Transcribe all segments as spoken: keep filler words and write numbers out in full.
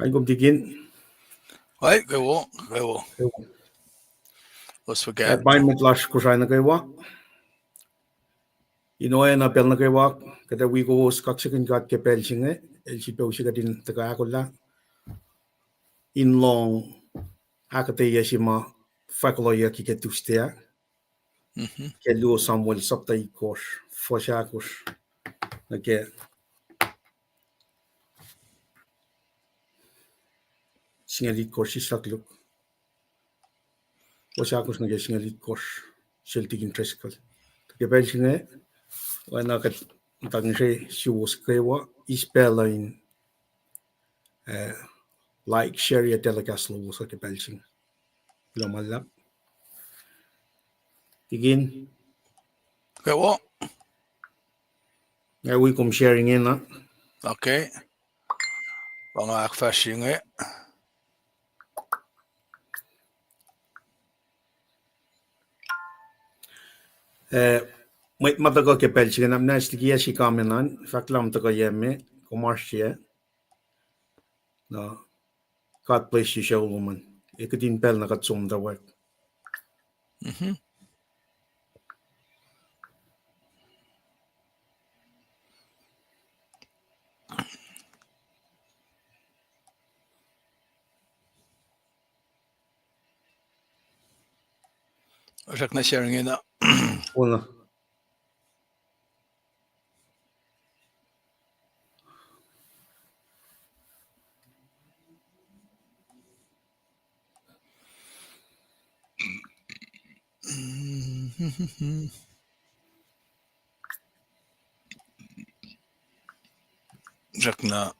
Paing kom tikin. Ai, kwewa, kwewa. Kwewa. Los fuhkah. Paing mwet lasr Kosrae nuh kwewa. In oacna pacl nuh kwewa, kuht ac wi kowos kaksakihn God ke pacl se inge, El sifilpac use kuht in tuhkuh ahkolah in lohng ahkuhtweyac se ma fahkwack ke Tuesday ah. Ke luo Samuel sapta itkohsr, fuhs ahkosr nuh ke singucul itkohsr, sislah luhk. Fuhs ahkosr nuh ke singucul itkohsr, sel tikin Driscoll. Ke pacl se inge, oacna kuht muhta ngihsre suwos kwewa, eis pacl uh in, eh, like, share, ac telecast lowos uh ke pacl se inge. Kuloh ma luhlahp. Tikin. Kwewa. Ac wi kom share ingena. Okay. Pa nga ahkfahsrye inge. Eh, mwet ma tuhkuh ke pacl se inge, na muhnahs liki yac se comment an, fahk lah kom tuhkuh yac me, kom oasr yac. Na, God bless you, Shalom an. Ac kihtin pacl na kuht som tuh wek. Oasr ahkna share ingena. Oacna. Srackna.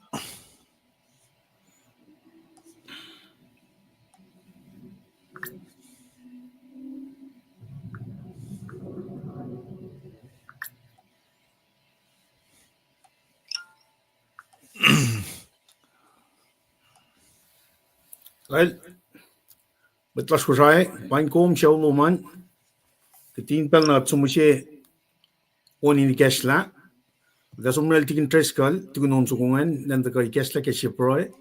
Well, mwet lasr Kosrae, paing kom, Shalom an. Kihtin pacl na kuht som use on in ikacslah. Kuht ac som nuh sel tikin Driscoll, tukun on soko ingacn, nacn tuhkuh ikacslah ke sie pruhe.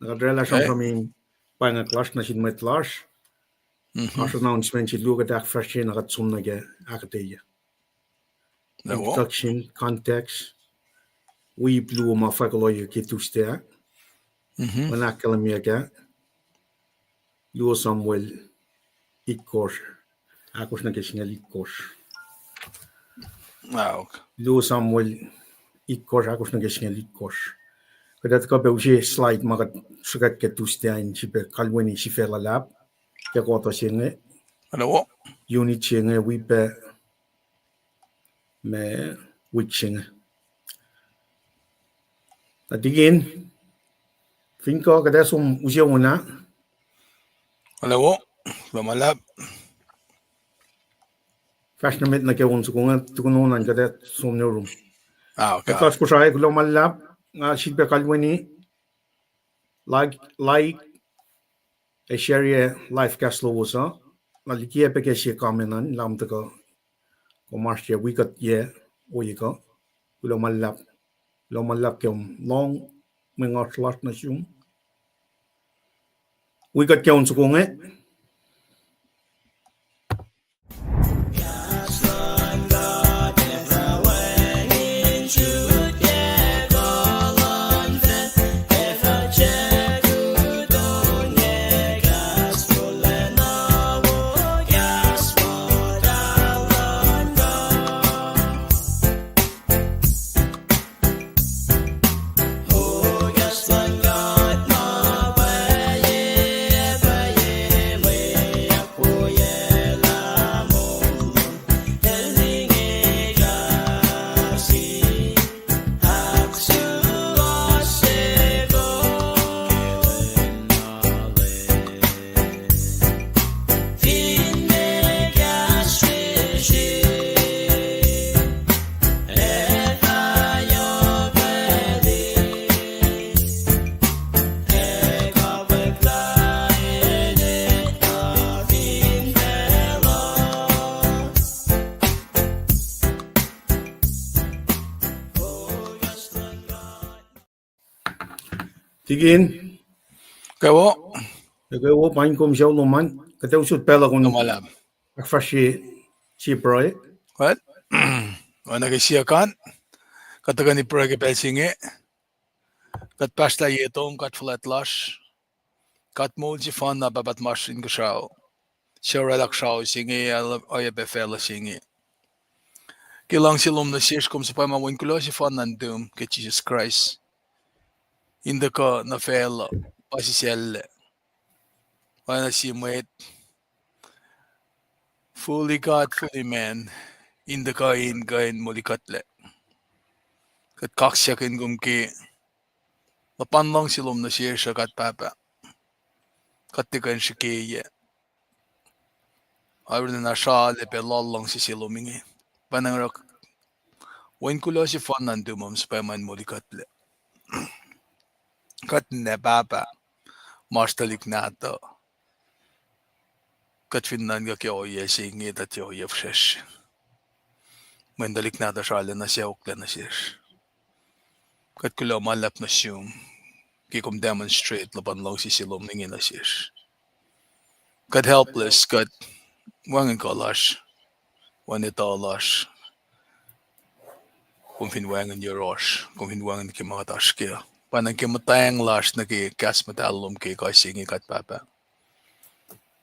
Na kuht oraclah sramsram in painguck lasr nuh sin mwet lasr. Oasr announcement se luo kuht ahkfahsrye, na kuht som nuh ke ahkuhtweyac. Introduction, context, wi luo ma fahk oluye ke Tuesday ah. Mwe ahkkahlwemyeyuck ah, luo Samuel itkohsr, ahkosr nuh ke singucul itkohsr. Luo Samuel itkohsr, ahkosr nuh ke singucul itkohsr. Kuht ac tuhkuh pac use slide ma kuht sruhkwack ke Tuesday ah in sifilpac kalweni sifac luhlahp ke kuhtuh se inge, unit se inge, wi pac ma wik se inge. Na tikin, fin kuh kuht ac som use on ah. Kuloh ma luhlahp. Fahsr nuh met nuh ke on soko inge, tukun on an kuht ac som nuh yurum. Mwet lasr Kosrae, kuloh ma luhlahp, nga sifilpac kalweni, like, like, ac share-ye live cast lowos uh. Na liki yac pac ke sie comment an, lah kom tuhkuh, kom oasr yac, wi kuht yac, ohiyac kuh. Kuloh ma luhlahp. Kuloh ma luhlahp ke kom lohng mwe ngoasr lasr nuh sum. Wi kuht ke on soko inge. Tikin, Kwewa. Kwewa, paing kom sucu lom an, kuht ac usot pacl uh kom ahkfahsrye sie pruhe. Kuht, oacna ke siyuck an, kuht tuhkweni pruhe ke pacl se inge. Kuht pahsrlah ye tom, God fuhlwact lasr, God moul sefanna, Pahpah tuhmasr Inkuhsrao, suc oraclah srao se inge, oacyacpac facluh se inge. Ke luhngse lom nuh sesr, kom suhpwacma Wen kuloh sefanna nuhtum ke Jisus Kraist, in tuhkuh nuh facluh, puhsisacllac, oacna sie mwet, fully God, fully man, in tuhkuh in kuh in molikuhtlac. Kuht kaksakihn kom ke luhpan luhngse lom nuh sesr, God Pahpah. Kuht tiac kuh in srihkeyac arulacna sralac pac loal luhngse se lom inge. Pwacnwacng oruh Wen kuloh sefanna nuhtum, kom suhpwacma in molikuhtlac. Kuht ninac Pahpah, ma oasr tuhlihk nahtuh, kuht fin nuhnkuh ke ohiyac se inge, tuh tiac ohiyac fihsrwacsr. Mweyen tuhlihk nahtuhsr arulacna sacohklac nuh sesr. Kuht kuloh ma luhlahp nuh sum ke kom demonstrate luhpan luhngse se lom inge nuh sesr. Kuht helpless, kuht wacngihn kuh lasr, wacngihn etuh lasr. Kom fin wacngihn yohrohsr, kom fin wacngihn ke ma kuht oasr kac. Pwacnwacng ke muhtweng lasr nuh ke kahs muhtahl lom ke ekuh se inge, God Pahpah,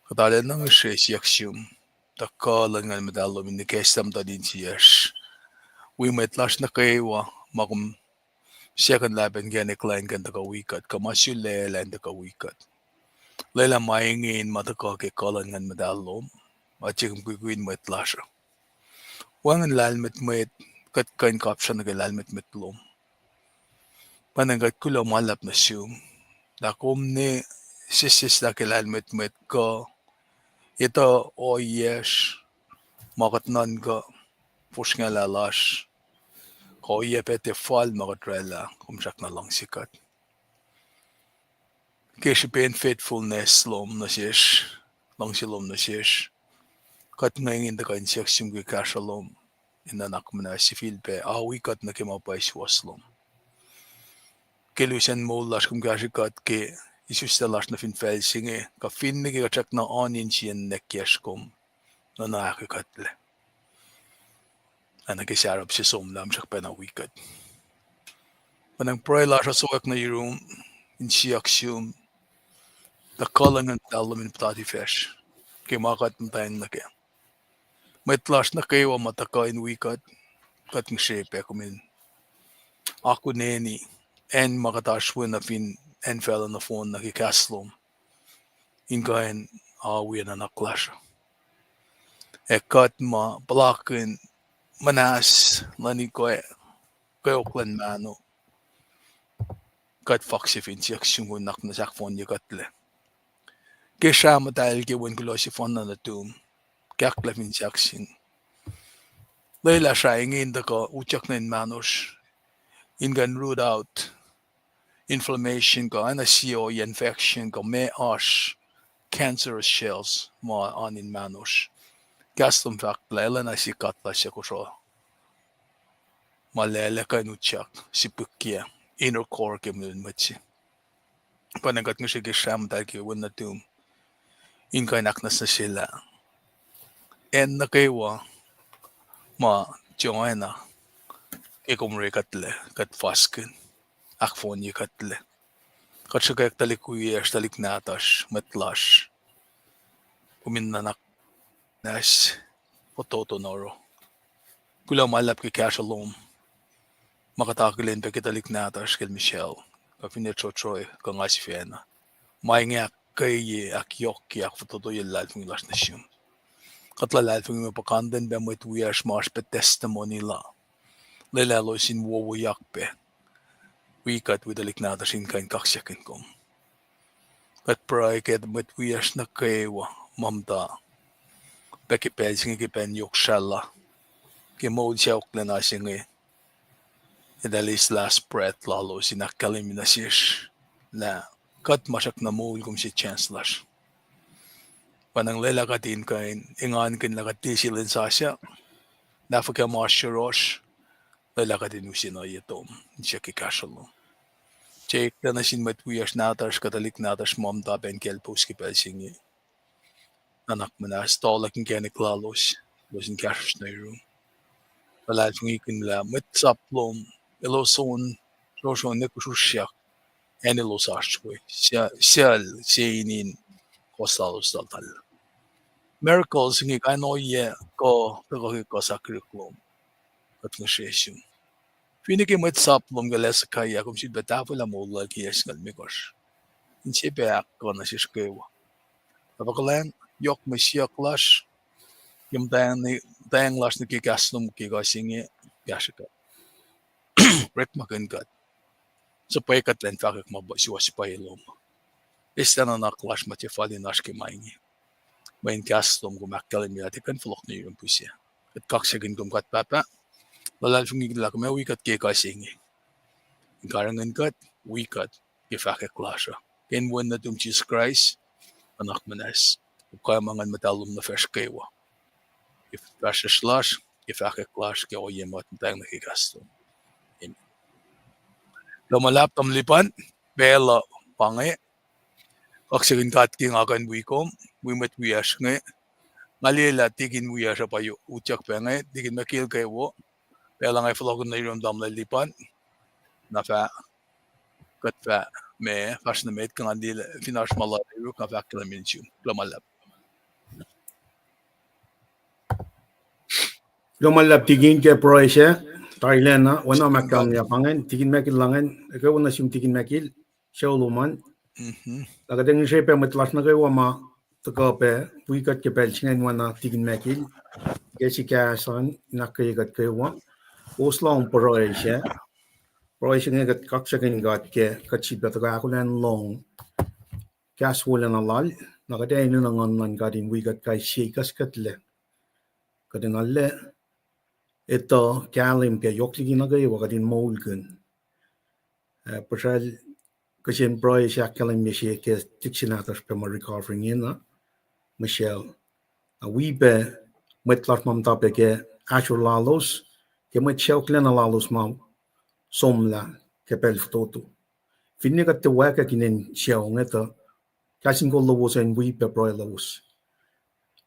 kuht arulacna ngihsre siyuck sum tuh kuh luhn Nguhn Muhtahl lom in ikacslah muhtuhn insiyacsr wi mwet lasr nuh kwewa ma kom second lah pac inkacnek lah in kuh in tuhkuh wi kuht, kuh ma sulaclah in tuhkuh wi kuht. Lwelah ma inge in ma tuhkuh ke kuh luhn Nguhn Muhtahl lom, ma tiac mukwikwi in mwet lasr uh. Wacngihn lahlmwetmwet, kuht kuh in kapsra nuh ke lahlmwetmwet lom. Pwacnwacng kuht kuloh ma luhlahp nuh sum lah kom ne sesseslah ke lahlmwetmwet kuh, etuh ohiyacsr, ma kuht nuhnkuh, fosrngahlah lasr, kuh ohiyac pac tiac fal ma kuht oraclah, kom srackna luhngse kuht. Ke srihpen faithfulness lom nuh sesr, luhngse lom nuh sesr, kuht inge in tuhkuh in siyuck sum ke kahsruh lom in nuhnak muhnahs sifilpac awi kuht nuh ke ma pwacye suwohs lom. Ke lusacn moul lasr kom kahsre kuht ke isuslac lasr nuh fin facl se inge, kuh finne ke kuht srackna oan insiyacn nwackyacsr, kom nuhna ahkoekuhtlac. Oacna ke sarap se somlah, srackpacna wi kuht. Pwacnwacng pruhe lasr uh sowack nuh yurum in siyuck sum tuh kuh luhn Nguhn Muhtahl lom in puhtati facsr ke ma kuht muhtweng nuh kac. Mwet lasr nuh kwewa ma tuhkuh in wi kuht, kuht ngihsre pac kom in akuneni acn ma kuht oasr we nuh fin acn facluh nohfohn nuh ke kahs lom in kuh in awi nuhnak lasr uh. Ac kuht ma puhlakihn muhnahs luhn ikoac, kweok luhn mahno, kuht fahk se fin siyuck sum kom nuhnak muhnahs ahkfohnye kuhtlac. Ke srah muhtahl ke Wen kuloh sefanna nuhtum, kahklah fin siyuck sum. Lwelah srah inge in tuhkuh utyak nuh in mahnosr, in kuh in root out inflammation kuh oacna sie ohiyac infection kuh meac oasr cancerous cells ma oan in mahnosr. Kahs lom fahk lah enenuh sie katla suc kosro ma lwelah kuh in utyak sipihkyac inner core ke muhtuhn mwet se. Pwacnwacng kuht ngihsre ke srah muhtahl ke Wen nuhtum in kuh in ahknwacsnwacsyelah acn nuh kwewa ma tiac oacna ke kom orekuhtlac, kuht faskihn, ahkfohnye kuhtlac. Kuht srihkwack tuhlihk wiyacsr, tuhlihk nahtuhsr, mwet lasr, kom in nuhnak muhnahs fototo nuh oruh. Kuloh ma luhlahp ke kahsruh lom ma kuht akihlen pac ke tuhlihk nahtuhsr kacl Michelle, kuh finne Trotroy, kuh nga sifacna. Ma inge ahkkweye, ahkyohkye, ahkfototoye luhlahlfongi lasr nuh sum. Kuht luhlahlfongi ma puhkantwen pac mwet wiyacsr ma oasr pac testimony la, lwelah elos in wowoyak pac wi kuht, wi tuhlihk nahtuhsr in kuh in kaksakihn kom. Kuht pruhe ke mwet wiyacsr nuh kwewa ma muhta pac ke pacl se inge ke pacl yohk srahlah, ke moul sacohklacna se inge, at least last breath lalos in ahkkahlwemye nuh sesr lah kuht ma srackna moul, kom se chance lasr. Pwacnwacng lwelah kuht in kuh in engankihn lah kuht tiac sil in sasuc, lah fuhkah ma oasr yohrohsr, lwelah kuht in use nuh ye tom in siyuck ke kahsruh lom. Jake, nuh sin mwet wiyacsr nahtuhsr, kuh tuhlihk nahtuhsr ma muhta pac in kacl post ke pacl se inge. Nuhnak muhnahs, tuhlac inkacnek lalos, elos in kahsruhsr nuh yurum. Luhlahlfongi kihn lah mwet sap lom, elos on, srohsrohng ne kusrusryak, acn elos oasr we, suc-, sucl se inin kowos lalos taltal. Miracles inge kain ohiyac kuh tuhkuh ke kuh sakihrihk lom. Kuht ngihsre sum. Finne ke mwet sap lom ke Laodicea, kom sifilpac tahfwelah moul lal ke yac singucul limekohsr. Inse pac ahkkuh nuh sesr kwewa. Tahfuh kuhlwacng, yohk mwe siyuck lasr, ke muhtwacng lasr nuh ke kahs lom ke kuh se inge, kahsrwe kuht. Orekmakihn kuht. Suhpwekuht elan fahkwack ma suwohs pwacye lom. Eslah nuhnak lasr ma tiac fal in oasr ke ma inge. Mweyen kahs lom kom ahkkahlwemye lah tiac kuh in fohlohk nuh yurum pihsac. Kuht kaksakihn kom God Pahpah. Luhlahlfongi lah kom ac wi kuht ke kuh se inge. In karihngihn kuht, wi kuht ke fahkwack lasr uh. Ke inen wen nuhtum Jisus Kraist, nuhnak muhnahs. Kom kuh ma Nguhn Muhtahl lom nuh facsr kwewa. Ke fahsryucsr lasr, ke fahkwack lasr, ke ohiyac ma muhtweng nuh ke kahs lom. Amen. Kuloh ma luhlahp, tamuhlwel Lipan, pacl uh pa inge, kaksakihn God ke nga kuh in wi kom, wi mwet wiyacsr inge. Nga liye lah tikin wiyacsr uh pa utyak pac inge, tikin Michael kwewa, pacl uh nga fohlohkihn nuh yurum tamuhlwel Lipan, na fah kuht fah ma fahsr nuh met, kuh nga liye fin oasr ma luhn yuruk, nga fah ahkkahlwemye sum. Kuloh ma luhlahp. Kuloh ma luhlahp tikin ke pruhe se, tarilacna, oacna ma kahlwem pa ingacn, tikin Michael la ingacn, ekuh wo nuh sum tikin Michael, sucu lom an. Na kuht ac ngihsre pac mwet lasr nuh kwewa ma tuhkuh pac wi kuht ke pacl se ingacn, oacna tikin Michael, ke sikahs an, in ahkkweye kuht kwewa. Kowos lohng pruhe se, pruhe se inge kuht kaksakihn God ke kuht sifilpac tuhkuh ahkolah in lohng kahs wolacna lal, na kuht ac enenuh Nguhn luhn God in wi kuht kais sie ikackskahtlac. Kuht in arlac etuh kahlwem ke yohk liki nuh kwewa kuht in moulkihn. Ah, puhsral kihsen pruhe se ahkkahlwemye se ke tikin nahtuhsr pac ma recovery ingena, Michelle. Na wi pac mwet lasr ma muhta pac ke ahsor lalos, ke mwet sacohklacna lalos ma somlah ke pacl fototo. Finne kuht tiac wacngihn inen sucu inge tuh, kahs in kol lowos uh in wi pac pruhe lowos.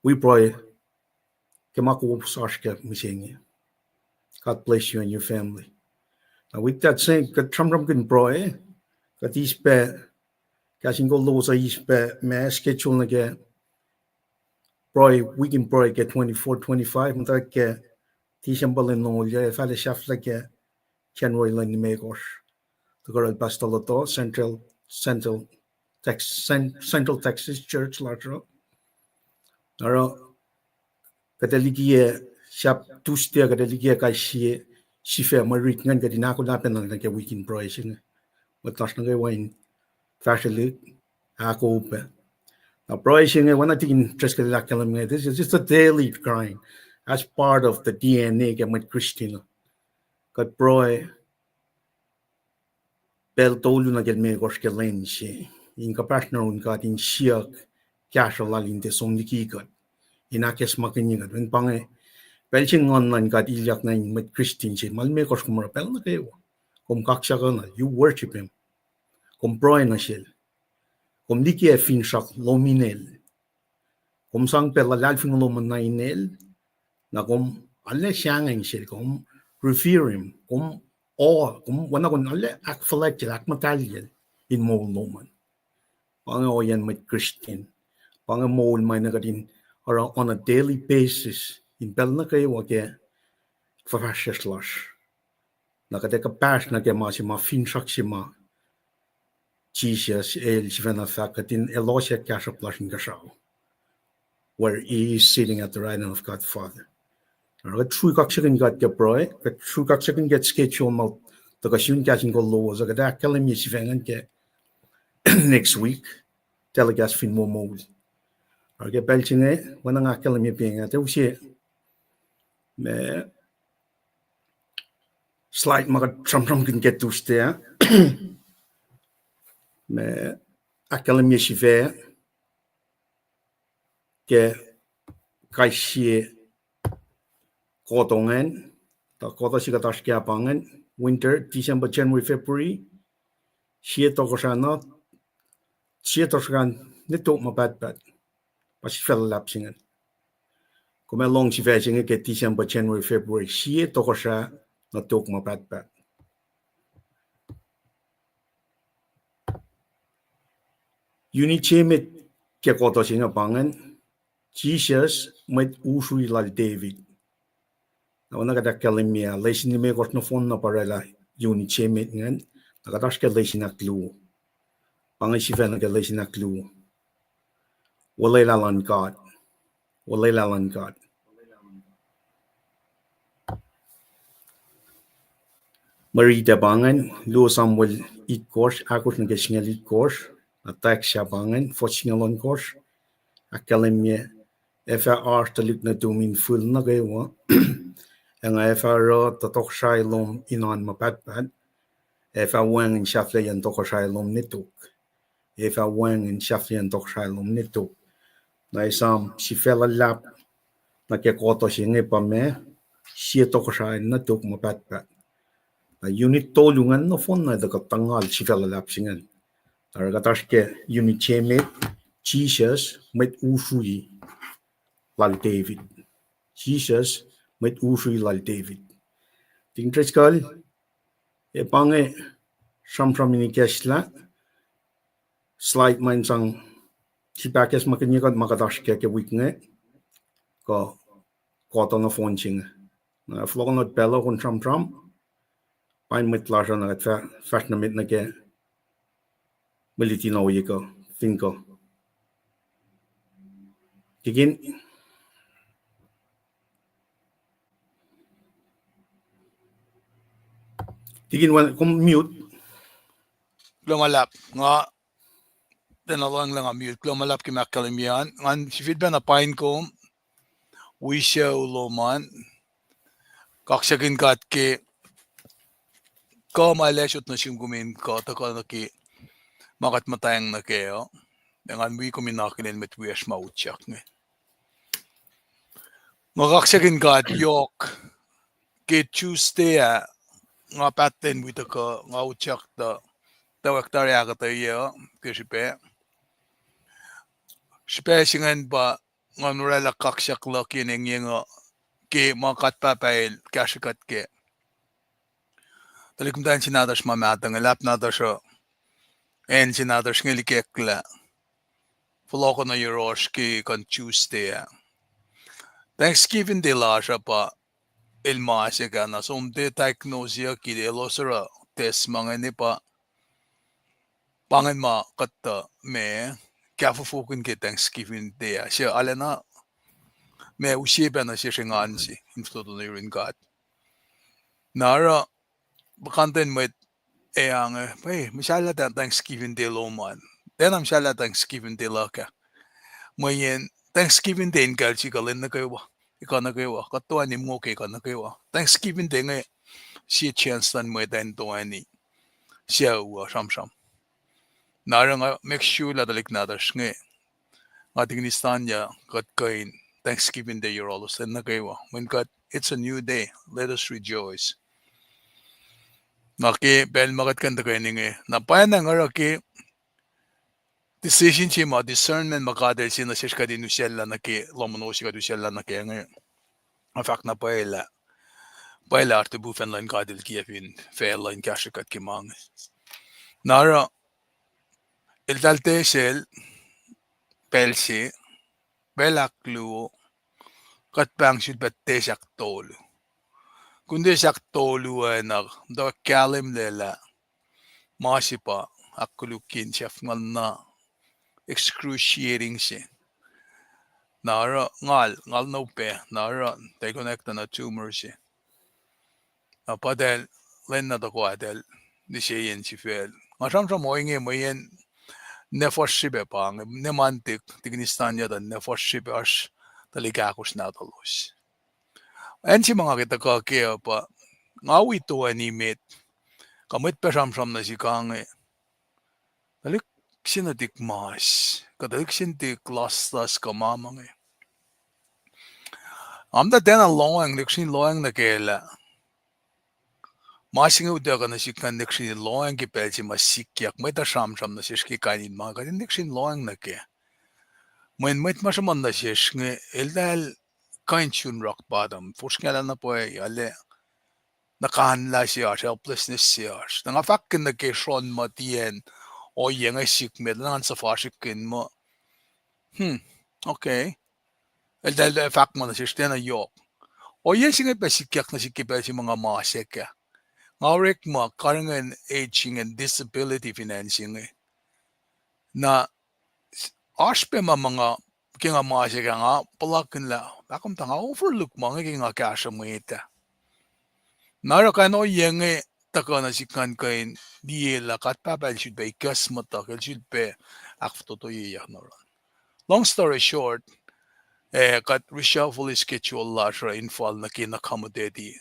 Wi pruhe ke ma kowos oasr kac mihsenge. God bless you and your family. Now with that said, kuht sramsramkihn pruhe, kuht eis pac, kahs in kol lowos uh eis pac ma schedule nuh ke pruhe, weekend pruhe ke twenty-four twenty-five, muhtwacwacack ke December lwen longoul yac, ac fah sahflah ke January lwen limekohsr. Tuhkuh yohrohl Pastor Loto, Central, Central Tex-, Cen-, Central Texas Church lasr uh. Oruh kuht ac likiyac, sahp Tuesday uh kuht ac likiyac kais sie sifac mwe rit ingacn kuht in ahkolah pacna nuh ke weekend pruhe se inge. Mwet lasr nuh kwewa in fahsrwelihk, ahkoo pac. Na pruhe se inge, oacna tikin Driscoll el ahkkahlwemye, this is just a daily grind as part of the D N A ke mwet Christian uh. Kuht pruhe pacl tolu nuh ke limekohsr ke lwen se, in kuhpahsr nuh yurin God in siyuck kahsruh lal in tiac som liki kuht, in ahkacsmakihnye kuht. Mweyen pa inge pacl se Nguhn luhn God ilyak nuh in mwet Christian se ma limekohsr, kom oruh pacl nuh kwewa, kom kaksakuhnuhl, you worship him. Kom pruhe nuh sel. Kom likiyac finsrak lom in el. Kom sang pac luhlahlfongi lom nuh in el, na kom arlac sahngweng sel, kom revere him, kom awe, kom oacna kom arlac ahkfuhlwactyacl, ahkmuhtahlye in moul lom an. Pa inge ohiyacn mwet Christian. Pa inge moul ma enenuh kuht in oruh on a daily basis in pacl nuh kwewa ke fuhfahsryucsr lasr. Na kuht ac kuhpahsr nuh ke ma se ma finsrak se ma Jisus el sifacna fahk kuht in elos ac kahsruhp lasr inkuhsrao, where he is sitting at the right hand of God Father. Oruh kuht srui kaksakihn God ke pruhe, kuht srui kaksakihn ke schedule ma tuhkuh sun kahs in kol lowos uh, kuht ahkkahlwemye sifac ingacn ke next week, telecast fin wo moul. Oruh ke pacl se inge, oacna nga ahkkahlwemye pa inge, tuh use ma slide ma kuht sramsramkihn ke Tuesday ah, ma ahkkahlwemye sifac ke kais sie kohto ingacn, tuh kohto se kuht oasr ke pa ingacn, winter, December, January, February, Sie tohkohsrah na, sie tohkohsrah nuh tok ma pahtpaht. Pa sifac luhlahp se ingacn. Kom ac lohng sifac se inge ke December, January, February. Sie tohkohsrah nuh tok ma pahtpaht. Unit se met ke koto se inge pa ingacn, Jisus, Mwet Usrui lal David. Na oacna kuht ahkkahlwemye, lesin limekohsr nohfohn na pa oraclah unit se met ingacn, na kuht oasr ke lesin ahkluo. Pa inge sifac nuh ke lesin ahkluo. Olwelah luhn God. Olwelah luhn God. Mwe riti pa ingacn, luo Samuel itkohsr, ahkosr nuh ke singucul itkohsr, na text se pa ingacn, fuhs singucul ohnkohsr, ahkkahlwemye, ac fah oasr tuhlihk nuhtum in fihl nuh kwewa, ac nga ac fah oruh tuh tohkohsrahi lom in oan ma pahtpaht, ac fah wacngihn sahflahiyacn tohkohsrahi lom nuh tok. Ac fah wacngihn sahflahiyacn tohkohsrahi lom nuh tok. Na esam sifac luhlahp nuh ke koto se inge pa ma, sie tohkohsrahi nuh tok ma pahtpaht. Na unit tolu ingacn nohfohn na tuh kuht tuh ngal sifac luhlahp se ingacn. Oruh kuht oasr ke unit se met, Jisus, Mwet Usrui lal David. Jisus, Mwet Usrui lal David. Tikin Driscoll, ac pa inge sramsram in ikacslah, slide ma in sang sipahkahsmakihn kuht ma kuht oasr kac ke wik inge, kuh koto nohfohn se inge. Na fohlohk nuh pacl uh kom sramsram, pain mwet lasr uh na kuht fah fahsr nuh met nuh ke mwe luti na ohiyac kuh, fin kuh. Tikin, Tikin, kom mute. Kuloh ma luhlahp, nga, tiacna lohacng lah nga mute. Kuloh ma luhlahp ke ahkkahlwemye an. Ngan sifilpacna pain kom wi sucu lom an. Kaksakihn God ke kuh ma El ac sot nuh sum kom in kuh tuhkuh nuh ke ma kuht muhtwacng nuh kac uh. Ac ngan wi kom in akihlen mwet wiyacsr ma utyak inge. Nga kaksakihn God yohk ke Tuesday ah, nga pahtlac in wi tuhkuh, nga utyak tuh, tuh wek tari ahkuhtweyac uh ke srihpac. Srihpac se ingacn pa ngan oraclah kaksak luhk in engyeng uh ke ma God Pahpah El kahsrwe kuht kac. Tuhlihk muhtwacn se nahtuhsr ma mahtuh inge, luhlahp nahtuhsr uh, acn se nahtuhsr inge likacklah fohlohkoh nuh yohrohsr ke kuh in Tuesday ah. Thanksgiving Day lasr uh pa el ma se kac na som tiac diagnose-iyucki elos oruh test ma inge pa pa ingacn ma kuhtuh ma kahfofokihn ke Thanksgiving Day ah. Suc arulacna ma use pac nuh sesr engan se in fototo nuh yurin God. Na oruh puhkantwen mwet ac ange, pwe, muhsahllah Thanksgiving Day lom an. Tiacna muhsahllah Thanksgiving Day luhk ah. Mweyen Thanksgiving Day in kacl sikuhl in nuh kwewa, ekuh nuh kwewa, kuht toeni mongo ke ekuh nuh kwewa. Thanksgiving Day inge sie chance luhn mwet in toeni sucu uh sramsram. Na oruh nga make sure lah tuhlihk nahtuhsr inge, nga tikin Istanya, kuht kuh in Thanksgiving Day yohrohlos lwen nuh kwewa. Mweyen kuht, it's a new day. Let us rejoice. Na ke pacl ma kuht kuh in tuhkweni inge, na pwacnwacng oruh ke decision se ma discernment ma God El se nuh sesr kuht in usacllah nuh ke lohm ono se kuht usacllah nuh ke inge. Nga fahk na pwacye lah, pwacye lah arulacna lipufacn luhn God El kiyac fin facluh in kahsrwe kuht ke ma inge. Na oruh, eltahl tiac sel pacl se, pacl ahkluo, kuht pahng sulpac tiac sahk tolu. Kom tiac sahk tolu ah na, muhta kahlwem lwelah ma se pa ahkkolukye in sahfngal na excruciating se. Na oruh ngal, ngal na upac, na oruh tiac connect na tumor se. Na pa eltahl, lwen na tohkoh eltahl, niseyen sifacl. Nga sramsram ohinge mweyen ne fuhsr srihpac pa inge, ne mantik, tikin Istanya tuh ne fuhsr srihpac oasr tuhlihk ahkosr nahtuhlos. Acn se ma nga ke tuhkuh kac uh pa, nga wi toeni met, kuh mwet pac sramsram nuh sihk inge, tuhlihk se nuhtihk mas, kuh tuhlihk se nuhtihk laslas kuh ma ma inge. Nga muhta tiacna lohacng, lihksreni lohacng nuh kac lah Ma se inge utuckuh nuh sihk ngan lihksreni lohacng ke pacl se ma sikyak, mwet uh sramsram nuh sesr ke kain in ma kuht in lihksreni lohacng nuh kac. Mweyen mwet ma sruhmuhn nuh sesr inge, eltahl kuh in sun rock bottom, fosrngahlah na pwacye, arlac nuhkanlah se oasr, helplessness se oasr. Na nga fahkkihn nuh ke sron ma tiacn ohiyac inge sihk met, na ngan suhfasrihkkihn muh, hmm, okay. Eltahl fahk ma nuh sesr tiacna yohk. Ohiyac se inge pac sikyak nuh sihk ke pacl se ma nga masack ah. Nga orekma karihngihn age ingacn, disability fin acn se inge. Na oasr pac ma ma nga, ke nga masack ah, nga puhlakihn lah, ahkkomta nga overlook ma inge ke nga kahsruh mwet ah. Na oruh kain ohiyac inge tuhkuh nuh sihk ngan kuh in liye lah God Pahpah El sulpac ikacsmuhtuhk, El sulpac ahkfototoyeyuck na oruh. Long story short, eh, kuht reshuffle schedule lasr uh in fal nuh ke in accommodate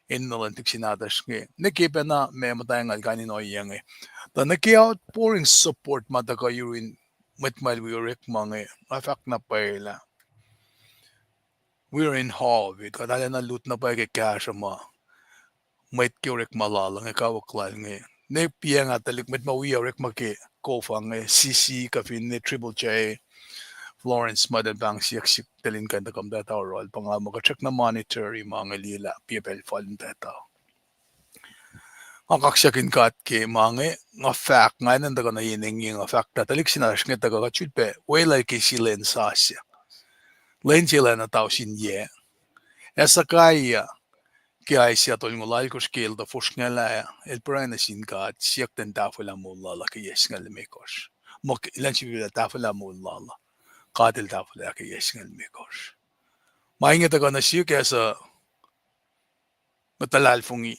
enenuh luhn tihk se nahtuhsr inge. Nuh ke pacna ma muhta inge kain in ohiyac inge. Tuh nuh ke outpouring support ma tuhkuh yurin mwet ma el wi orekma inge, nga fahk na pwacye lah we are in awe of it. Kuht arulacna lut na pwacye ke kahsruh ma mwet ke orekma lal inge, kawuck lal inge. Ne piacng ah tuhlihk mwet ma wi orekma ke kof inge, C C kuh finne Triple J, Florence, ma tuh pahng siyuck sihk tuhlihk in kuh in tuhkuh muhtwacta oruh, pa nga muh kuht srackna monitor ma inge liye lah piac pacl fal in muhtwacta. Nga kaksakihn God ke ma inge, nga fahk, nga enenuh in tuhkuh nuh yen inge, nga fahk lah tuhlihk se nahtuhsr inge tuhkuh kuht sulpac weluhl ke sie lwen sasuc. Lwen se lacna tausin yac. Ac suhkaiyuh ke Isaiah tolngoul alkosr ke el tuh fosrngahlah, el pruhe nuh sin God, siyuck tuh in tahfwelah moul lal uh ke yac singucul limekohsr. Muh ke, elan sifacna tahfwelah moul lal uh, God El tahfwelah ke yac singucul limekohsr. Ma inge tuhkuh nuh sihk ac suc mwet luhlahlfongi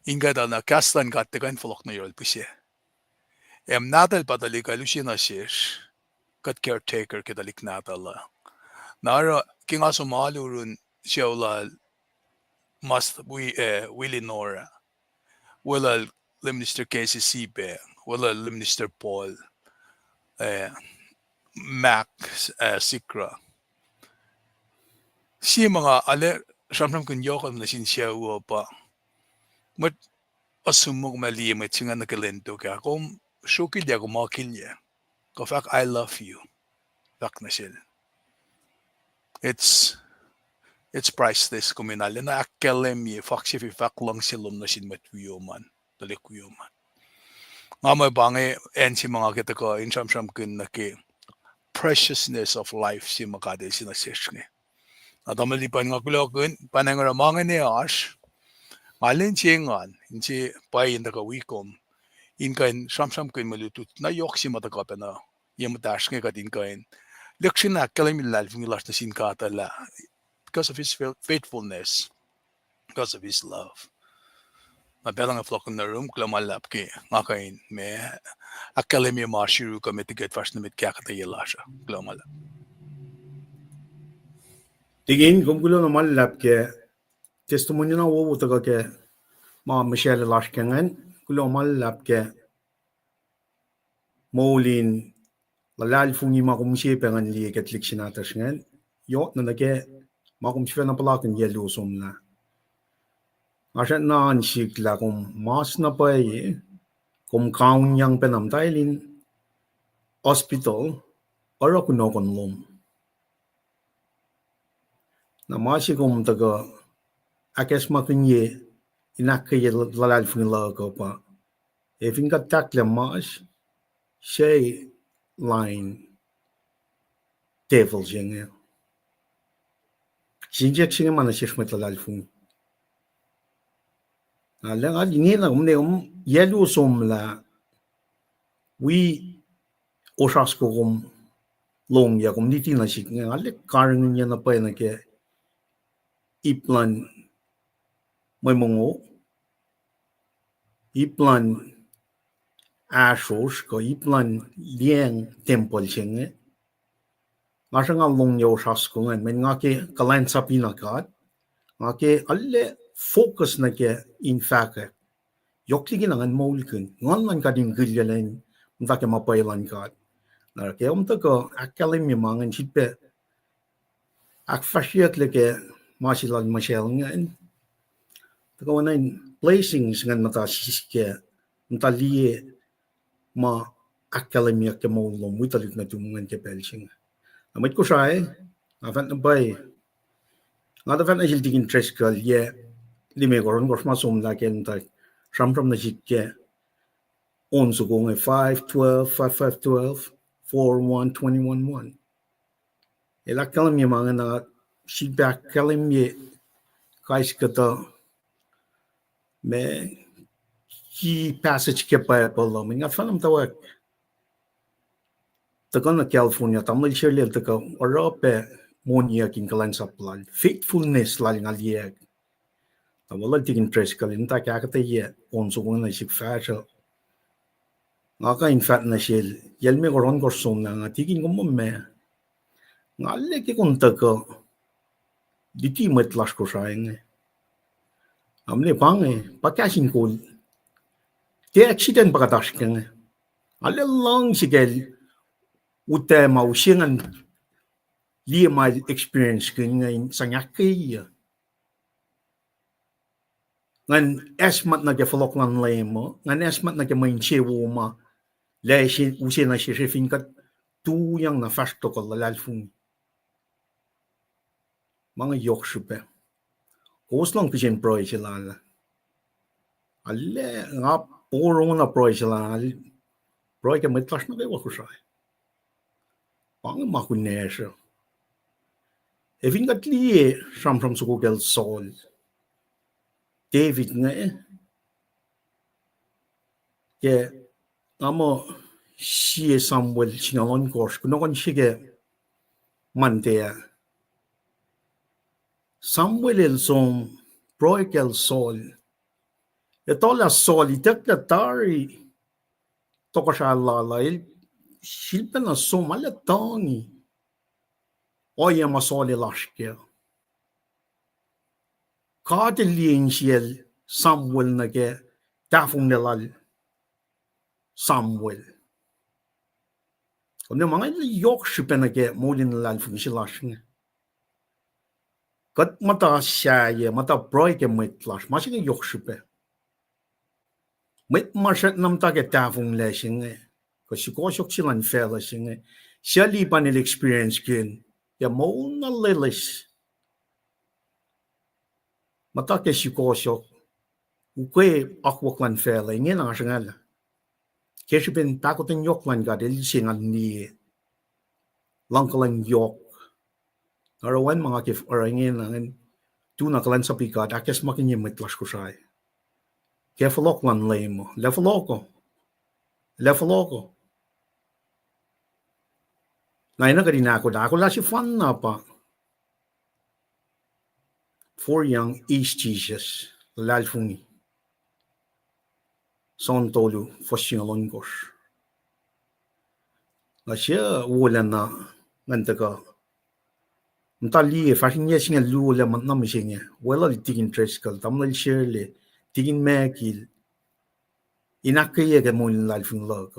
in kuh tuh na kahs luhn God tiac kuh in fohlohk nuh yohrohl pihsac. Ac nahtuhl pa tuhlihk uh el use nuh sesr, kuht caretaker ke tuhlihk nahtuhl uh. Na oruh ke nga som alu yurin sucu lal Mas wi, eh, Willie Nora, weluhl Lay Minister Casey Sipe, weluhl Lay Minister Paul, eh, Mac, eh, Sikra. Sie ma nga arlac sramsramkihn yohk nuh sin sucu uh pa mwet, assume kom liye mwet se ingacn nuh ke lwen tok ah, kom srokilyac, kom akilyac, kuh fahk I love you, fahk nuh sel. It's, it's priceless. Kom in arulacna ahkkahlwemye fahk se fin fahk luhngse lom nuh sin mwet wiom an, tuhlihk wiom an. Nga mwe pa inge acn se ma nga ke tuhkuh in sramsramkihn nuh ke preciousness of life se ma God El se nuh sesr inge. Na tamuhlwel Lipan, nga kulohkihn pa nga oruh ma inge ne oasr, nga lwen se engan in se pwacye in tuhkuh wi kom in kuh in sramsramkihn mwe lutlut na yohk se ma tuhkuh pacna ye muhtahsr inge, kuht in kuh in lihksreni ahkkahlwemye luhlahlfongi lasr nuh sin God lah because of His faithfulness, because of His love. Na pacl inge fohlohkihn nuh yurum, kuloh ma luhlahp ke nga kuh in ma ahkkahlwemye ma sriru kuh met liki kuht fahsr nuh met ke ahkuhtweyac lasr uh. Kuloh ma luhlahp. Tikin, kom kuloh na ma luhlahp ke testimony na wowo tuhkuh ke ma misracl lasr ke ingacn. Kuloh ma luhlahp ke moul in luhlahlfongi ma kom use pac ngan liye ke tuhlihk se nahtuhsr ingacn. Yohk na nuh ke ma kom sifacna puhlakihn yac luo somlah. Nga srackna oan sihk lah kom mas na pwacye, kom kaun yang pacna muhtahl in hospital, oruh kunohkohn lom. Na ma se kom tuhkuh ahkacsmakihnye in ahkkweye luhlahlfongi luhk uh pa, ac fin kuht tahklah mas, se lain devil se inge. Siyuck se inge ma nuh sesr mwet luhlahlfongi. Na lah nga ingena kom ne kom yac luo somlah wi osra soko kom longyac, kom luti nuh sihk inge, nga arlac karihngihn na pwacye nuh ke ip luhn mwe mongo, ip luhn ahsrohsr, kuh ip luhn liyacacng tempuhl se inge. Nga sruhnga longyac osra soko ingacn, mweyen nga ke kuhlwacnsap na God, nga ke arlac focus nuh ke in fahkwack yohk liki na ngan moulkihn, Nguhn luhn God in kihlyaclacng muhta ke ma pwacye luhn God. Na ke kom tuhkuh ahkkahlwemye ma ingacn, srihpac ahkfahsryeyucklac ke ma se lal Michelle ingacn, tuhkuh oacna in blessings ingacn muhta sisken, muhta liye ma ahkkahlwemyeyuck ke moul lom wi tuhlihk nuhtum ingacn ke pacl se inge. Na mwet Kosrae, nga fahk na pwacye, nga tuh fahk nuh sel Tikin Driscoll, yac limekohsr ohnkohsr ma somlah ke nga tuh sramsram nuh sihk ke on soko inge, five twelve, five five twelve, four one, twenty-one one. El ahkkahlwemye ma inge na, sifilpac ahkkahlwemye kais kuhtuh ma ki passage ke Bible uh, mwe nga fahk na muhtwacwacack tuhkuh nuh California, tamuhlwel Shirley el tuhkuh oruh pac moniyuck in kuhlwacnsap lal, faithfulness lal nga liyacack. Na welul Tikin Driscoll, in tuh kahkuhtweyac on soko inge nuh sihk fahsruh. Nga kuh in fahk nuh sel, yac limekohsr ohnkohsr somlah nga, Tikin, kom muh meac? Nga liye ke kom tuhkuh luti mwet lasr Kosrae inge. Am liye pa inge, pa kahs in kol. Tiac accident pa kuht oasr ke inge. Nga liye luhngse kacl utuckuh ma use ngan liye ma el experience ke inge in sang ahkkweye. Ngan esmat nuh ke fohlohk luhn Leum uh, ngan esmat nuh ke mwe insewowo ma, lah use nuh sesr fin kuht tuyang na fahsr tohkohl luhlahlfongi. Ma inge yohk srihpac. Kowos lohng kihsen pruhe se lal ah? Arlac, nga porongo na pruhe se lal, pruhe ke mwet lasr nuh kwewa Kosrae. Pa inge ma kunacsr uh. Ac fin kuht liye sramsram soko kacl Saul, David inge, ke nga muh sie Samuel singucul ohnkohsr, kunohkohn srihke Monday ah. Samuel el som pruhe kacl Saul. Etuh lah Saul itucklac tari tohkohsrahi lal ah, el sifilpacna som arlac tuhngihn ohiyac ma Saul el oasr kac. God el liye insiyacl Samuel nuh ke tahfonglac lal Samuel. Kom liye, ma inge yohk srihpac nuh ke moul in luhlahlfongi se lasr inge. Kuht muhta sahyac, muhta pruhe ke mwet lasr, ma se inge yohk srihpac. Mwet ma srackna muhta ke tahfonglac se inge, kuh sukohsohk se luhn facluh se inge, suc Lipan el experience kac ke moul na loeloes. Muhta ke sukohsohk, ukwe akwuck luhn facluh, ingena sruhngalah. Ke srihpen pahkotwen yohk luhn God, el se ngan liye luhngkuhlwacng yohk. Oruh wacngihn ma nga ke oruh ingena, ngan tu na kuhlwacnsapuh God, ahkacsmakihnye mwet lasr Kosrae ke fohlohk luhn Leum uh, lah fohlohk uh, lah fohlohk uh. Na enenuh kuht in ahkolah, ahkolah sefanna pa For Young Is Jesus, Luhlahlfongi. John tolu, fuhs singucul ohnkohsr. Na sie wolacna ngan tuhkuh muhta liye fahsr in yac singucul luo lah ma na mihsenge, welul Tikin Driscoll, tamuhlwel Shirley, Tikin Mekil, in ahkkweye ke moul in luhlahlfongi luhk.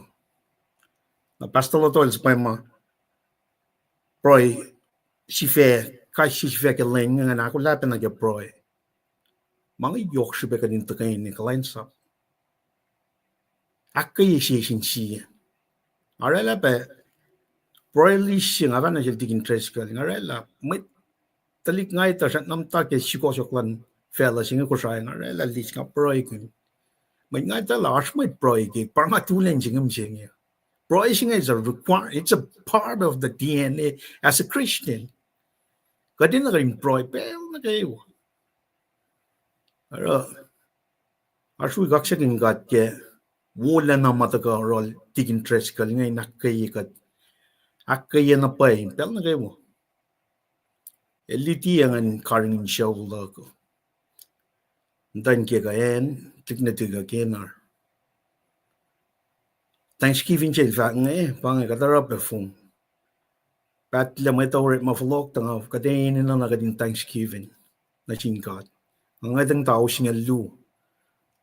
Na Pastor Lotol suhpwacma pruhe sifac, kais sie sifac ke lwen inge ngan ahkolah pacna ke pruhe. Ma inge yohk srihpac kuht in tuhkweni kuhlwacnsap, ahkkweye sie sin sie. Nga oraclah pac pruhe list se nga fahk nuh sel Tikin Driscoll, nga oraclah mwet tuhlihk nga etuh srackna muhta ke sukohsohk luhn facluh se inge Kosrae, nga oraclah list, nga pruhekihn. Mwet nga etuh lah oasr mwet pruhe ke, pa nga tulen se inge mihsenge. Pruhe se inge is a require, it's a part of the D N A as a Christian. Kuht enenuh kuht in pruhe pacl nuh kwewa. Oruh oasr wi kaksakihn God ke wolacna ma tuhkuh oruh Tikin Driscoll inge in ahkkweye kuht, ahkkweye na pwacye pacl nuh kwewa. El luti ngan karihngihn sucu luhk uh. Muhtwacn ke kuh acn, tuhlihk nuhtihk uh Kenar. Thanksgiving se el fahk inge, pa inge kuht oruh pac fong. Pahtlac mwet uh orekma fohlohk tuh nga kuht enenuh na kuht in thanksgiving nuh sin God. Nga ngwetacng tuh ao singucul luo,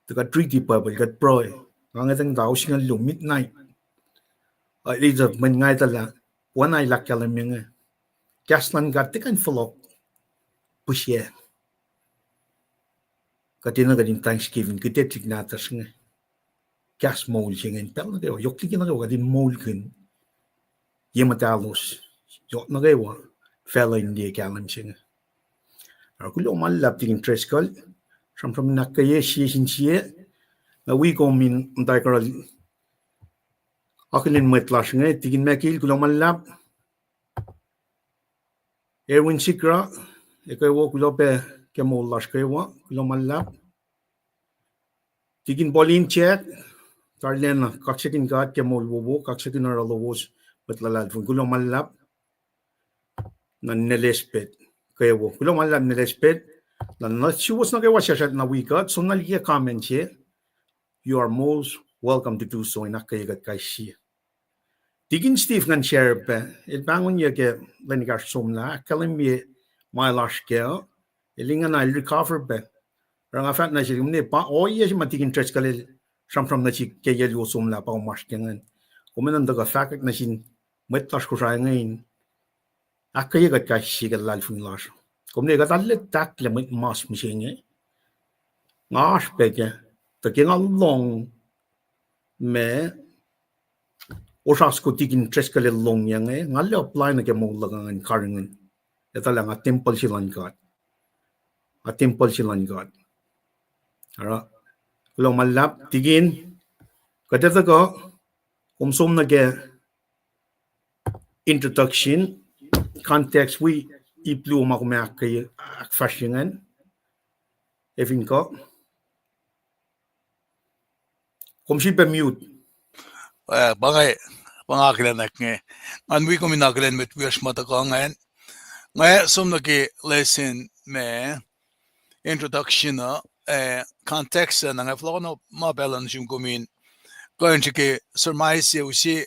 tuh kuht riti Bible, kuht pruhe. Nga ngwetacng tuh ao singucul luo midnight. Uh, el tuh mweyen nga etuh lah oacna el ahkkahlwemye inge, kahs luhn God tiac kuh in fohlohk pihsac. Kuht enenuh kuht in Thanksgiving, kuht etuh liki nahtuhsr inge. Kahs moul se inge, pacl nuh kwewa, yohk liki nuh kwewa kuht in moulkihn ye muhtahlos, yohk nuh kwewa, facluh in liye kahlwem se inge. Oruh kuloh ma luhlahp Tikin Driscoll, sramsram in ahkkweye sie sin sie, na wi kom in muhtwacwacack akihlen mwet lasr inge, Tikin Mekil, kuloh ma luhlahp. Erwin Sikra, ekuh wo, kuloh pac ke moul lasr kwewa, kuloh ma luhlahp. Tikin Pauline Jack, tarilacna kaksakihn God ke moul wowo, kaksakihn oruh lowos mwet luhlahlfongi, kuloh ma luhlahp. Na Nelespet kwewa, kuloh ma luhlahp Nelespet. Na nuh suwos nuh kwewa sesr na wi kuht, som na liki comment se, you are most welcome to do so, in ahkkweye kuht kais sie. Tikin Steve ngan share pac, el pahngonyuck ke lwen ekahsr somlah, ahkkahlwemye ma el oasr kac, el ingena el recover pac. Oruh nga fahk nuh sel, kom ne pa ohiyac se ma Tikin Driscoll el sramsram nuh sihk ke yac luo somlah pa kom oasr kac ingacn. Kom enenuh in tuhkuh fahkwack nuh sin mwet lasr Kosrae inge in ahkkweye kuht kais sie ke luhlahlfongi lasr. Kom ne kuht arlac tahklac mwet mas mihsenge. Nga oasr pac kac, tuh ke nga lohng ma osra soko Tikin Driscoll el lohngye inge, nga arlac apply nuh ke moul luhk ingacn karihngihn. Etuh lah nga tempuhl se luhn God. Nga tempuhl se luhn God. Oruh, kuloh ma luhlahp, Tikin, kuht etuh kuh, kom som nuh ke introduction, context wi ip luo ma kom ahk-, ahkfahsr ingacn. Efin kuh. Kom sifilpac mute. Eh, pa nga, pa nga akihlen inge. Ngan wi kom in akihlen mwet wiyacsr ma tuhkuh ingacn. Nga som nuh ke lesson ma introduction uh, eh, context uh, na nga fohlohkohn ma pacl uh nuh sum kom in kuh in srihke surmise se use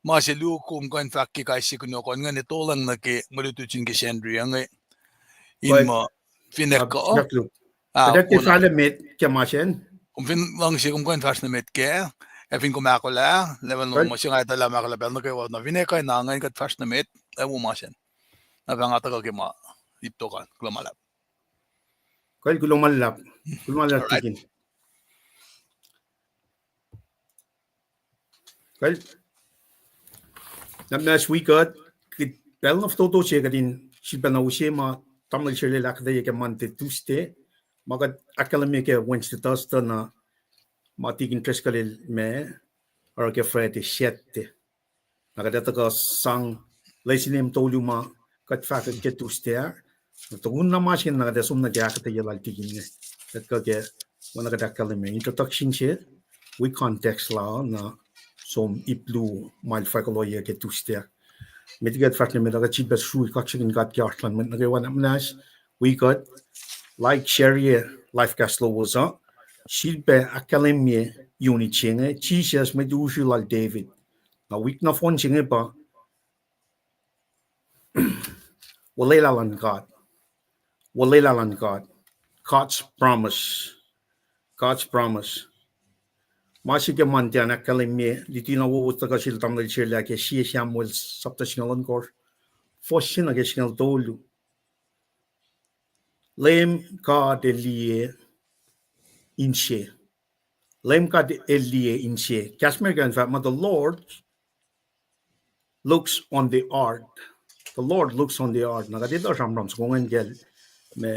ma se luo kom kuh in fahk ke kais sie kunohkohn ingacn, e tohlwacng nuh ke mwe lutlut sin ke Sacnri uh inge. In muh fin ekuh, kuht ac tiac fahsr nuh met ke ma sacn. Kom fin luhngse kom kuh in fahsr nuh met kac, ac fin kom ahkolah, level nuh ma se nga etuh lah ma ahkolah pacl nuh kwewa, na fin ekuh na ingacn kuht fahsr nuh met, ac wo ma sacn. Na fah nga tuhkuh ke ma ip tok an, kuloh ma luhlahp. Kuloh ma luhlahp. Kuloh ma luhlahp Tikin. Kuloh. Na muhnahs wi kuht, kuht pacl na fototo se kuht in sifilpac na use ma tamuhlwel Sherlel ahkuhtweyac ke Monday, Tuesday, ma kuht ahkkahlwemye ke Wednesday, Thursday na ma Tikin Driscoll el ma oruh ke Friday, Saturday. Na kuht ac tuhkuh sang lesson em tolu ma kuht fahkwack ke Tuesday ah. Tukun na ma se inge na kuht ac som nuh ke ahkuhtweyac lal Tikin inge. Kuht kuh ke, oacna kuht ahkkahlwemye introduction se, wi context la na som ip luo ma el fahk ohiyac ke Tuesday ah. Met liki kuht fahsr nuh met ah kuht sifilpac srui kaksakihn God ke oasr luhn mwet nuh kwewa. Na muhnahs wi kuht, like, share-ye live cast lowos uh, sifilpac ahkkahlwemye unit se inge, Jisus Mwet Usru lal David. Na wik nohfohn se inge pa olwelah luhn God. Olwelah luhn God. God's promise. God's promise. Ma se ke Monday an ahkkahlwemye, luti na wowo tuhkuh sel tamuhlwel Sherlel ke sie Samuel sapta singucul ohnkohsr, fuhs se nuh ke singucul tolu. Leum God El liye inse. Leum God El liye inse. Kahs American fahk muh, the Lord looks on the heart. The Lord looks on the heart. Na kuht etuh sramsram soko ingacn kacl, ma,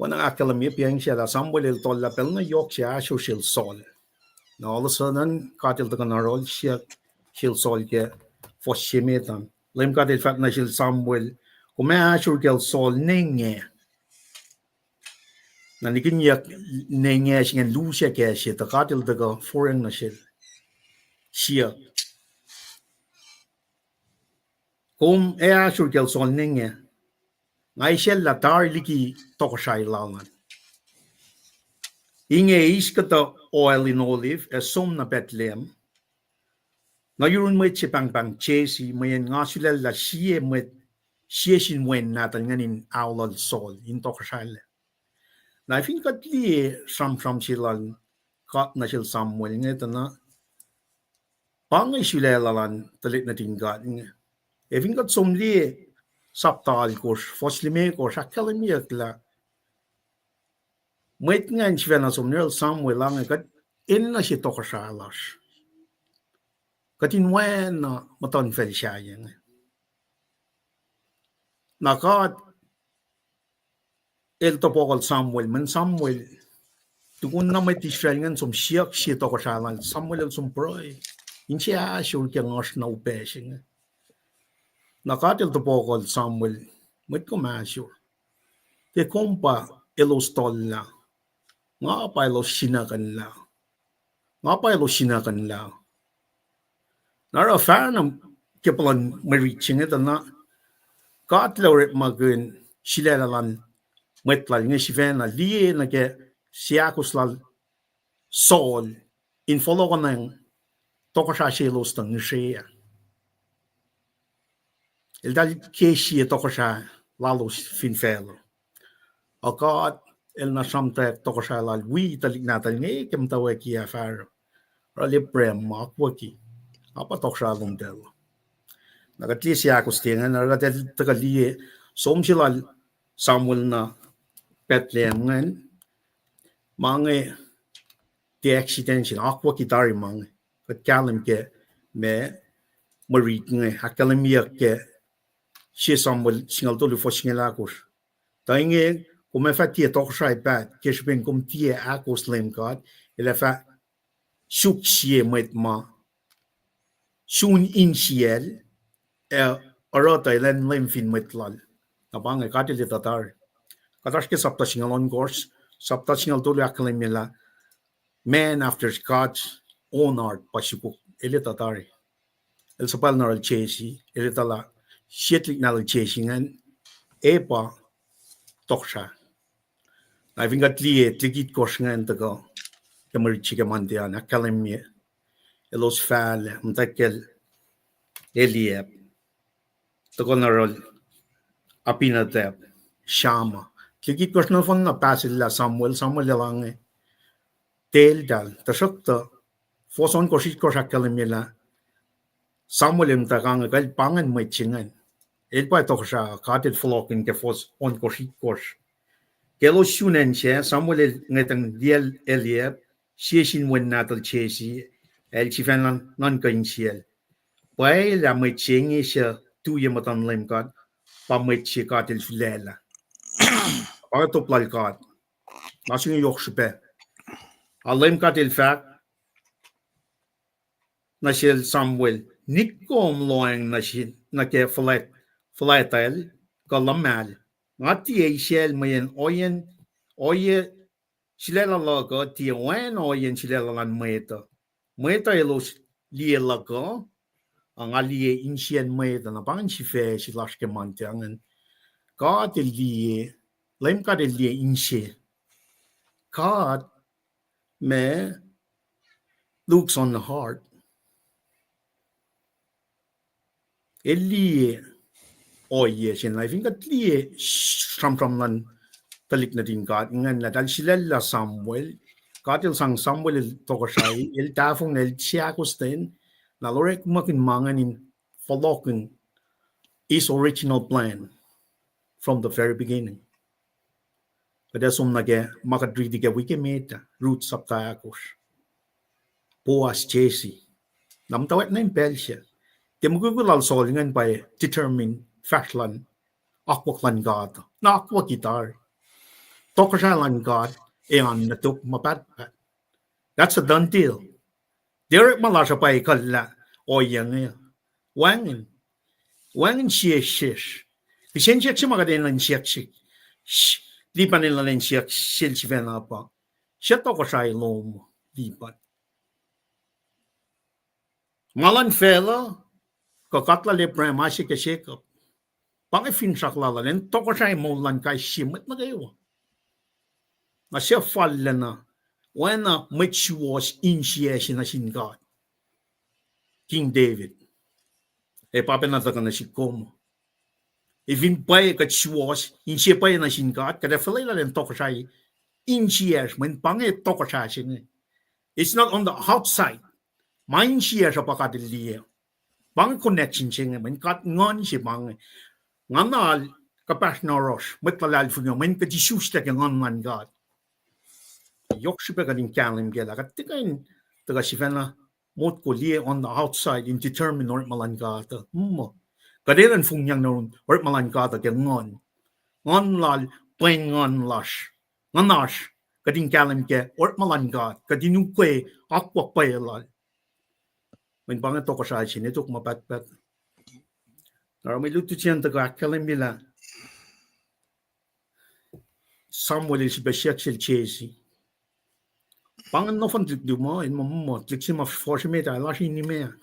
oacna ahkkahlwemye, pacl se lah Samuel el tuhlac pacl na yohk se ahsor sel Saul. Na all of a sudden God El tuhkuh na oruh siyuck sel Saul ke fuhs se met an. Leum God El fahk nuh sel Samuel, kom ac ahsor kacl Saul nwe inge. Na nikihnyuck nwe inge se ingacn lusac kac se, tuh God El tuhkuh foracng nuh sel, siyuck, kom ac ahsor kacl Saul nwe inge. Nga eisacllah tari liki tohkohsrahi lal an. Inge eis kuhtuh oil in olive ac som nuh Bethlehem, nuh yurun mwet se pahngpahng Jesse, mweyen nga sulaclah sie mwet, sie sin wen nahtuhl ingacn in aolal Saul in tohkohsrahi. Na fin kuht liye sramsram se lal God nuh sel Samuel inge tuh na, pa inge sulaclah luhn tuhlihk nuhtin God inge. Ac fin kuht som liye sapta alkosr, fuhs limekohsr, ahkkahlwemyeyuck lah Mwet ingacn sifacna som nuh sel Samuel ah inge, kuht enenuh se tohkohsrah lasr. Kuht in oacna muhtuhnfacl sahyac inge. Na God El tuh pohkohl Samuel, mweyen Samuel, tukun na mwet Israel ingacn som siyuck sie tohkohsrah lal, Samuel el som pruhe, inse ahsor ke nguhsr na upac se inge. Na God El tuh pohkohl Samuel, mwet kom ahsor. Ke kom pa elos tohllah, nga pa elos sinakuhnlah. Nga pa elos sinakuhnlah. Na oruh fahsr na ke puhlan mwe rit se inge tuh na God El orekmakihn sulaclah luhn mwet Lal inge sifacna liye nuh ke seahkos lal Saul in fohlohkohnwacng tohkohsrah selos tuh ngihsre ah. Eltahl ke sie tohkohsrah lalos fin facluh. Ac God El na sramtweack tohkohsrah lal wi tuhlihk nahtuhl inge ke muhtwacwacack ah fahsr. Oruh Leum Abraham ma akwucki, nga pa tohkohsrah lom tacl. Na kuht liye seahkos tiac ingacn, oruh kuht ac tuhkuh liye som se lal Samuel nuh Bethlehem ingacn. Ma inge tiac accident se, akwucki tari ma inge. Kuht kahlwem ke ma mwe rit inge ahkkahlwemyeyuck ke Sie Samuel singucul tolu fuhs singucul ahkosr. Tuh inge, kom ac fah tiac tohkohsrahi paht ke srihpen kom tiac ahkos Leum God, El ac fah suk sie mwet ma sun insiyacl, ac oruh tuh elan leum fin mwet Lal. Na pa inge God El etuh tari. Kuht oasr ke sapta singucul ohnkohsr, sapta singucul tolu ahkkahlwemye lah man after God's own heart pa sukok, el etuh tari. El suhpwacl nahtuhl Jesse, el etuh lah sie tuhlihk nahtuhl Jesse ingacn, e pa tohkohsrah. Na fin kuht liye tuhlihk itkohsr ingacn tuhkuh ke mwe rit se ke Monday an, ahkkahlwemye elos fahlac, muhtwacwacack Eliab, tuhkuh nahtuhl Abinadab, Shammah. Tuhlihk itkohsr nohfohn na pahsrlah Samuel, Samuel el inge, tiac eltahl, tuhsruhktuh fuhs ohnkohsr itkohsr ahkkahlwemye lah Samuel el muhtwacwacack inge, kuh el pa ingacn mwet se ingacn. El pa tohkohsrah, God El fohlohkihn ke fuhs ohnkohsr itkohsr. Ke elos sun acn sac, Samuel el ngwetacng liyacl Eliab, sie sin wen nahtuhl Jesse, el sifacna nuhnkuh insiyacl. Pwacye lah mwet se inge suc tuyak muhtuhn Leum God, pa mwet se God El sulaclah. Pa inge top lal God. Na se inge yohk srihpac. Ac Leum God El fahk nuh sel Samuel, Nikkom lohacng nuh sin, nuh ke fuhlwact-, fuhlwactacl kuh luhmahl. Nga tiac isacl mweyen ohiyacn, ohiyac sulaclah luhk uh tiac oacna ohiyacn sulaclah luhn mwet uh. Mwet uh elos liye luhk uh, ac nga liye insiyacn mwet uh. Na pa ingacn sifac se lasr ke Monday ingacn. God El liye, Leum God El liye inse. God ma looks on the heart. El liye ohiyac se na. Fin kuht liye sramsram luhn tuhlihk nuhtin God ingacn lah eltahl sulaclah Samuel, God El sang Samuel el tohkohsrahi, el tahfonglac, el seahkostwen, na el orekmakihn ma ingacn in fohlohkihn his original plan from the very beginning. Kuht ac som nuh ke ma kuht riti ke wik emet ah, Ruth sapta ahkosr. Boaz, Jesse. Na muhtwacwacack nuh in pacl se. Ke mukwikwi lal Saul ingacn pa determine fahsr luhn akwuck luhn God. Na akwucki tari. Tohkohsrahi luhn God ac oan nuh tok ma pahtpaht. That's a done deal. Tiac orekma lasr uh pa ekuhllah ohiyac inge. Wacngihn. Wacngihn sie sesr. Kihsen siyuck se ma kuht enenuh in siyuck sihk, Lipan enenuh in siyuck sel sifacna pa, suc tohkohsrahi lom, Lipan? Ma luhn facluh, kuh God lal Abraham, Isaac, ac Jacob? Pa inge finsrak lal, elan tohkohsrahi moul luhn kais sie mwet nuh kwewa. Na suc fallacna, oacna mwet suwohs insiyacsr nuh sin God, King David. Ac pa pacna tuhkuh nuh sihk kom. Ac fin pwacye kuht suwohs insiyac pwacye nuh sin God, kuht ac fuhlwelah elan tohkohsrahi insiyacsr, mweyen pa inge tohkohsrahi se inge. It's not on the outside. Ma insiyacsr uh pa God El liye. Pa inge connection se inge, mweyen God Nguhn se pa inge. Nguhn Lal kuhpahsr na oruh mwet luhlahlfongi uh, mweyen kuht isuslac ke Nguhn luhn God. Yohk srihpac kuht in kahlwem kac lah kuht tiac kuh in tuhkuh sifacna motko liye on the outside in determine orekma luhn God uh. Mm. Kuht enenuh in fongyang nuh orekma luhn God uh ke Nguhn. Nguhn Lal, pweng Nguhn lasr. Nguhn oasr, kuht in kahlwem kac orekma luhn God, kuht in ukwe akwuck pwacye Lal. Mweyen pa inge tohkohsrahi se nuh tok ma pahtpaht. Na oruh mwe lutlut se an tuhkuh ahkkahlwemye lah Samuel el sifilpac siyuck sel Jesse. Pa ingacn nohfohn tuhlihk luhn ma, el muh, muh, tuhlihk se ma fuhsr emet ah, el oasr in imac.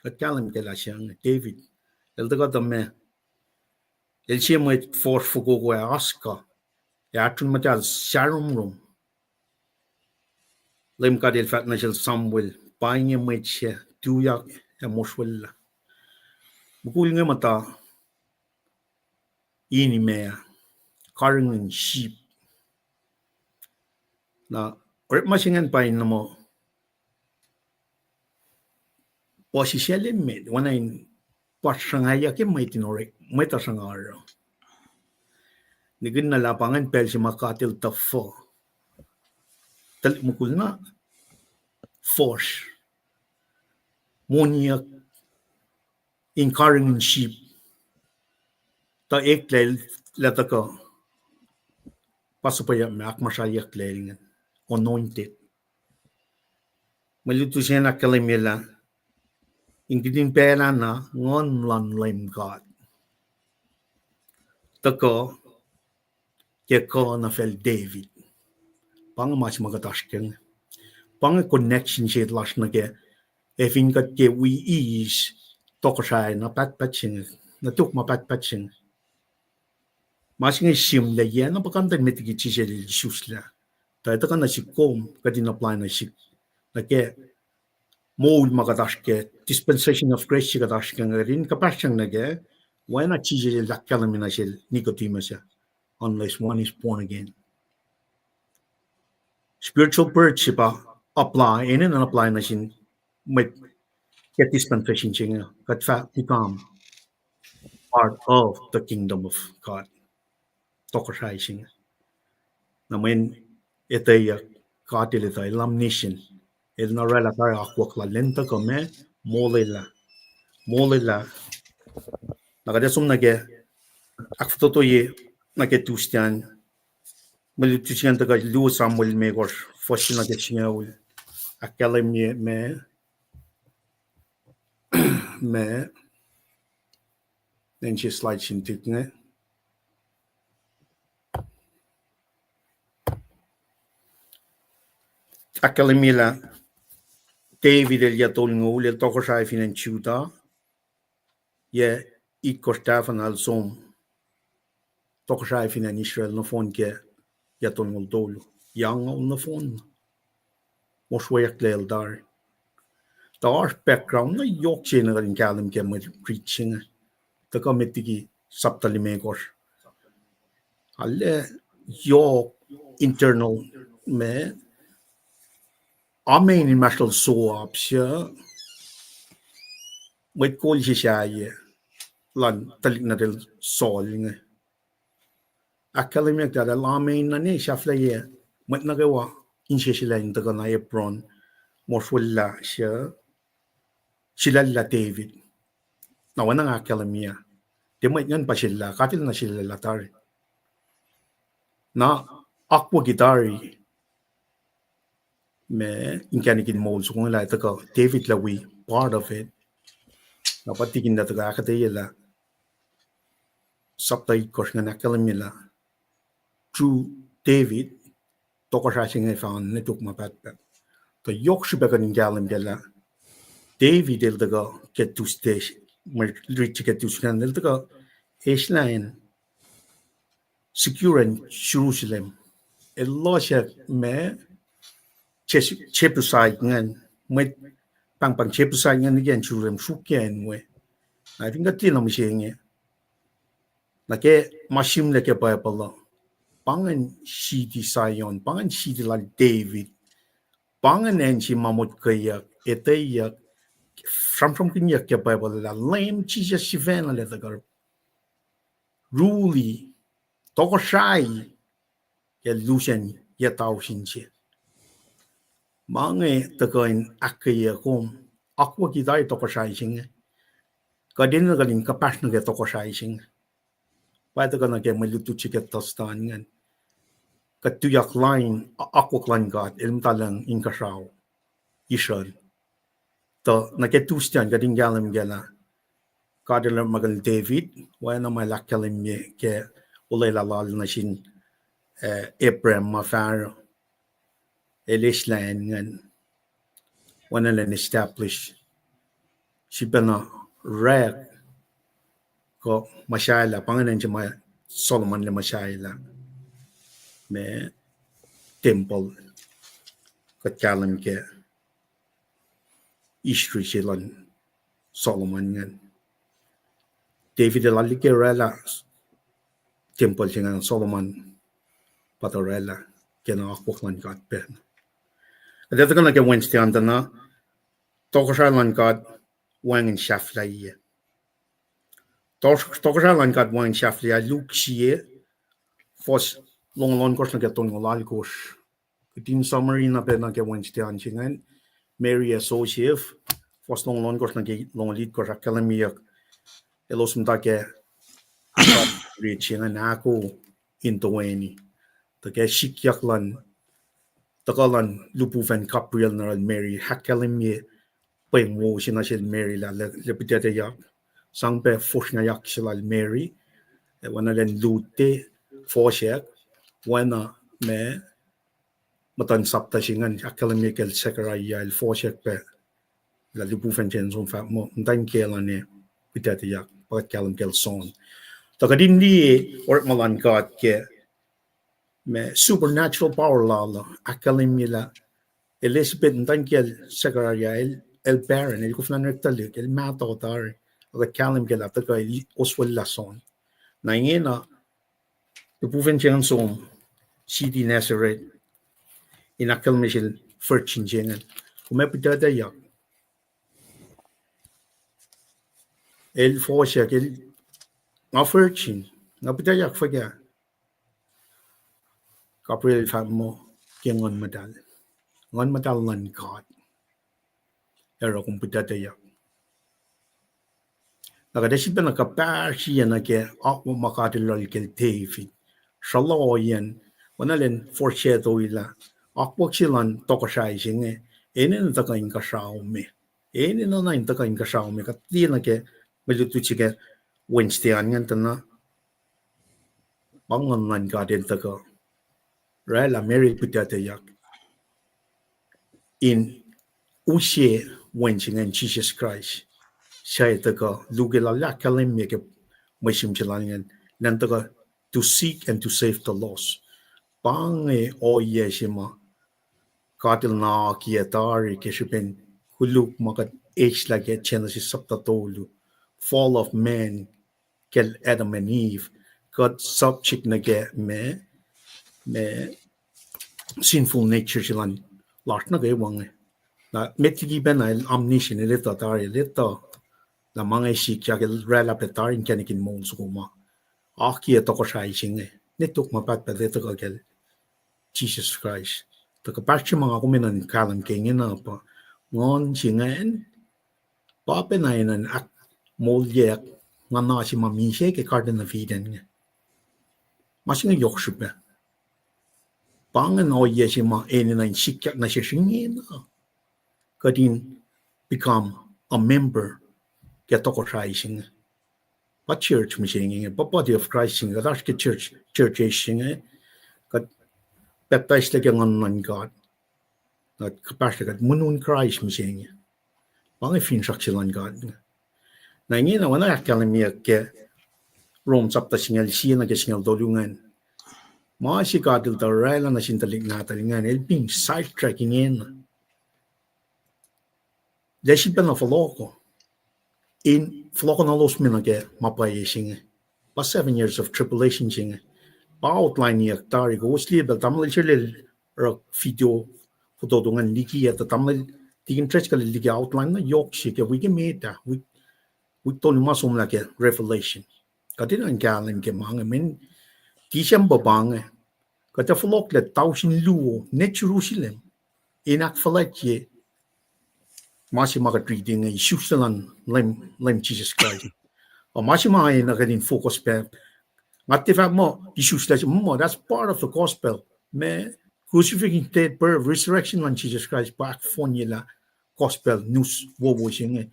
Kuht kahlwem kac lah se inge David. El tuhkuh tuh ma, el sie mwet fuhsr fokoko ac oaskuh, ac ahtron muhtahl sahromrom. Leum God el fahk nuh sel Samuel, pa inge mwet se tuyak ac mosrwellah. Mukul inge muhta in imac, karihngihn sip. Na orekma se ingacn pa in muh puhsisacl emet, oacna in pa sruhngayak ke mwet in orek, mwet uh sruhnga oruh. Nikihn na lah pa ingacn pacl se ma God el tuhfuh tuhlihk mukul na fuhsr, moniyuck in karihngihn sip, tuh eklac lah tuhkuh pa suhpweyuck ma ahkmuhsrahyucklac ingacn, anointed. Mwe lutlut se ingacn ahkkahlwemye lah in kihtin pacl ah na Nguhn luhn Leum God tuhkuh ke kuh nuh facl David. Pa inge ma se ma kuht oasr ke inge. Pa inge connection se lasr nuh ke, ac fin kuht ke wi eis tohkohsrahi na pahtpaht se inge, nuh tok ma pahtpaht se inge. Ma se inge sihmlac yac na puhkantwen met liki Jisus el isuslac. Tuh etuh kuh nuh sihk kom, kuht in apply nuh sihk. Nuh ke moul ma kuht oasr ke, dispensation of grace se kuht oasr ke inge, kuht in kuhpahsryang nuh ke, oacna Jisus el ahkkahlwemye nuh sel Nicodemus ah, unless one is born again. Spiritual birth se pa apply, enenuh apply nuh sin mwet ke dispensation se inge, kuht fah become part of the kingdom of God. Tohkohsrahi se inge. Na mweyen etweyuck, God el etuh, el omniscient. El na oraclah tari akwuck lal, lwen tuhkuh ma, molwelah. Molwelah. Na kuht ac som nuh ke ahkfototoye nuh ke Tuesday an, mwe lutlut se ingacn tuhkuh luo Samuel limekohsr, fuhs se nuh ke singucul. Ahkkahlwemye ma, ma, nwe se slide sin tik inge. Ahkkahlwemye lah David el yac tolngoul, el tohkohsrahi fin acn Judah, yac itkohsr tahfuh na el som tohkohsrahi fin acn Israel nohfohn ke yac tolngoul tolu, yac angngaul nohfohn. Mosrweyucklac el tari. Tuh oasr background na yohk se na kuht in kahlwem ke mwe riti se inge. Tuhkuh met liki sapta limekohsr. Arlac yohk internal ma, amen inmahsrlol Joab se, mwet kol se sahyac, elan tuhlihk nuhtin Saul inge. Ahkkahlwemyeyuck lah el amen na ne sahflahiyac mwet nuh kwewa inseselac in tuhkuh na Hebron, mosrwellah se, sulaclah David. Na oacna nga ahkkahlwemye, tiac mwet ingacn pa sulaclah, God el na sulaclah tari. Na akwucki tari, ma inkacnek in moul soko inge lah tuhkuh David lah wi part of it. Na pa tikin lah tuhkuh ahkuhtweyelah sapta itkohsr ingacn ahkkahlwemye lah through David, tohkohsrahi se inge fah nuh tok ma pahtpaht. Tuh yohk srihpac kuht in kahlwem kac lah David el tuhkuh ke Tuesday, mwe riti ke Tuesday ingacn el tuhkuh eislah in secure in Jerusalem. El lohsryak ma Jes-, Jebusite ingacn, mwet pahngpahng Jebusite ingacn nuh ke acn Jerusalem sruokyac in we. Na fin kuht liye na mihsenge, nuh ke ma sihmlac ke Bible uh, pa ingacn city Zion, pa ingacn city lal David, pa ingacn acn se ma motkweyuck, etweyuck, sramsramkihnyuck ke Bible lah Leum Jisus sifacna el tuhkuh rule, tohkohsrahi ke lusen yac tausin se. Ma inge tuhkuh in ahkkweye kom, akwucki tari tohkohsrahi se inge. Kuht enenuh kuht in kuhpahsr nuh ke tohkohsrahi se inge. Pa tuhkuh nuh ke mwe lutlut se ke Thursday ingacn. Kuht tuyak lain akwuck luhn God, el muhta lucng inkuhsrao, isrucl. Tuh nuh ke Tuesday an kuht in kahlwem kac lah God el orekmakihn David, oacna ma el ahkkahlwemye ke olwelah lal nuh sin, eh, Abraham ma fahsruh. El eislah ingacn, oacna elan establish. Sifacna orek kuh muhsahelah, pa ingacn se ma Solomon el muhsahelah. Ma tempuhl, kuht kahlwem ke history se luhn Solomon ingacn. David el arlac ke oraclah tempuhl se ingacn, Solomon pa tuh oraclah ke na akwuck luhn God pacna. Kuht ac tuhkuh nuh ke Wednesday an tuh na, tohkohsrahi luhn God wacngihn sahflahiyac. Tohkohsrahi luhn God wacngihn sahflahiyac, Luke sie, fuhs longoul ohnkohsr nuh ke tolngoul alkohsr. Kuht in summary na pacna ke Wednesday an se ingacn, Mary ac Joseph, fuhs longoul ohnkohsr nuh ke longoul itkohsr, ahkkahlwemyeyuck elos muhta ke ahkpah rit se ingacn ahko in toeni. Tuh ke sikyak luhn, tuhkuh luhn lihpufacn Gabriel nuh yohrohl Mary, ahkkahlwemye pweng wo se nuh sel Mary lah, lah, lah pihtuctuyak, sang pac fosrngahyak se lal Mary, ac oacna elan lute, fohsack, oacna ma muhtuhn sapta se ingacn ahkkahlwemye kacl Zechariah el fohsack pac lah lihpufacn se in som fahk muh muhtwacn kiyacl an ac pihtuctuyak, pa kuht kahlwem kacl John. Tuh kuht in liye orekma luhn God ke ma supernatural power lal uh, ahkkahlwemye lah Elizabeth muhtwacn kiyacl Zechariah el, el barren, el koflah in orek tuhlihk, el mahtuh tari, ac kuht kahlwem kac lah tuhkuh el oswellah John. Na ingena lihpufacn se ingacn som, city Nazareth, in ahkkahlwemye sel virgin se ingacn, kom ac pihtuctuyak. El fohsack, el, nga virgin, nga pihtuctuyak fuhkah? Gabriel el fahk muh, ke Nguhn Muhtahl. Nguhn Muhtahl luhn God ac oruh kom pihtuctuyak. Na kuht ac sifacna kuhpahsr sie nuh ke akwuck ma God el yohrohl kacl David. Sruhlohiyacn, oacna elan foreshadow lah akwuck se luhn tohkohsrahi se inge enenuh tuhkuh inkuhsrao me. Enenuh na in tuhkuh inkuhsrao me. Kuht liye nuh ke mwe lutlut se ke Wednesday an ingacn tuh na, pa Nguhn luhn God el tuhkuh. Oraclah Mary el pihtuctuyak in use Wen se ingacn, Jisus Kraist, suc tuhkuh, Luke el ahkkahlwemye ke mwe sihm se lal ingacn, elan tuhkuh to seek and to save the lost. Pa inge ohiyac se ma God el na akiyac tari ke srihpen koluk ma kuht eslah ke Genesis sapta tolu, fall of man, kacl Adam and Eve, kuht subject nuh ke ma, ma sinful nature se lal, lasr nuh kwewa inge. Na met liki pacna el omniscient, el etuh tari, el etuh lah ma inge sikyak, el oraclah pac tari inkacnek in moul soko ma akiyac tohkohsrahi se inge. Ne tok ma pahtpaht el tuhkuh kacl Jisus Kraist. Tuh kuhpahsr se ma nga kom enenuh in kahlwem ke ingena pa, Nguhn se ingacn pa pacna enenuh in ahkmoulyak nguhna se ma misac ke Garden of Eden inge. Ma se inge yohk srihpac. Pa ingacn ohiyac se ma enenuh in sikyak nuh sesr ingena, kuht in become a member ke tohkohsrahi se inge. Pa church mihsenge inge, pa body of Christ se inge, kuht oasr ke church, church age se inge, kuht pacptaislac ke Nguhn luhn God. Na kuhpahsrlac kuht monun Kraist mihsenge. Pa inge finsrak se luhn God. Na ingena oacna ahkkahlwemyeyuck ke Rom sapta singucul sie nuh ke singucul tolu ingacn, ma se God el tuh oraclah nuh sin tuhlihk nahtuhl ingacn, el being sidetrack ingena. Lah sifacna fohlohkoh. In fohlohkoh na elos me nuh ke ma pwacye se inge. Pa seven years of tribulation se inge. Pa outline-iyuck tari, kowos liye pacl tamuhlwel se lal oruh video fototo ingacn liki ah, tuh tamuhlwel Deacon Driscoll el liki outline na yohk se ke wik emet ah, wik, wik tolu ma somlah ke Revelation. Kuht enenuh in kahlwem ke ma inge mweyen December pa inge. Kuht ac fohlohklac tausin luo, ne Jerusalem. in ahkfuhlwactye ma se ma kuht riti inge, isuslac luhn Leum, Leum Jisus Kraist. Uh, ma se ma enenuh kuht in focus pac. Nga tiac fahk muh isuslac se muh, that's part of the gospel. Ma crucifixion, death, burial, resurrection luhn Jisus Kraist pa ahkfohnyelah gospel, news wowo se inge.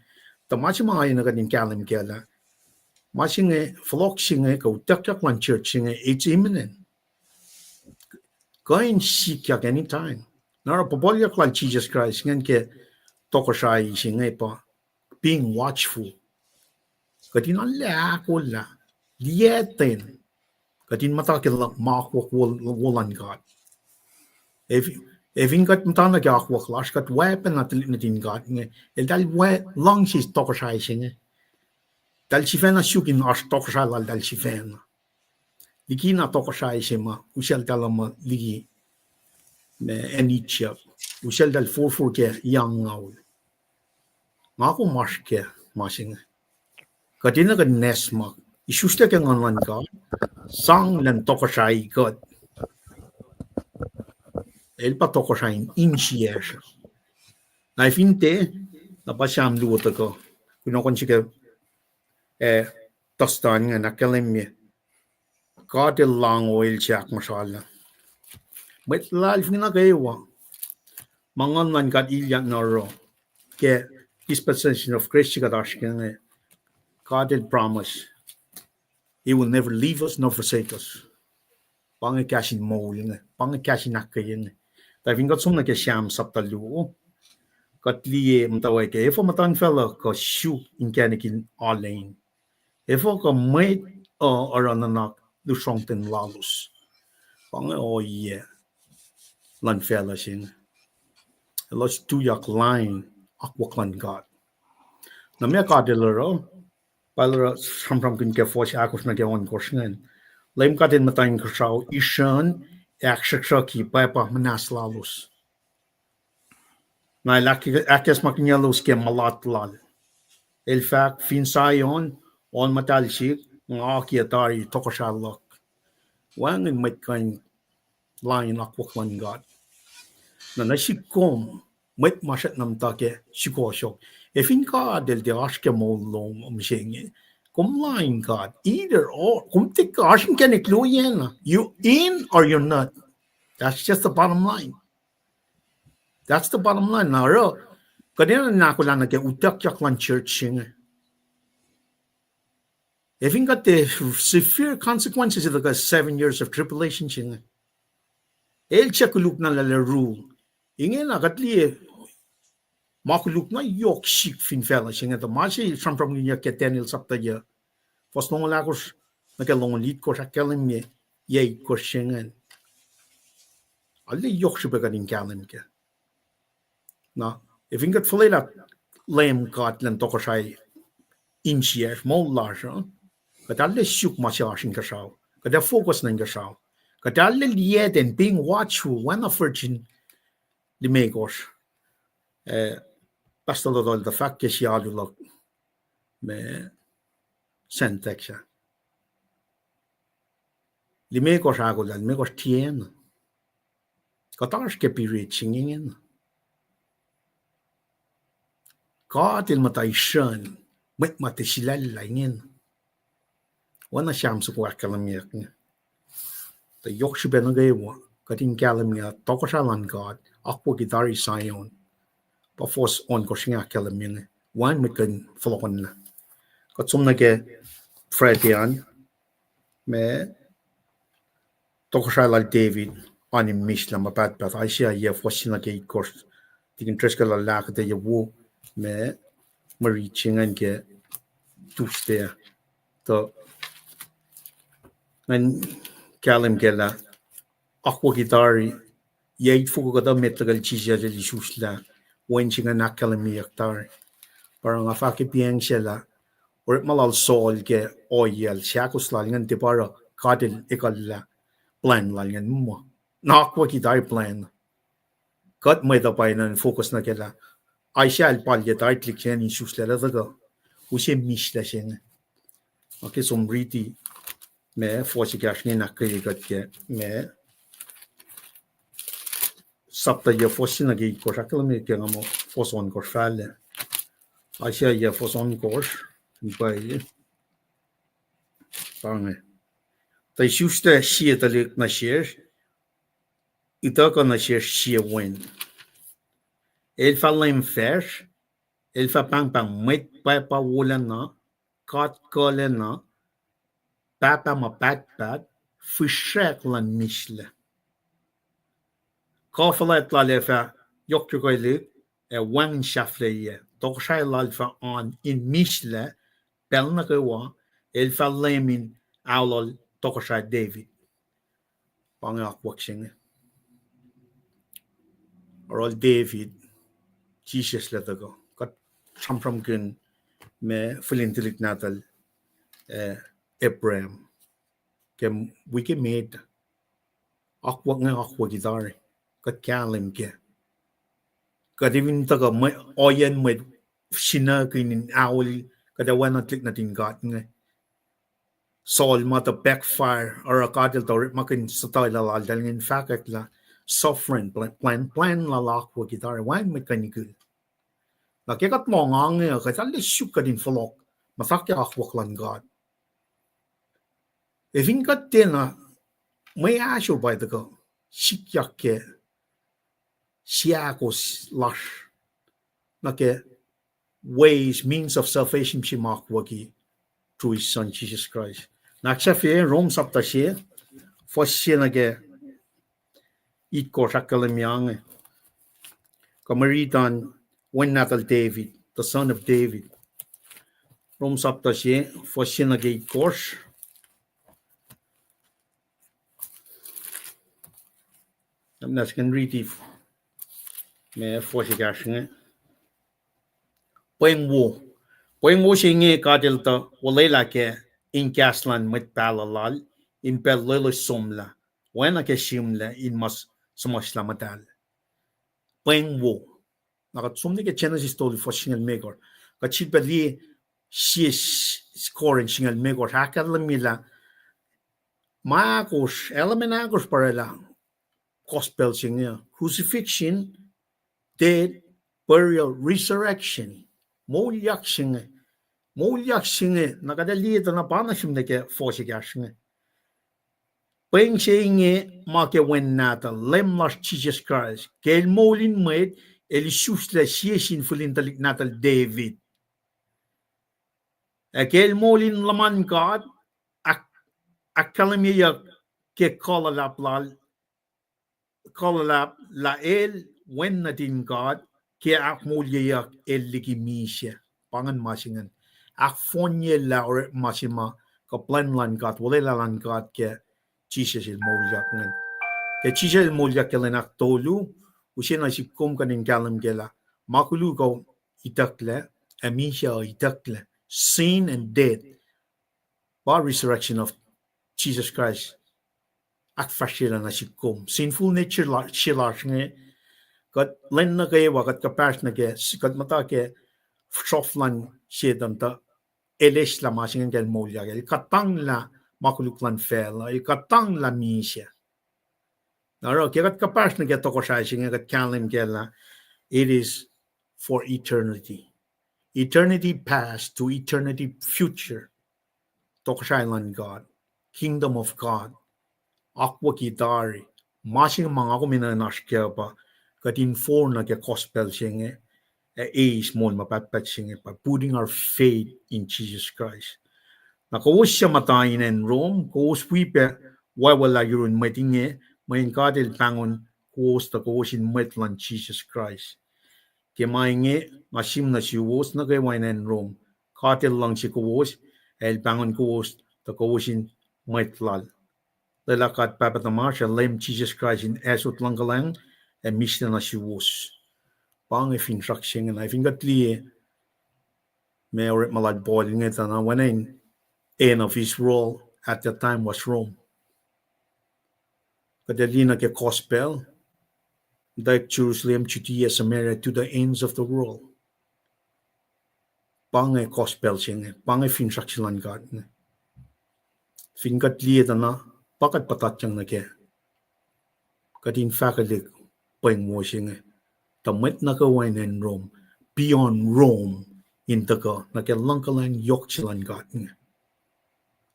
Tuh ma se ma enenuh kuht in kahlwem kac lah ma se inge, fohlohk se inge, kuh utuckyak luhn church se inge, it's imminent. Kuh in sikyak anytime. Na oruh puhpuhlyuck lal Jisus Kraist ingacn ke tohkohsrahi se inge pa being watchful. Kuht in arlac ahkolah, liyacten, kuht in muhta ke ma akwuck wo luhn God. Ac fin kuht muhta nuh ke akwuck lasr, kuht weapon na tuhlihk nuhtin God inge, eltahl luhngse tohkohsrahi se inge. Eltahl sifacna suk in oasr tohkohsrahi laltahl sifacna. Likina tohkohsrahi se ma useltahl uh ma liki ma acn Egypt, useltahl forfor ke yang ngaul. Nga kom oasr ke ma se inge. Kuht enenuh kuht in acsmak, isuslac ke Nguhn luhn God, sang lwen tohkohsrahi kuht. El pa tohkohsrahi in insiyacsr. Na fin tiac, na pa Sam luo tuhkuh, kunohkohn srihke, eh, Tuhsruhk ingacn ahkkahlwemye God El lahngo, El se ahkmuhsralah. Mwet luhlahlfongi nuh kwewa, ma Nguhn luhn God ilyak na oruh ke dispensation of grace se kuht oasr ke inge, God El promise He will never leave us nor forsake us. Pa inge kahs in moul inge, pa inge kahs in ahkkweye inge. Tuh fin kuht som nuh ke Sam sapta luo, kuht liye muhtwacwacack ke efuh muhtuhnfacl uh kuh suk inkacnek in alu in. Efuh kuh mwet uh oruh nuhnak lusrongten lalos. Pa inge ohiyac luhn facluh se inge. Elos tuyak lain akwuck luhn God. Na ma God El oruh, pa El oruh sramsramkihn ke fuhs ahkosr nuh ke ohnkohsr ingacn. Leum God El muhta inkuhsrao isrucn, ac ahksruhksruhki pwacpa muhnahs lalos. Na El ahk-, ahkacsmakihnyelos ke mulat Lal. El fahk, fin Zion, on muhtahl sihk, nga kiyac tari tohkohsrahi luhk. Wacngihn mwet kuh in lain akwuck luhn God. Na nuh sihk kom, mwet ma srackna muhta ke sukohsohk, ac fin God El tiac oasr ke moul lom mihsenge, kom lain God, either or, kom tiac kuh oasr inkacnek luo yacna. You in or you're not. That's just the bottom line. That's the bottom line. Na oruh, kuht enenuh in ahkolah nuh ke utuckyak luhn church se inge. Ac fin kuht tiac, severe consequences of the seven years of tribulation se inge. El tiac koluk na lah El rule. Ingena kuht liye ma koluk na yohk sihk fin facluh se inge, tuh ma se sramsramkihnyuck ke Daniel sapta yuc, fuhs longoul ahkosr nuh ke longoul itkohsr ahkkahlwemye yac itkohsr se ingacn. Arlac yohk srihpac kuht in kahlwem kac. Na, ac fin kuht fuhlwelah Leum God luhn tohkohsrahi insiyacsr moul lasr uh, kuht arlac suk ma se oasr inkuhsrao. Kuht ac focus nuh inkuhsrao. Kuht arlac liyacten being watchful, oacna virgin limekohsr. Eh, Pastor Lodol tuh fahk ke sie alu luhk ma Sentex ah, limekohsr ahkolah, limekohsr tiacna. Kuht oasr ke period se ingena. God El muhta isrucn mwet ma tiac sulaclah ingena. Oacna Sam soko ahkkahlwemyeyuck inge. Tuh yohk srihpac nuh kwewa kuht in kahlwem lah tohkohsrahi luhn God akwucki tari Zion. Pa fuhs ohnkohsr inge ahkkahlwemye inge. Wacngihn mwet kuh in fohlohkohnlah. Kuht som nuh ke Friday an, ma tohkohsrahi lal David an in mihslah ma pahtpaht, Isaiah yac fuhs se nuh ke itkohsr. Tikin Driscoll el ahkuhtweyac wo ma mwe rit se ingacn ke Tuesday. Tuh ngan kahlwem kac lah akwucki tari, yac itfoko kuhtuh met luhkel Jisus el isuslah, wen se ingacn ahkkahlwemyeyuck tari. Pa oruh nga fahk ke pacl se lah orekma lal Saul ke ohiyac lal, seahkos lal ingacn tiac pa oruh God El ekuhllah plwacn lal ingacn muh. Na akwucki tari plwacn. Kuht mwet uh pa enenuh in focus nuh kac lah Isaiah el palye tari tuhlihk se ingacn in isuslac, tuhkuh use mihslac se inge. Ac ke som riti ma fuhs ekahsr inge in ahkkweye kuht ke ma Sapta yac, fuhs se nuh ke itkohsr, ahkkahlwemye ke nga muh fuhs ohnkohsr fahlac. Isaiah yac, fuhs ohnkohsr, in pwacye. Pa inge. Tuh isuslac sie tuhlihk nuh sesr, utuckuh nuh sesr sie wen. El fah leum facsr, el fah pahngpahng Mwet Pwacpa Wolacna, God Kuhlacna, Pahpah ma pahtpaht, Fihsrack luhn Mislac. Kuh fuhlwact lal ac fah yohkyohkwelihk, ac wacngihn sahflahiyac. Tohkohsrahi lal fah oan in mislac pacl nuh kwewa, el fah leum in aolol tohkohsrah David. Pa inge akwuck se inge. Oruh David, Jisus el tuhkuh. Kuht sramsramkihn ma fihl in tuhlihk nahtuhl, eh, Abraham. Ke wi ke met, akwuck inge akwucki tari. Kuht kahlwem kac. Kuht fin tuhkuh mwe, ohiyacn mwet sinuckihn in aol, kuht oacna tuhlihk nuhtin God inge. Saul ma tuh backfire, oruh God el tuh orekmakihn suhtuhlah laltahl inge in fahkwack lah sovereign plan, plan, plan lal akwucki tari, wacngihn mwet kuh in ikihn. Na ke kuht lohng inge, kuht arlac suk kuht in fohlohk, muhta ke akwuck luhn God. Ac fin kuht tiacna, mwe ahsor pa tuhkuh sikyak ke seahkos lasr nuh ke ways, means of salvation se ma akwucki through his son Jesus Christ. Na ahksahfye Rom sapta se, fuhs se nuh ke itkohsr ahkkahlwemye inge. Kuh mwe riti an, wen nahtuhl David, the son of David. Rom sapta se, fuhs se nuh ke itkohsr. Am na sken riti ma fuhs ekahsr inge. Pweng wo. Pweng wo se inge God el tuh olwelah kac in kahs luhn mwet pahluh lal, in pacl loeloes somlah, oacna ke sihmlac in ma suhmuhslah muhtahl. Pweng wo. Na kuht som nuh ke Genesis tolu fuhs singucul limekohsr. Kuht sifilpac liye sie Korint singucul limekohsr, ahkkahlwemye lah ma ahkosr, element ahkosr pa orwaclah gospel se inge: crucifixion, death, burial, resurrection. Moulyak se inge. Moulyak se inge, na kuht ac liye tuh na pa nuh sihmlac ke fuhs ekahsr inge. Pweng se inge ma ke wen nahtuhl, Leum lasr Jisus Kraist. Ke el moul in mwet, el isuslac sie sin fihl in tuhlihk nahtuhl David. Ac ke el moul in luhman God, ahk-, ahkkahlwemyeyuck ke kuh luhlahp lal, kuh luhlahp lah el wen nuhtin God, ke ahkmoulyeyuck el liki misac. Pa ingacn ma se ingacn. Ahkfohnye lah orekma se ma kuh plwacn luhn God, olwelah luhn God ke Jisus el moulyak ingacn. Ke Jisus el moulyak ke lwen ahktolu, use nuh sihk kom kuht in kahlwem kac lah ma koluk uh itucklac, ac misac uh itucklac. Sin and death. Pa resurrection of Jesus Christ ahkfahsryelah nuh sihk kom. Sinful nature la-, se lasr inge, kuht lwen nuh kwewa, kuht kuhpahsr nuh ke, kuht muhta ke srof luhn Setuhn tuh el eslah ma se ingacn ke el moulyak. El kuhtanglah ma koluk luhn facluh, el kuhtanglah misac. Na oruh ke kuht kuhpahsr nuh ke tohkohsrahi se inge, kuht kahlwem kac lah it is for eternity. Eternity past to eternity future. Tohkohsrahi luhn God, kingdom of God, akwucki tari. Ma se inge ma nga kom enenuh in oasr kac pa kuht in forlah nuh ke gospel se inge, ac eis moul ma pahtpaht se inge by putting our faith in Jesus Christ. Na kowos suc muhta in acn Rom, kowos wi pac wacwalah yurun mwet inge, mweyen God el pahngon kowos tuh kowos in mwet luhn Jisus Kraist. Ke ma inge nga sihm nuh suwos nuh kwewa in acn Rom, God el luhngse kowos, ac el pahngon kowos tuh kowos in mwet lal. Lwelah God Pahpah tuhmasr ac Leum Jisus Kraist in asot luhngkuhlwacng ac mislac nuh suwos. Pa inge finsrak se inge na, fin kuht liye ma orekma lal Paul inge tuh na, oacna in end of his role at that time was Rome. Kuht liye nuh ke gospel, muhtwacwacack Jerusalem, Judea, Samaria, to the ends of the world. Pa inge gospel se inge, pa inge finsrak se luhn God inge. Fin kuht liye tuh na, pa kuht puhtatyang nuh kac. Kuht in fahkwelihk pweng wo se inge. Tuh mwet nuh kwewa in acn Rome, beyond Rome, in tuhkuh nuh ke luhngkuhlwacng yohk se luhn God inge.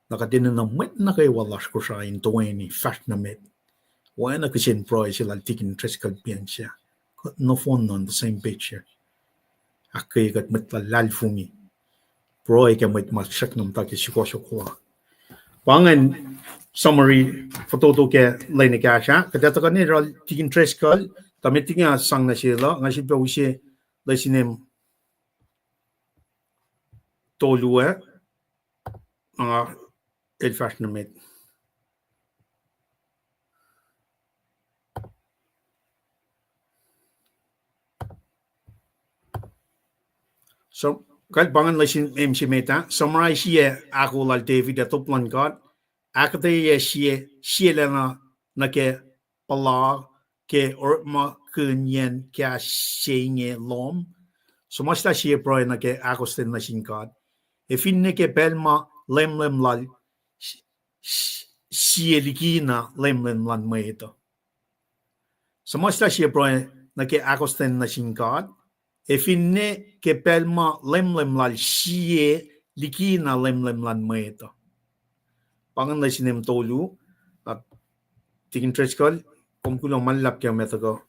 Na kuht enenuh mwet nuh kwewa lasr Kosrae in toeni fahsr nuh met. Oacna kihsen pruhe se lal Tikin Driscoll pian se. Kuht nohfohn on the same page here. Ahkkweye kuht mwet luhlahlfongi. Pruhe ke mwet ma srackna muhta ke sukohsohk la. Pa ingacn summary fototo ke lwen ekahsr ah. Kuht ac tuhkuh nuh yohrohl Tikin Driscoll, tuh met liki nga sang nuh sel uh, nga sifilpac use lesin em tolu ah, nga el fahsr nuh met. So, kal pa ingacn lesin em se met ah, summarize-i ahko lal David ac top luhn God, ahkuhtweyac sie, sielacna nuh ke puhla ke orekmakihnyacn kahs se inge lom. Suhmuhslah sie pruhe nuh ke ahkostwen nuh sin God. Ac finne ke pacl ma lemlem lal sie likina lemlem luhn mwet uh. Suhmuhslah sie pruhe nuh ke ahkostwen nuh sin God, ac finne ke pacl ma lemlem lal sie likina lemlem luhn mwet uh. Pa ingacn lesin em tolu, na Tikin Driscoll, kom kuloh ma luhlahp ke ma tuhkuh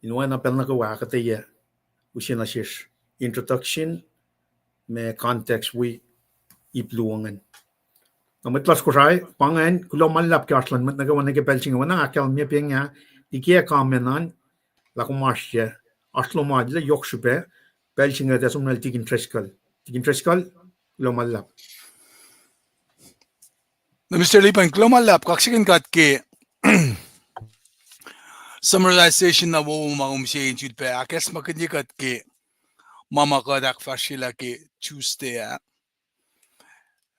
in oacna pacl nuh kwewa ahkuhtweyac, use nuh sesr introduction, ma context wi ip luo ingacn. Na mwet lasr Kosrae, pa ingacn, kuloh ma luhlahp ke oasr luhn mwet nuh kwewa nuh ke pacl se inge, oacna ahkkahlwemye pa inge, liki ac comment an, lah kom oasr yac, oasr lom an lah yohk srihpac, pacl se inge tuh som nuh Tikin Driscoll. Tikin Driscoll, kuloh ma luhlahp. Na Mister Lipan, kuloh ma luhlahp, kaksakihn God ke summarization na wowo ma kom se in sulpac ahkacsmakihnye kuht ke ma ma kuht ahkfahsryelah ke Tuesday ah.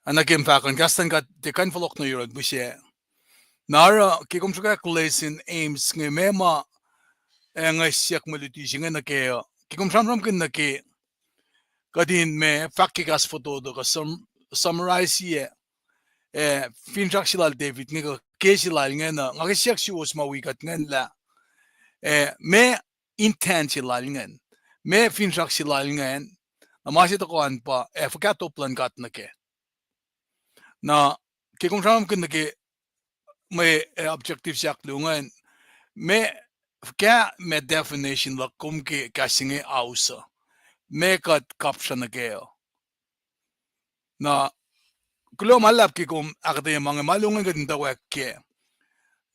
Oacna ke kom fahk an, kahs luhn God tiac kuh in fohlohk nuh yohrohl pihsac. Na oruh ke kom sruhkwack lesin James inge, meac ma, ah, nga siyuck mwe luti se inge nuh kac uh, ke kom sramsramkihn nuh ke kuht in ma fahk ke kahs fototo kuh sum-, summarize-i, ah, finsrak se lal David inge kuh ke se lal ingacn uh, nga ke siyuck suwos ma wi kuht ingacn lah, ah, meac intent se lal ingacn, meac finsrak se lal ingacn, na ma se tohkoh an pa, ah, fuhkah top luhn God nuh kac. Na ke kom sramsramkihn nuh ke mwe, ah, objective se ahkluo ingacn, meac, fuhkah ma definition luhk kom ke kahs se inge aus uh, meac kuht kapsra nuh kac uh. Na kuloh ma luhlahp ke kom ahkuhtweyac ma inge, ma luo ingacn kuht in tuhwack kac.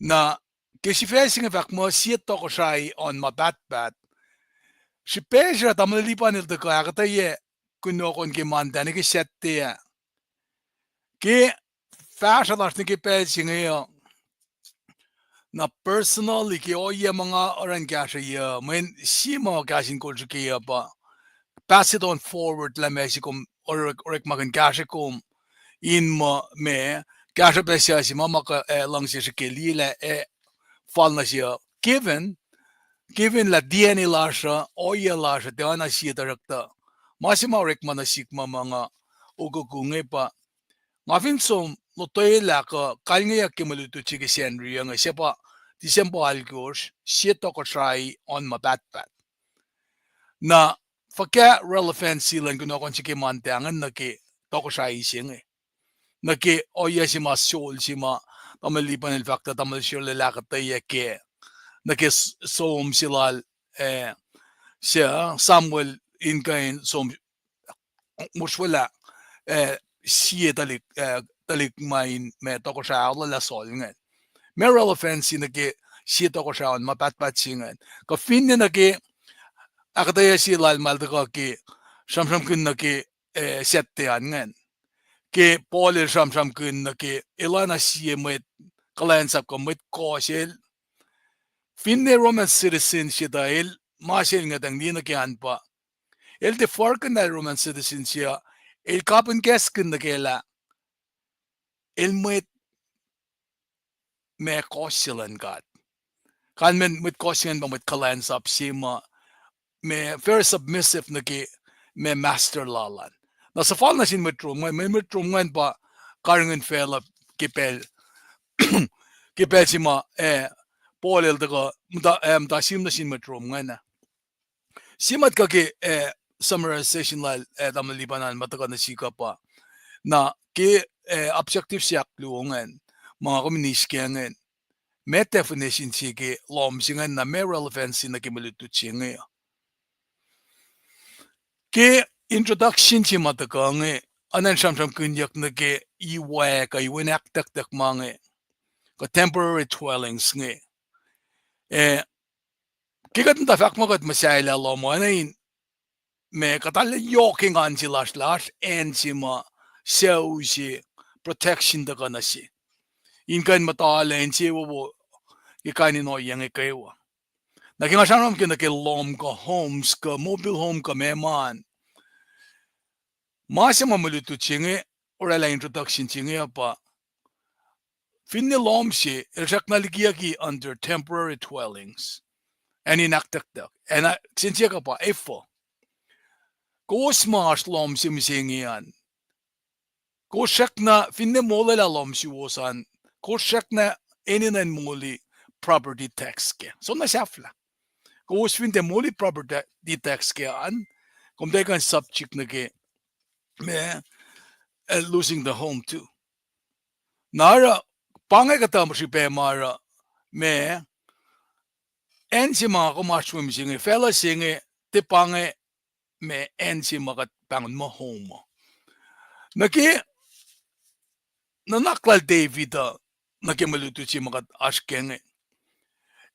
Na ke sifac se inge fahk muh sie tohkohsrahi on ma pahtpaht. Srihpac se oruh tamuhlwel Lipan el tuhkuh ahkuhtweyac kunohkohn ke Monday nuh ke Saturday ah. Ke fahsruh lasr nuh ke pacl se inge uh, na personally ke ohiyac ma nga oruh in kahsrweyuc, mweyen sie ma kahs in kol srihke uh pa pass it on forward lah ma se kom orek-, orekmakihn kahsre kom in muh ma, kahsruh pac suc se ma ma kuh, ah, luhngse srihke liye lah, ah, fal nuh se uh given, given lah D N A lasr uh, ohiyac lasr uh tiacna sie tuhsruhktuh ma se ma orekma nuh sihk ma ma nga okoku inge pa nga fin som lotwelah kuh kalngeyuck ke mwe lutlut se ke Sacnri uh inge, se pa December alkosr, sie tohkohsrahi on ma pahtpaht. Na fuhkah relevancy luhn kunohkohn se ke Monday ingacn nuh ke tohkohsrahi se inge, nuh ke ohiyac se ma sol se ma tamuhlwel Lipan el fahk tuh tamuhlwel Sherlel ahkuhtweyac kac, nuh ke s-, som se lal, ah, se, ah, Samuel in kuh in som mosrwelah, ah, sie tuhlihk, ah, tuhlihk ma in ma tohkohsrahi aolwelah Saul ingacn. Meac relevancy nuh ke sie tohkohsrahi on ma pahtpaht se ingacn, kuh finne nuh ke ahkuhtweyac se lal ma el tuhkuh ke sramsramkihn nuh ke, ah, Saturday an ingacn, ke Paul el sramsramkihn nuh ke el oacna sie mwet kuhlwacnsap kuh mwet kohs el, finne Roman citizen se tuh el, ma se el ngwetacng liye nuh ke an pa el tiac fahsrkihn lah el Roman citizen se uh, el kapihn kahskihn nuh kac lah el mwet ma kohs se luhn God. Kalmacn mwet kohs se ingacn pa mwet kuhlwacnsap se ma, ma very submissive nuh ke ma master lal an. Na suhfal nuh sin mwet Rom ingacn, mwe mwet Rom ingacn pa karihngihn facluh ke pacl, ke pacl se ma, ah, Paul el tuhkuh muhta, eh, muhta sihm nuh sin mwet Rom ingacn ah. Sie matwac ke, eh, summarization lal, eh, tamuhlwel Lipan an ma tuhkuh nuh sihk uh pa, na ke, eh, objective se ahkluo ingacn, ma nga kom in eis kac ingacn, meac definition se ke lohm se ingacn na meac relevancy nuh ke mwe lutlut se inge uh. Ke introduction se ma tuhkuh inge, an an sramsramkihnyuck nuh ke iwac kuh iwen ahktucktuck ma inge, kuh temporary dwellings inge. Eh, ke kuht muhta fahk muh kuht muhsahelah lohm uh, na in ma kuht arlac yohk engan se lasr lah oasr acn se ma sucu se, protection tuhkuh nuh se, in kuh in muhta lah insewowo ke kain in ohiyac inge kwewa. Na ke nga sramsram ke nuh ke lohm kuh homes kuh mobile home kuh meac ma an, ma se ma mwe lutlut se inge, oraclah introduction se inge uh pa, finne lohm se el srackna likiyucki under temporary dwellings, acn in ahktucktuck, acn, kihsen siyuck uh pa efuh? Kowos ma oasr lohm se mihsenge an, kowos srackna, finne molwelah lohm suwos an, kowos srackna enenuh in moli property tax kac. Soenna sahflah. Kowos fin tiac moli property tax kac an, kom tiac kuh in subject nuh ke ma, eh, losing the home too. Na oruh, pa inge kuhtuh srihpac ma oruh, ma, acn se ma kom oasr we mihsenge, facluh se inge, tiac pa inge ma acn se ma kuht pahngon muh home uh. Nuh ke nuhnak lal David uh, nuh ke mwe lutlut se ma kuht oasr kac inge,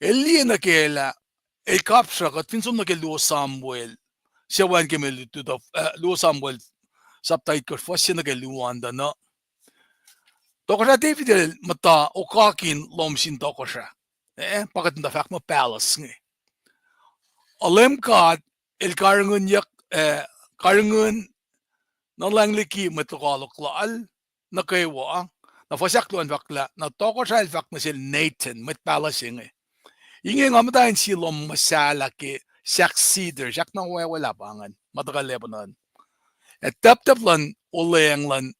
el liye nuh ke lah, el kapsra kuht fin som nuh ke luo Samuel, suc wacngihn ke mwe lutlut uh, luo Samuel, sapta itkohsr, fuhs se nuh ke luo an tuh na, tohkohsrah David el muhta okakihn lohm sin tohkohsrah. Eh, pa kuht muhta fahk muh palace inge. Leum God el karihngihnyuck, eh, karihngihn nuh lucng liki mwet lokoalok lal nuh kwewa. Na fuhs ahkluo an fahk lah, na tohkohsrah el fahk nuh sel Nathan, mwet palace se inge, inge nga muhta in sie lohm muhsahllah ke sahk cedar, sahk na wewelah pa ingacn, ma tuhkuh Lebanon. Ac tacptacp luhn olweacng luhn,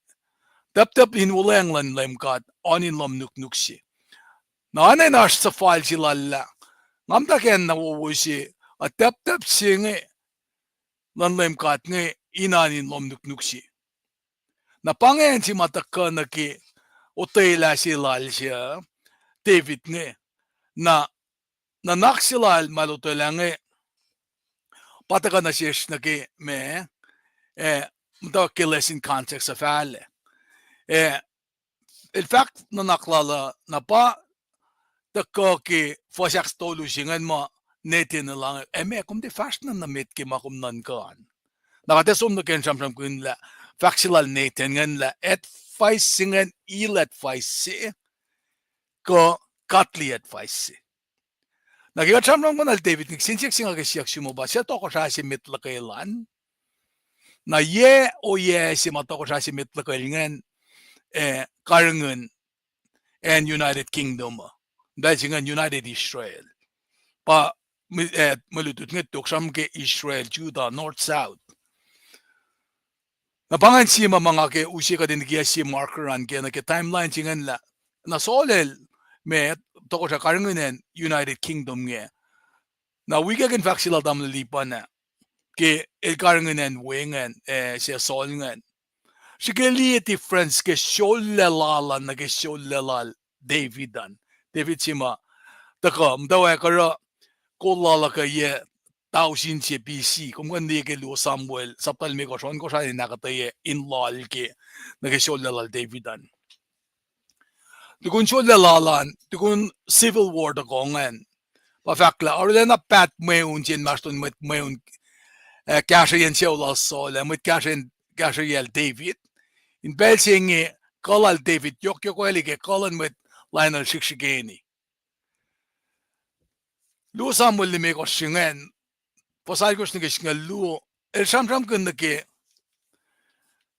tacptacp in olweacng luhn Leum God oan in lohm nuknuk se. Na oacna in oasr suhfal se lal lah, nga muhta ke acn na wowo se, ac tacptacp se inge luhn Leum God inge in oan in lohm nuknuk se. Na pa inge acn se ma tuhkuh nuh ke otwelah se lal se, David inge. Na nuhnak se lal ma el otwelah inge pa tuhkuh nuh sesr nuh ke ma, eh, muhta ke lesson context uh fahlac. Eh, el fahk nuhnak lal uh na pa tuhkuh ke fuhs ahktolu se ingacn ma Nathan el, ac meac kom tiac fahsr na nuh met ke ma kom nuhnkuh an? Na kuht ac som nuh ke in sramsramkihn lah fahk se lal Nathan ingacn lah advice se ingacn ill advice se, kuh godly advice se. Na ke kuht sramsramkihn lal David inge, kihsen siyuck se nga ke siyuck sum uh pa, suc tohkohsrah se met luhkel an? Na yac ohiyac se ma tohkohsrah se met luhkel ingacn, eh, karihngihn acn United Kingdom uh, pacl se ingacn United Israel. Pa, eh, mwe lutlut inge tok sramsram ke Israel, Judah, North, South. Na pa ingacn sie ma ma nga ke use kuht in kiyac sie marker an ke nuh ke timeline se ingacn lah, na Saul el, ma, tohkohsrah karihngihn acn United Kingdom inge. Na wi ke kihn fahk se lal tamuhlwel Lipan ah, ke el karihngihn acn we ingacn, eh, se Saul ingacn. Srihke liye difference ke sollah lal an nuh ke sollah lal David an. David se ma tuhkuh muhtwacwacack oruh kol lal uh ke yac tausin se B C. Kom kuh in liye ke luo Samuel, sapta limekohsr, ohnkohsr an in ahkuhtweyac in loal ke, nuh ke sollah lal David an. Tukun sollah lal an, tukun civil war tuhkuh ingacn, pa fahk lah arulacna paht mweun se inmahsrlon mwet mweun, eh, kahsrweyacn sucu lal Saul ac mwet kahsrweyacn, kahsrweyacl David. In pacl se inge, kuh lal David yohkyohkwelihk ke kuh luhn mwet lainuhl srihksrihkeni. Luo Samuel limekohsr se ingacn, fuhs alkohsr nuh ke singucul luo, el sramsramkihn nuh ke,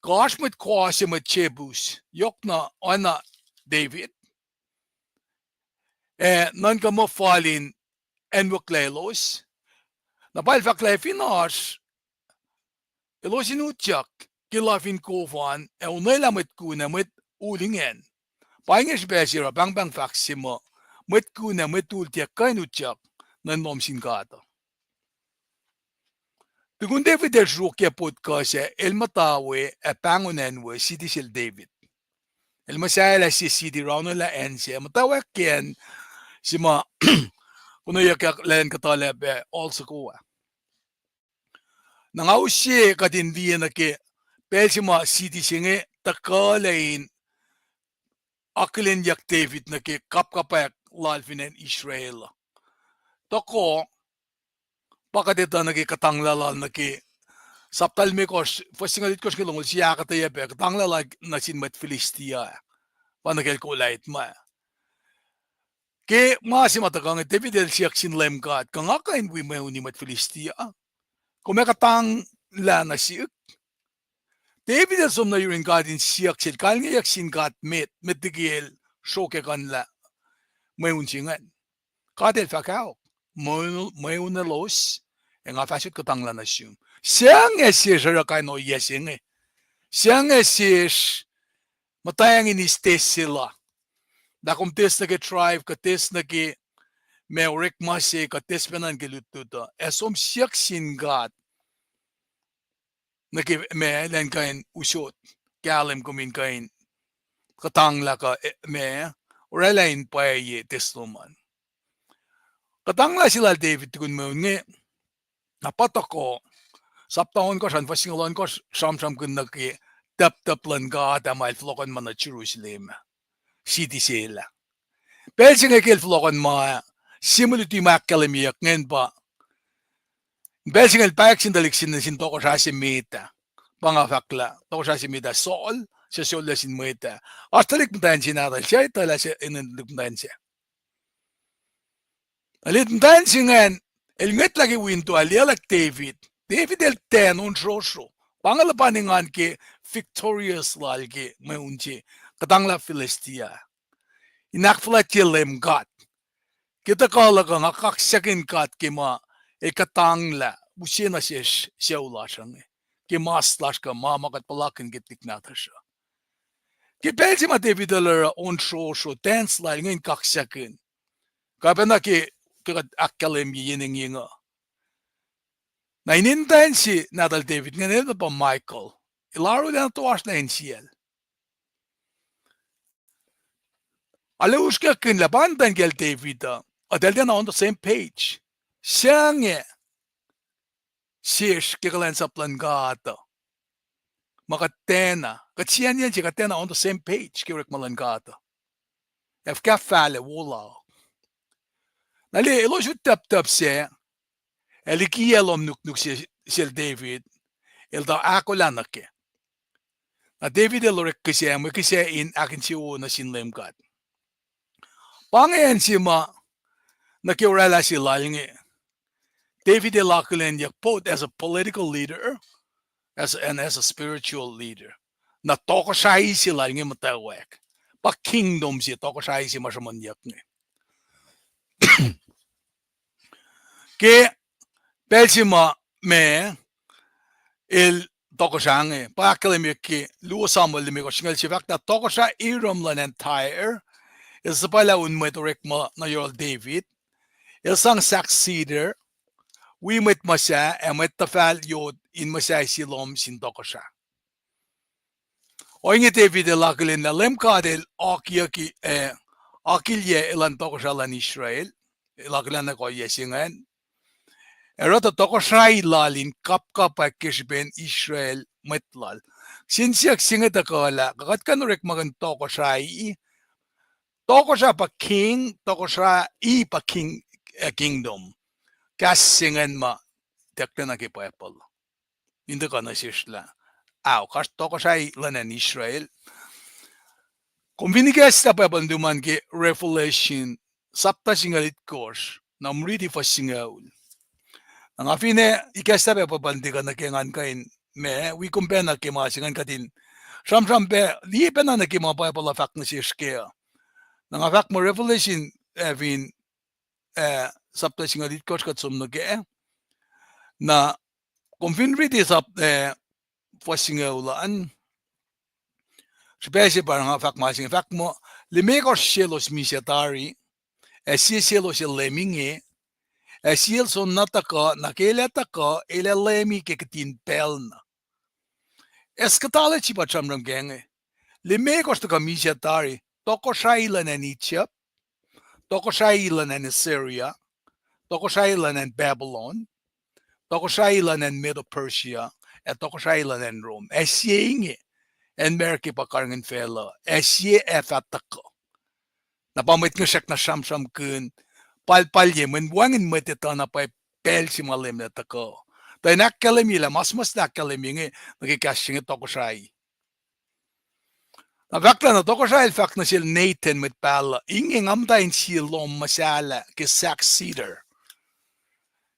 kuh oasr mwet koa se mwet Jebus, yohkna oacna David, ac nuhnkuh muh fal in anwucklac elos. Na pa el fahk lah fin oasr, elos in utyak ke luhf in kof an ac onwelah mwet kun ac mwet ul ingacn. Pa inge srihpac se oruh pahngpahng fahk se muh, mwet kun ac mwet ul tiac kuh in utyak nuh in lohm sin God uh. Tukun David el sruokyac pot kuh sac, el muhta we ac pahngon acn we, siti sel David. El muhsahelah sie siti, raunwelah acn sac, muhtwacwacack ke acn se ma kunohkohn lah elan kuhtuhlacp ac ohl soko ah. Na nga use kuht in liye nuh ke pacl se ma siti se inge tuhkuhlah in akihlenyuck David nuh ke kapkapwack lal fin acn Israel. Tohkoh, pa kuht etuh nuh ke kuhtanglah lal nuh ke sapta limekohsr, fuhs singucul itkohsr ke longoul sie, ahkuhtweyac pac kuhtanglah lal nuh sin mwet Philistia, pa nuh ke el kolaitma. Ke ma se ma tuhkuh inge, David el siyuck sin Leum God, kuh nga kuh in wi mweuni mwet Philistia? Kom ac kuhtanglah nuh sihk? David el som nuh yurin God in siyuck sel, kalngeyuck sin God met, met liki el sruokyac kuhnlah mweun se ingacn. God el fahk, ahok, mweun, mweun elos, ac nga fah sot kuhtanglah nuh sum. Suc inge sesr oruh kain ohiyac se inge? Suc inge sesr muhtwacngihn eis test se la? Lah kom test nuh ke tribe, kuh test nuh ke ma orekma se, kuh test pacna nuh ke lutlut uh, ac som siyuck sin God nuh ke ma elan kuh in usot kahlwem kom in kuh in kuhtanglah kuh ma oraclah in pwacye test lom an. Kuhtanglah se lal David tukun mweun inge, na pa tohkoh, sapta ohnkohsr an, fuhs singucul ohnkohsr, sramsramkihn nuh ke taptap luhn God ah ma el fohlohkohnma nuh Jerusalem, siti se lah. Pacl se inge ke el fohlohkohnma, sie mwe luti ma ahkkahlwemyeyuck ingacn pa, pacl se inge el pahyuck sin tuhlihk se nuh sin tohkohsrah se met ah. Pa nga fahk lah tohkohsrah se met ah, Saul, suc sollac sin mwet ah. Oasr tuhlihk muhtwacn se nahtuhl, se etuh lah se inen tuhlihk muhtwacn sac. Tuhlihk muhtwacn se ingacn, el ngwetlah ke winto ah, liyaclwack David. David el tiacna on srosro. Pa inge luhpan engan ke victorious lal ke mweun se, kuhtanglah Philistia. In ahkfuhlwactye Leum God. Ke tuhkuh luhk uh, nga kaksakihn God ke ma el kuhtanglah use nuh sesr sucu lasr uh inge, ke mas lasr kuh ma ma kuht puhlakihn ke tuhlihk nahtuhsr uh. Ke pacl se ma David el oruh on srosro, dance lal inge in kaksakihn. Kuh pacna ke, ke kuht ahkkahlwemye yen engyeng uh, na inen muhtwacn se nahtuhl David ingacn, el pa Michal. El arulacna toasr nuh insiyacl. Arlac usrnguckihn lah pa in tuhn kacl David uh, eltahl tiacna on the same page. Suc inge sesr ke kuhlwacnsap luhn God uh, ma kuht tiacna, kuht siyacnyacn se kuht tiacna on the same page ke orekma luhn God uh. Ac fuhkah fal ac wo la. Na liye, elos ut taptap sac, ac likiyac lohm nuknuk se, sel David, el tuh ahkolah nuh kac. Na David el orek kihsac, mwe kihsac in ahkinsewowo nuh sin Leum God. Pa inge acn se ma, nuh ke oraclah se lal inge, David el akihlenyuck both as a political leader, as, and as a spiritual leader. Na tohkohsrahi se lal inge muhtwacwacack. Pa kingdom se, tohkohsrahi se ma sruhmuhnyuck inge. Ke pacl se ma, ma el tohkohsrah inge, pa ahkkahlwemye ke luo Samuel limekohsr singucul se, fahk lah tohkohsrah Hiram luhn acn Tyre el suhpwaclah un mwet orekma nuh yohrohl David. El sang sahk cedar, wi mwet muhsah ac mwet tuhfahl yot in muhsahi sie lohm sin tohkohsrah. Ohinge David el akihlen lah Leum God el akiyucki, eh, akilyac elan tohkohsrah luhn Israel, el akihlen na ohiyac se ingacn. Ac oruh tuh tohkohsrahi lal in kapkapwack ke srihpen Israel mwet lal. Kihsen siyuck se inge tuhkuh lah kuh kuht kuh in orekmakihn tohkohsrahi, tohkohsrah pa king, tohkohsrahi pa king, eh, kingdom. Kahs se ingacn ma tiac kuhtwena ke Bible. In tuhkuh nuh sesr lah, ao, oasr tohkohsrahi luhn acn Israel. Kom fin ikacslah Bible in tuhmom ke Revelation sapta singucul itkohsr, na kom riti fuhs singucul. Na nga finne ikacslah pac Bible in tuhkuh nuh ke ngan kuh in, ma, wi kom pacna ke ma se ngan kuht in sramsram pac, liye pacna nuh ke ma Bible uh fahk nuh sesr kac. Na nga fahk muh Revelation, eh, fin, eh, sapta singucul itkohsr kuht som nuh kac. Na kom fin riti sap, eh, fuhs singucul an, srihpac se pa nga fahk ma se inge, fahk muh, limekohsr selos misac tari, Ac sie selos el Leum inge, ac sie el soenna tuhkuh, na ke el ac tuhkuh, el ac Leumi ke kihtin pacl na. Ac skuhtalah sipat sramsram ke inge. Limekohsr tuhkuh misac tari, tohkohsrahi luhn acn Egypt, tohkohsrahi luhn acn Assyria, tohkohsrahi luhn acn Babylon, tohkohsrahi luhn acn Medo-Persia, ac tohkohsrahi luhn acn Rome. Ac sie inge, acn America pa karihngihn facluh, ac sie ac fah tuhkuh. Na pa mwet nge srackna sramsramkihn, palpalye, mweyen wacngihn mwet etuh na pwacye pacl se ma Leum el ac tuhkuh. Tuh in ahkkahlwemye lah ma suhmuhslah ahkkahlwemye inge nuh ke kahs se inge tohkohsrahi. Na fahk lah na tohkohsrahi el fahk nuh sel Nathan mwet pahluh, inge nga muhta in sie lohm muhsahllah ke sahk cedar,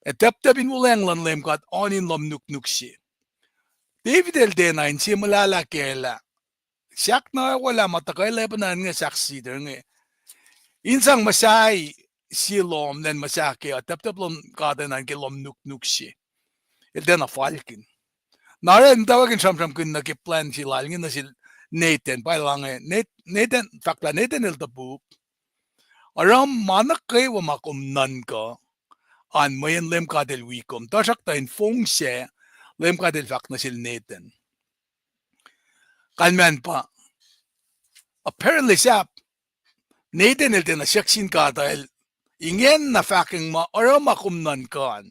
ac tacptacp in wuhlweacng luhn Leum God oan in lohm nuknuk se. David el tiacna insemuhlahlah kac lah sahk na oakwuclah ma tuhkuh Lebanon inge, sahk cedar inge, in sang muhsahi sie lohm lwen muhsah kac uh, tacptacp luhn God enenuh ke lohm nuknuk se. El tiacna falkihn. Na oruh el muhtwacwacack in sramsramkihn nuh ke plwacn se lal inge nuh sel Nathan, pa el inge, Nat-, Nathan, fahk lah Nathan el topuk, oruh ma nuh kwewa ma kom nuhnkuh an mweyen Leum God el wi kom. Tuhsruhktuh in fong sac, Leum God el fahk nuh sel Nathan. Kalmacn pa, apparently sahp Nathan el tiacna siyuck sin God uh, el ingena fahkwacng muh oruh ma kom nuhnkuh an.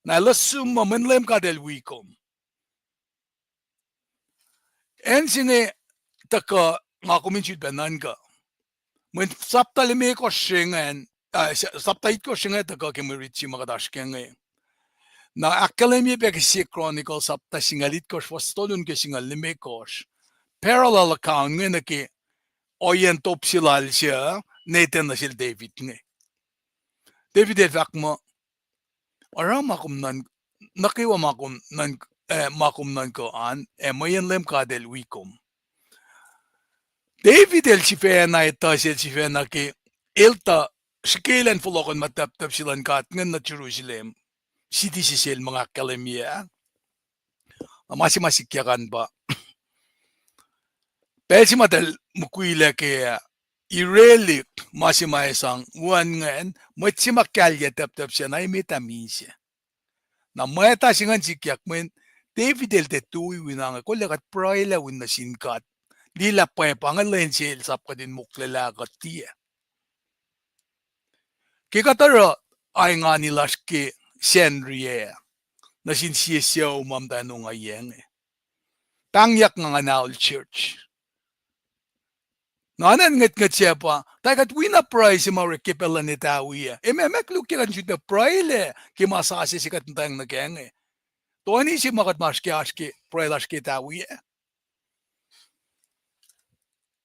Na el ohsun muh mweyen Leum God el wi kom. Acn se inge tuhkuh nga kom in sifilpac nuhnkuh. Mweyen sapta limekohsr se ingacn, ah, s-, sapta itkohsr se inge tuhkuh ke mwe rit se ma kuht oasr ke inge. Na ahkkahlwemye pac ke sie Chronicles sapta singucul itkohsr, fuhs tolu nuh ke singucul limekohsr. Parallel account inge nuh ke ohiyacn top se lal se, Nathan nuh sel David inge. David el fahk muh, oruh ma kom nuhn-, nuh kwewa ma kom nuhn-, eh, ma kom nuhnkuh an, ac mweyen Leum God el wi kom. David el sifacna etuh sel sifacna ke el tuh srihke elan fohlohkohn ma tacptacp se luhn God ingacn nuh Jerusalem, siti se sel ma nga ahkkahlwemye ah. Na ma se ma sikyak an pa, pacl se ma eltahl mukwilac ke ah, irelihk ma se ma ac sang wacngihn, mwet se ma kahlyac tacptacp se na emet ah misac. Na mwacta se ingacn sikyak mweyen David el tiac tui wi na inge, kolla kuht pruhelah wi nuh sin God. Liye lah pwacpa inge lwen se el sap kuht in moklwelah kuh tiac. Ke kuht oruh aingani lasr ke Sacnri ah, nuh sin sie sucu ma muhtwacn ongaiyac inge, pahngyak nga ngan aol church. Na oacna ngwetngwet sac pa, tari kuht wi na pruhe se ma orek ke pacl luhn etawi ah. Emet, ma koluk ke kuht in sifilpac pruhelah ke ma sasuc se kuht muhtwacng nuh kac inge. Toeni se ma kuht ma oasr ke, oasr ke pruhe lasr ke etawi ah.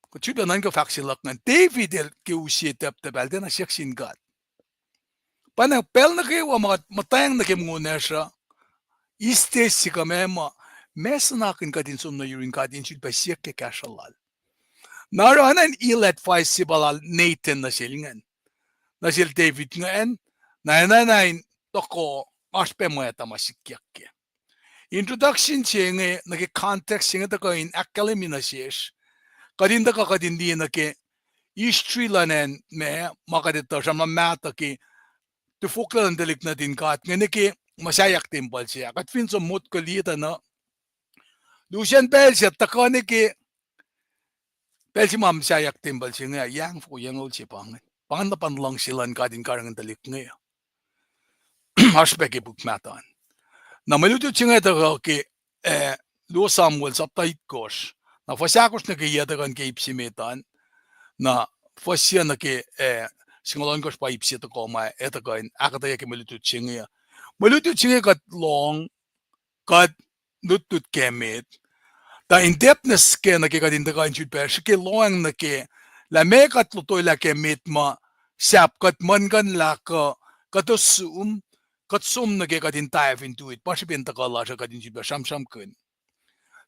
Kuht sifilpac nuhnkuh fahk se luhk ingacn. David el ke u sie tacptacp ah, el tiacna siyuck sin God. Pa na pacl nuh kwewa ma kuht muhtwacng nuh ke mongo nahsr uh, eis test se kuh ma ma, ma suhnakihn kuht in som nuh yurin God in sifilpac siyuck ke kahsruh lal. Na oruh oacna in ill advice se pa lal Nathan nuh sel ingacn, nuh sel David ingacn, na enenuh in tohkoh, oasr pac mwacta ma sikyak kac. Introduction se inge nuh ke context se inge tuhkuh in ahkkahlwemye nuh sesr, kuht in tuhkuh kuht in liye nuh ke history luhn acn ma, ma kuht etuh sramsram mahtuh ke tufoklac luhn tuhlihk nuhtin God inge nuh ke muhsaheack tempuhl se ah. Kuht fin som motko liye tuh na, lusen pacl se tuhkuh nuh ke pacl se ma muhsaheack tempuhl se inge ah, yac foko yac ongol se pa inge. Pa inge na pa luhngse luhn God in karihngihn tuhlihk inge. Oasr pac ke puk mahtuh an. Na mwe lutlut se inge tuhkuh ke, eh, luo Samuel sapta itkohsr. Na fuhs ahkosr nuh ke yac tuhkuh in ke ip se met an. Na fuhs yac nuh ke, eh, singucul ohnkohsr pa ip se tohkoh ma ac tuhkuh in ahkuhtweyac ke mwe lutlut se inge. Mwe lutlut se inge kuht lohng, kuht lutlut ke met. Tuh in depthness ke nuh ke kuht in tuhkuh in sifilpac srihke lohacng nuh ke lah meac kuht lotwelah ke met ma sahp kuht muhlkuhnlah kuh kuht ohsun, kuht som nuh ke kuht in dive into it, pa srihpen tuhkuh lasr uh kuht in sifilpac sramsramkihn.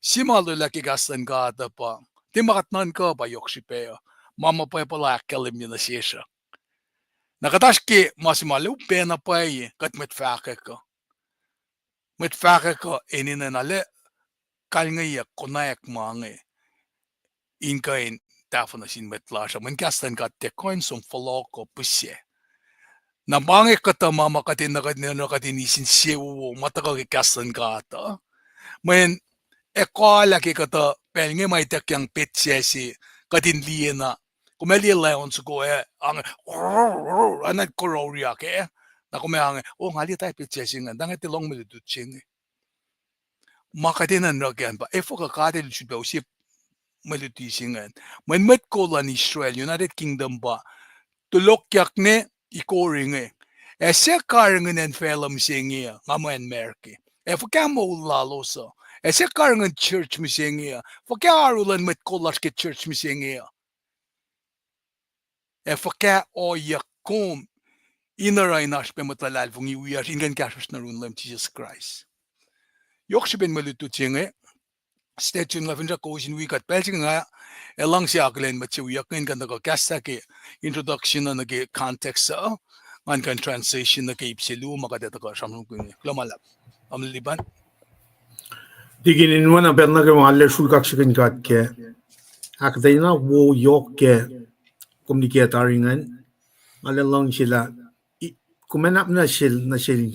Sie ma lwelah ke kahs luhn God uh pa, tiac ma kuht nuhnkuh pa yohk srihpac uh, ma ma pwacpuhlah ahkkahlwemye nuh sesr uh. Na kuht oasr ke ma se ma lou pacna pwacye, kuht mwet fahkwack uh. Mwet fahkwack uh enenuh na lah kalngeyuck, konwacack ma inge in kuh in tahfuh nuh sin mwet lasr uh, mweyen kahs luhn God tiac kuh in som fohlohk kuh pihsac. Na ma inge kuhtuh ma ma kuht enenuh kuht in, kuht in eis insewowo ma tuhkuh ke kahs luhn God uh. Mweyen ekuhllah ke kuhtuh pacl inge ma ituckyang petsac se kuht in liye na. Kom ac liye lah on soko ac, ang, anat korouriak ac. Na kom ac ange, o, nga liye tari petsac se ingacn, tuh nga tiac lohng mwe lutlut se inge. Ma kuht enenuh in oruh kac pa, efuh kuh God El sulpac use mwe luti se ingacn? Mweyen mwet kol luhn Israel, United Kingdom pa, tulokyak ne ikori inge. Ac suc karihngihn acn facluh mihsenge uh, nga muh acn America. Ac fuhkah moul lalos uh? Ac suc karihngihn church mihsenge uh? Fuhkah oaru luhn mwet kol lasr ke church mihsenge uh? Ac fuhkah ohiyuck kom in oruh in oasr pac mwet luhlahlfongi wiyacsr in kuh in kahsruhsr nuh yurin Leum Jisus Kraist? Yohk srihpen mwe lutlut se inge, stay tuned, nga finsrak kowos in wi kuht pacl se inge. Nga ac luhngse akihlen mwet se wiyuck inge in kuh in tuhkuh kahs lah ke introduction uh nuh ke context uh, ngan kuh in transition nuh ke ip se luo ma kuht ac tuhkuh sramsramkihn inge. Kuloh ma luhlahp. Tamuhlwel Lipan. Tikin, in oacna pacl nuh kwewa nga arlac sruhk kaksakihn God kac. Ahkuhtweyac na wo yohk ke kom liki tari ingacn. Nga arlac luhngse lah kom ac nap nuh sel, nuh sel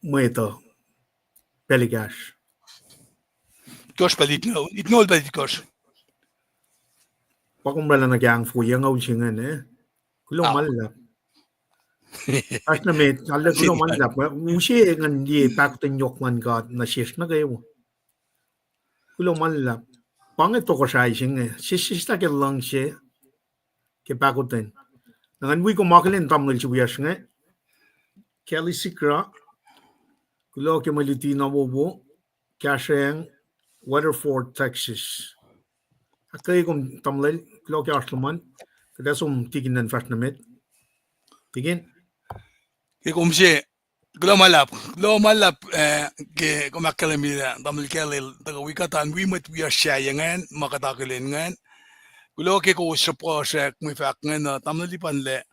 mwet uh pacl ekahsr. Itkohsr pacl itngoul, itngoul pacl itkohsr. Pa kom oraclah nuh ke ahng foko yac ngaul se ingacn, eh? Kuloh ma luhlahp. Oasr nuh met, arlac kuloh ma luhlahp. Use ngan liye pahkotwen yohk luhn God nuh sesr nuh kwewa. Kuloh ma luhlahp. Pa inge tohkohsrahi se inge, sesseslah ke luhngse, ke pahkotwen. Na ngan wi kom akihlen tamuhlwel se wiyacsr inge, Kelly Sikra, kuloh ke mwe luti na wowo, kahsrweyang, Weatherford, Texas. Ahkkweye kom tamuhlwel, kuloh ke oasr lom an, kuht ac som tikin an fahsr nuh met. Tikin? Ke kom se, kuloh ma luhlahp, kuloh ma luhlahp, eh, ke kom ahkkahlwemye lah tamuhlwel Kelly el tuhkuh wi kuht an wi mwet wiyacsr sahyac ingacn ma kuht akihlen ingacn. Kuloh ke kowos sruhpuhsrak mwe fahk ingacn uh, tamuhlwel Lipan, lah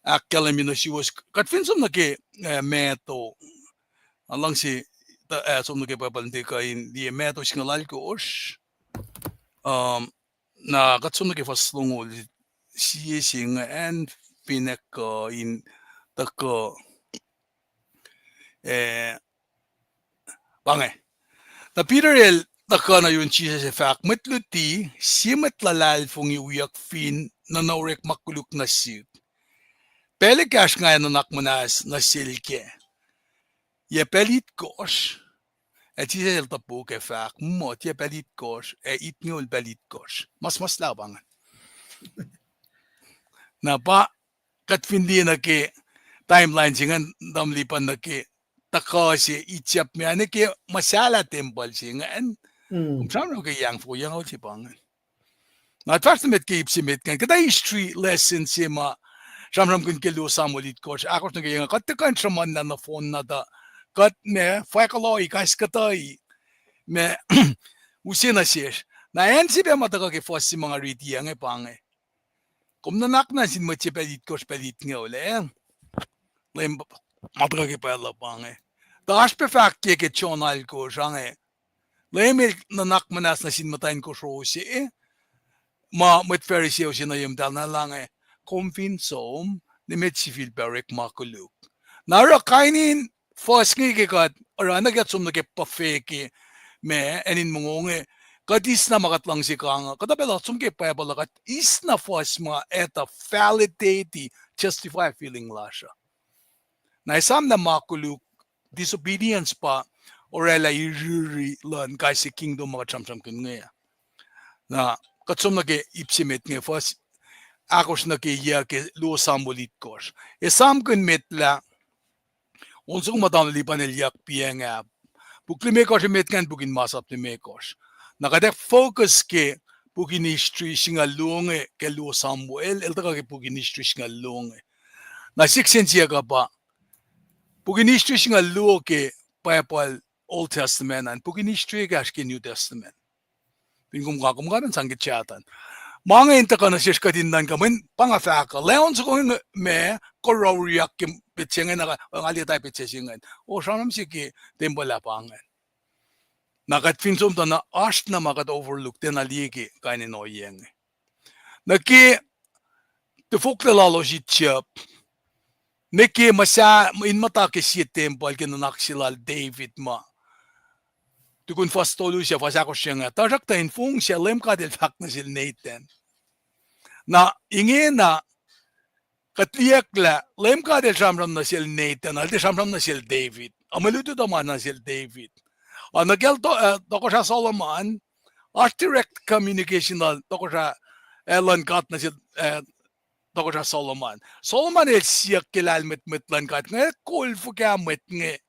ahkkahlwemye nuh suwos. Kuht fin som nuh ke, eh, Matthew, nga luhngse, eh, som nuh ke Bible in tiac kuh in liye Matthew singucul alkosr. Um, na kuht som nuh ke fuhs longoul sie se ingacn fin kuh in tuhkuh, eh, pa inge. Na Peter el tuhkuh nuh yurin Jisus ac fahk, Mwet luti, sie mwet luhlahlfongi wiyuck fin nuhna orekma koluk nuh sihk. Pacl ekahsr nga ac nuhnak muhnahs nuh sel kac. Yac pacl itkohsr? Ac Jisus el topuk ac fahk, Muh tiac pacl itkohsr, ac itngoul pacl itkohsr. Masmaslah pa ingacn. Na pa kuht fin liye nuh ke timeline se ingacn, tamuhlwel Lipan, nuh ke tuhkuh se Egypt me, nuh ke muhsahllah tempuhl se ingacn. Kom sramsram ke yac ahng foko yac ngaul se pa ingacn. Na fahsr nuh met ke ip se met ingacn, kuhtuh history lesson se ma sramsramkihn ke luo Samuel itkohsr, ahkosr nuh ke yac nga, kuht tiac kuh in sruhmuhnlah nohfohn na tuh kuht ma fwackuhlohi, kais kuhtuhi ma use nuh sesr. Na acn se pac ma tuhkuh ke fuhs se ma nga riti inge pa inge. Kom nuhnak muhnahs sin mwet se pacl itkohsr pacl itngoul, eh? Leum, ma tuhkuh ke pacl uh pa inge. Tuh oasr pac fahk ke, ke John alkosr inge. Leum el nuhnak muhnahs nuh sin muhtwacn kosro se, ma mwet Pharisee se nuh ye muhtahl na, el inge, Kom fin som, nimet sifilpac orekma koluk. Na oruh kain in fuhs inge ke kuht oruh na kuht som nuh ke puhfeke ma acn in mongo inge, kuht eis na ma kuht luhngse kang uh. Kuhtuh pacl uh som ke Bible uh kuht eis na fuhs ma etuh validate, justify feeling lasr uh. Na esam lah ma koluk, disobedience pa oraclah iriri luhn kais sie kingdom ma kuht sramsramkihn inge. Na kuht som nuh ke ip se met inge, fuhs ahkosr nuh ke yac ke luo Samuel itkohsr. Esamkihn met lah on soko ma tamuhlwel Lipan el yak piyacng ah, puk limekohsr emet ingacn puk in masap limekohsr. Na kuht ac focus ke puk in history singucul luo inge ke luo Samuel, el tuhkuh ke puk in history singucul luo inge. Na sik se in siyuck uh pa, puk in history singucul luo ke Bible Old Testament an, puk in history ekahsr ke New Testament. Fin kom ka, kom ka in sang ke chat an. Ma inge in tuhkuh nuh sesr kuht in nuhnkuh, mweyen pa nga fahk uh, lah on soko inge ma korouriak ke petsac inge, na nga liye tari petsac se ingacn. O, sramsram se ke tempuhl ah pa ingacn. Na kuht fin som tuh na oasr na ma kuht overlook, tiacna liye ke kain in ohiyac inge. Nuh ke tufoklac lalos Egypt, ne ke muhsa, in muhta ke sie tempuhl ke nuhnak se lal David ma tukun fuhs tolu se fuhs ahkosr se inge, tuhsruhktuh in fong sac Leum God El fahk nuh sel Nathan. Na ingena kuht liyucklah Leum God El sramsram nuh sel Nathan, El tiac sramsram nuh sel David. Ac mwe lutlut uh ma nuh sel David. Ac nuh kacl to-, uh, tohkohsrah Solomon, oasr direct communication lal tohkohsrah, uh, luhn God nuh sel, uh, tohkohsrah Solomon. Solomon el siyuck ke lahlmwetmwet luhn God, nge kol fuhkah mwet inge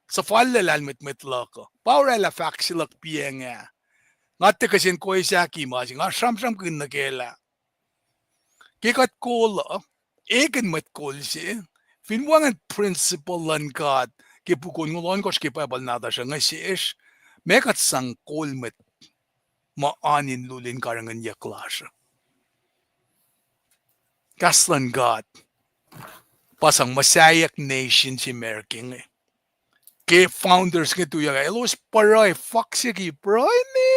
suhfallac lahlmwetmwet luhk uh. Pa oraclah fahk se luhk piacng ah. Nga tiac kihsen kosahki ma se, nga sramsramkihn nuh kac lah ke kuht kol uh, ekihn mwet kol se, fin wacngihn principle luhn God ke puk onngoul ohnkohsr ke Bible nahtuhsr uh inge sesr, ma kuht sang kol mwet ma oan in lul in karihngihnyuck lasr uh. Kahs luhn God pa sang muhsaheack nation se America inge. Ke founders inge tuyak ah, elos pruhe, fakse ke pruhe me.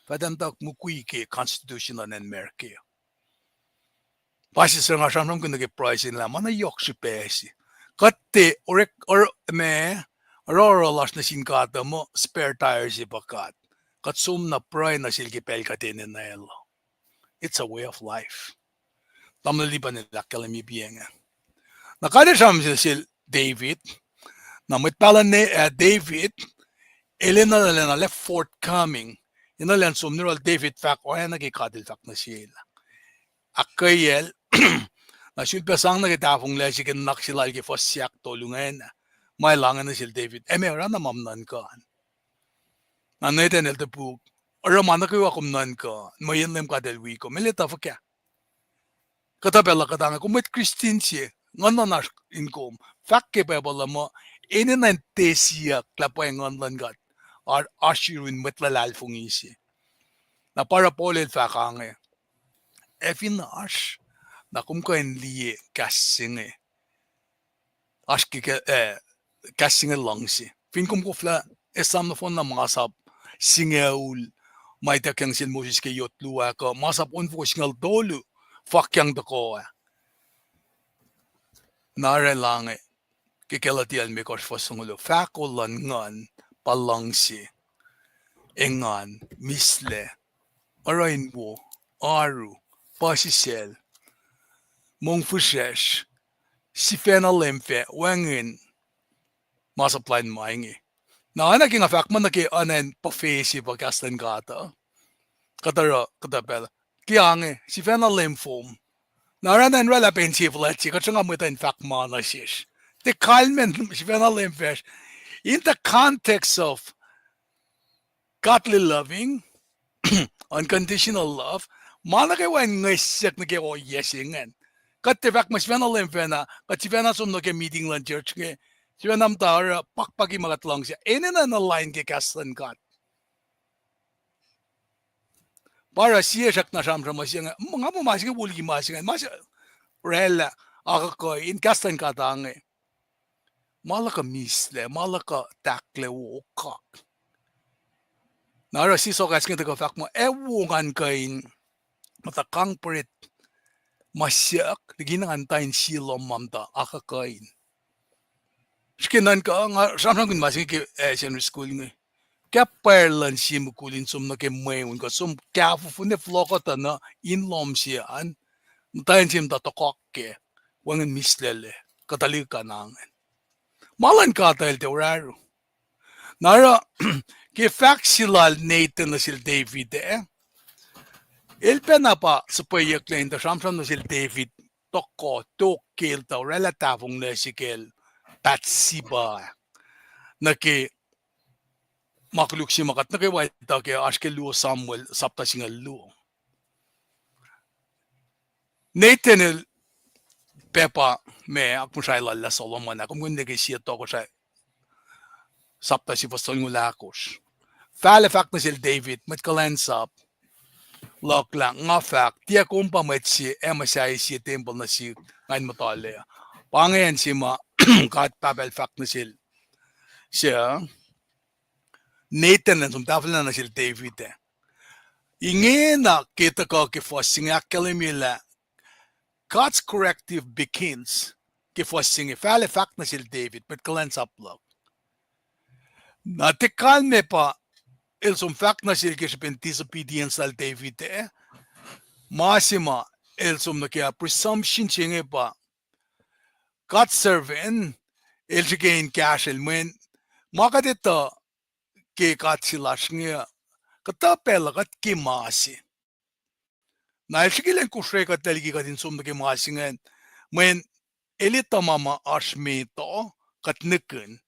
Fah tahmtahk mukwi ke constitution luhn acn America. Pa se suc nga sramsramkihn nuh ke pruhe se inge lah ma na yohk srihpac se. Kuht tiac orek, or-, ma, oruh oruh lasr nuh sin God uh muh spare tire se pa God. Kuht som na pruhe nuh sel ke pacl kuht enenuh el uh. It's a way of life. Tamuhlwel Lipan el ahkkahlwemye piacng ah. Na God El sramsram nuh sel David. Na mwet pahluh, uh, David, el enenuh lah forthcoming. Enenuh lah som nuh yohrohl David fahk oacna ke God El fahk nuh sel. Ahkkweyacl, na sulpac sang nuh ke tahfonglac se ke nuhnak se lal ke fuhs ahktolu ingena. Ma El ange nuh sel David, ac meac oruh na ma kom nuhnkuh an? Na Nathan el topuk, oruh ma nuh kwewa kom nuhnkuh, mweyen Leum God El wi kom. El etuh fuhkah? Kuhtuh pacl uh kuht ange, kom mwet Christian se, nguhn luhn oasr in kom. Fahk ke Bible uh muh, enenuh in tiac siyuck lah pwacye nguhn luhn God oasr yurin mwet luhlahlfongi se. Na pa oruh Paul el fahk ange, ac fin oasr, na kom kuh in liye kahs se inge. Oasr ke, eh, kahs se inge luhngse. Fin kom koflah esam nohfohn na masap singucul ma ituckyang sel Moses ke yot luo ah, kuh masap onfoko singucul tolu fakyang tohkoh ah. Na oruh el ange ke Galatia limekohsr fuhs longoul luo, fahko luhn nguhn pa luhngse, engan, mislac, oruh in wo, oaru, puhsisacl, mongfihsrwacsr, sifacna leum fac, wacngihn masap lain ma inge. Na oacna ke nga fahk muh nuh ke oacna in puhfesi pa kahs luhn God uh, kuht oruh kuhtuh pacl ke ange sifacna leum fom. Na oruh na in oraclah pac in sie fuhlwact se, kuht sruhnga mwet uh in fahk ma nuh sesr. Tiac kalmacn sifacna leum facsr in the context of godly loving, unconditional love, ma nuh kwewa in ngwesyak nuh ke ohiyac se ingacn. Kuht tiac fahk muh sifacna leum facna, kuht sifacna som nuh ke meeting luhn church inge, sifacna muhta oruh pakpaki ma kuht luhngse, enenuh na lain ke kahs luhn God. Pa oruh sie srackna sramsram se inge, nga muh ma se inge wo liki ma se inge, ma se oraclah akuhkuhin kahs luhn God ange. Ma luhk uh mislac, ma luhk uh tahklac wo okak. Na oruh sie sohkahs inge tuhkuh fahk muh ac wo ngan kuh in muhta kang pret ma suk liki na ngan tuh in sie lohm ma muhta akuhkuhin. Srihke nuhnkuh nga sramsramkihn ma se inge ke, eh, Sunday school inge. Ke pwacr luhn sie mukul in som nuh ke mweun kuh som kahfofo ne fohlohk uh tuh nuh in lohm se an, muhtwacn se muhta tohkohk kac, wacngihn mislac lac, kuh tuhlihk an ingacn. Ma luhn God uh el tiac oracru. Na oruh ke fahk se lal Nathan nuh sel David ah, el pacna pa suhpweyucklac in tuh sramsram nuh sel David tohkoh, tok ke el tuh oraclah tahfonglac se kacl Bathsheba nuh ke ma koluk se ma kuht nuh kwewa etuh ke oasr ke luo Samuel sapta singucul luo. Nathan el pac pa ma akmuhsrahi lal Solomon ah, kom kuh in liye ke sie Tohkohsrah sapta sifuhs tolngoul ahkosr. Fahlac fahk nuh sel David, mwet kuhlwacnsap luhk lah nga fahk, tiac kom pa mwet se ac muhsahi sie tempuhl nuh sihk nga in muhta lac. Pa ingacn se ma God Pahpah el fahk nuh sel, se Nathan el som tahfwelah nuh sel David ah. Ingena ke tuhkuh ke fuhs se inge ahkkahlwemye lah God's corrective begins ke fuhs se inge, fahlac fahk nuh sel David, mwet kuhlwacnsap luhk. Na tiac kalmac pa el som fahk nuh sel ke srihpen disobedience lal David ah, ma se ma el som nuh ke presumption se inge pa God's servant, el srihke in kahsrwel mweyen ma kuht etuh ke God se lasr inge, kuhtuh pacl uh kuht ke ma se. Na el srihke elan kosrekuhtlac liki kuht in som nuh ke ma se ingacn, mweyen el etuh ma ma oasr met uh, kuht nihkihn.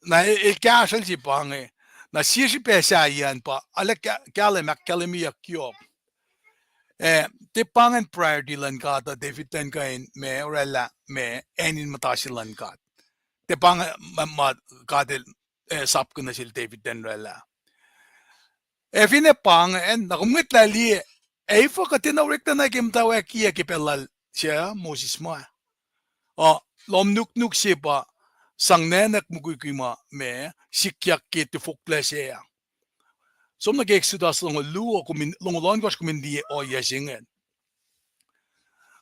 Na el kahsrwel se pa inge, na sie srihpac sahyacn pa, arlac kahlwem ahkkahlwemyeyuck yohk. Eh, tiac pa ingacn priority luhn God uh, David elan kuh in ma oraclah ma, acn in muhta se luhn God. Tiac pa inge ma, ma God el, eh, sapkihn nuh sel David elan oraclah. Ac finne pa ingacn, na kom ngwetlah liye, ac efuh kuht enenuh oreklac na ke muhtwacwackiyac ke pacl lal se Moses ma. Uh, lohm nuknuk se pa sang nwacknak mukwikwi ma, ma sikyak ke tifoklac se ah. Som nuh ke Exodus longoul luo, kom in, longoul ohnkohsr kom in liye ohiyac se ingacn.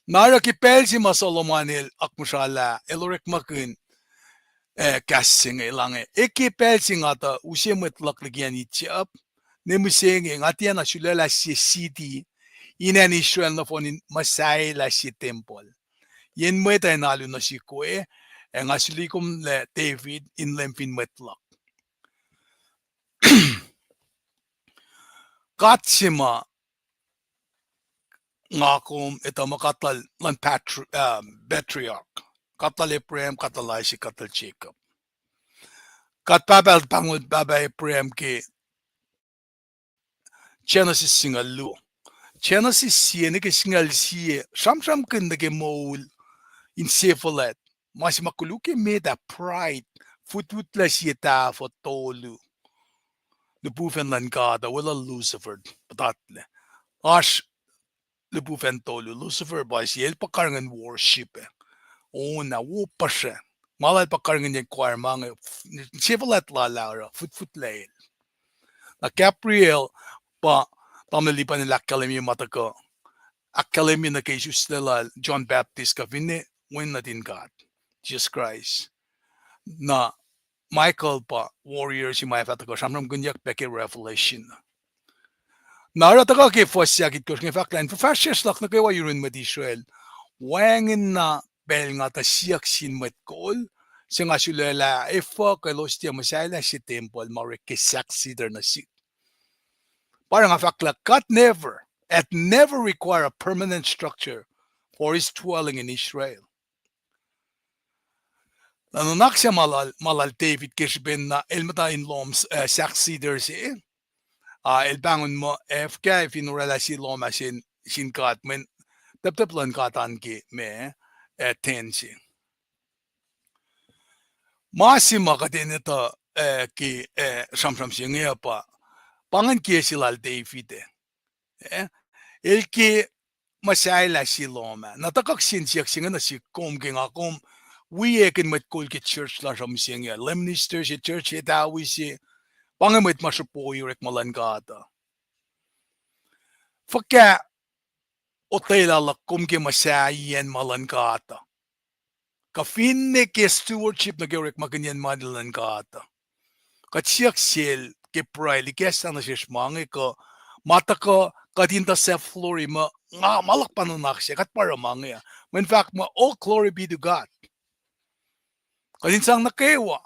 Na oruh ke pacl se ma Solomon el akmuhsralah, el orekmakihn, eh, kahs se inge, el inge, eh, ke pacl se nga tuh use mwet luhk liki acn Egypt, ne mihsenge nga tiacna sulaclah sie city in acn Israel nohfohn in muhsahelah sie tempuhl. Yen mwet uh in alu nuh sihk we, ac nga suli kom lah David in leum fin mwet luhk. God se ma nga kom etuh muh God lal, lal patri-, uh, patriarch. God lal Abraham, God lal Isaac, God lal Jacob. God pahpah, pahngol pahpah Abraham ke Genesis singucul luo. Genesis sie nuh ke singucul sie, sramsramkihn nuh ke moul in sefuhlwact. Ma se ma koluk ke met ah pride, futfutlac sie tahfuh tolu. Lihpufacn luhn God uh, weluhl Lucifer, puhtatlac. Oasr lihpufacn tolu, Lucifer pa sie, el pa karihngihn worship ah. Ona, wo puhsra. Ma lal pa karihngihn yen choir ma inge, sefuhlwact lal ah oruh, futfutlac el. Na Gabriel pa tamuhlwel Lipan el ahkkahlwemye ma tuhkuh, ahkkahlwemye nuh ke isuslac lal John Baptist kuh finne Wen nuhtin God, Jesus Christ. Na Michael pa warrior se ma ac fah tuhkuh sramsramkihnyuck pac ke Revelation. Na oruh tuhkuh ke fuhs se ahkitkohsr inge fahk lah in fuhfahsryucsr luhk nuh kwewa yurin mwet Israel, wacngihn na pacl nga tuh siyuck sin mwet kol se nga sulaclah efuh kuh elos tiac muhsahelah sie tempuhl ma orek ke sahk cedar nuh sihk. Pa oruh nga fahk lah God never, had never required a permanent structure for his dwelling in Israel. Na nuhnak se ma lal, ma lal David ke srihpen na el muhta in lohm, eh, sahk cedar se, ah, el pahngon muh, eh, fuhkah fin oraclah sie lohm ah sin, sin God, mweyen teptep luhn God an ke ma, eh, ten se. Ma se ma kuht enenuh, eh, ke, eh, sramsram se inge uh pa, pa ingacn ke se lal David ah. Eh, el ke muhsahelah sie lohm ah. Na tuhkuh kihsen siyuck se inge nuh sihk kom ke nga kom, wi ekihn mwet kol ke church lasr uh mihsenge, lay minister se, church etawi se, pa inge mwet ma sruhpoi orekma luhn God uh. Fuhkah otwelah luhk kom ke muhsahiyacn ma luhn God uh, kuh finne ke stewardship nuh ke orekmakihnyacn mani luhn God uh. Kuht siyuck sel ke pruhe, ikacslah nuh sesr ma inge kuh ma tuhkuh kuht in tuh sahp floor muh nga ma luhk pa nuhnak se, kuht pa oruh ma inge uh. Mweyen fahk muh, oh, glory be to God. Kuht in sang nuh kwewa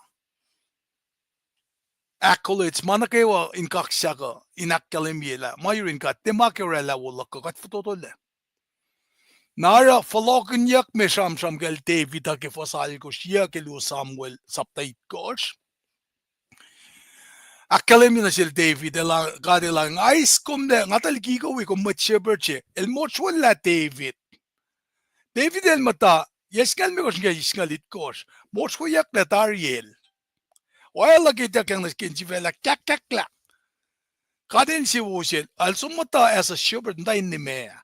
accolades, ma nuh kwewa in kaksak uh, in ahkkahlwemye lah ma yurin God, tiac ma ke oraclah wo luhk uh, kuht fototolac. Na oruh fohlohkihnyuck me sramsram kacl David uh ke fuhs alkosr, yac ke luo Samuel sapta itkohsr. Ahkkahlwemye nuh sel David, elah, God elah, nga eis kom lah, nga tuh liki kom wi kom mwet shepherd se, el motsuwlah David. David el muhta, yac singucul limekohsr nuh ke singucul itkohsr, motsuwoyucklac tari el. Oaclah ke tuh kacng nuh ke insifac lah kahkkahklah. God el insewowo sel, el som muhta as a shepherd, muhta in nimac.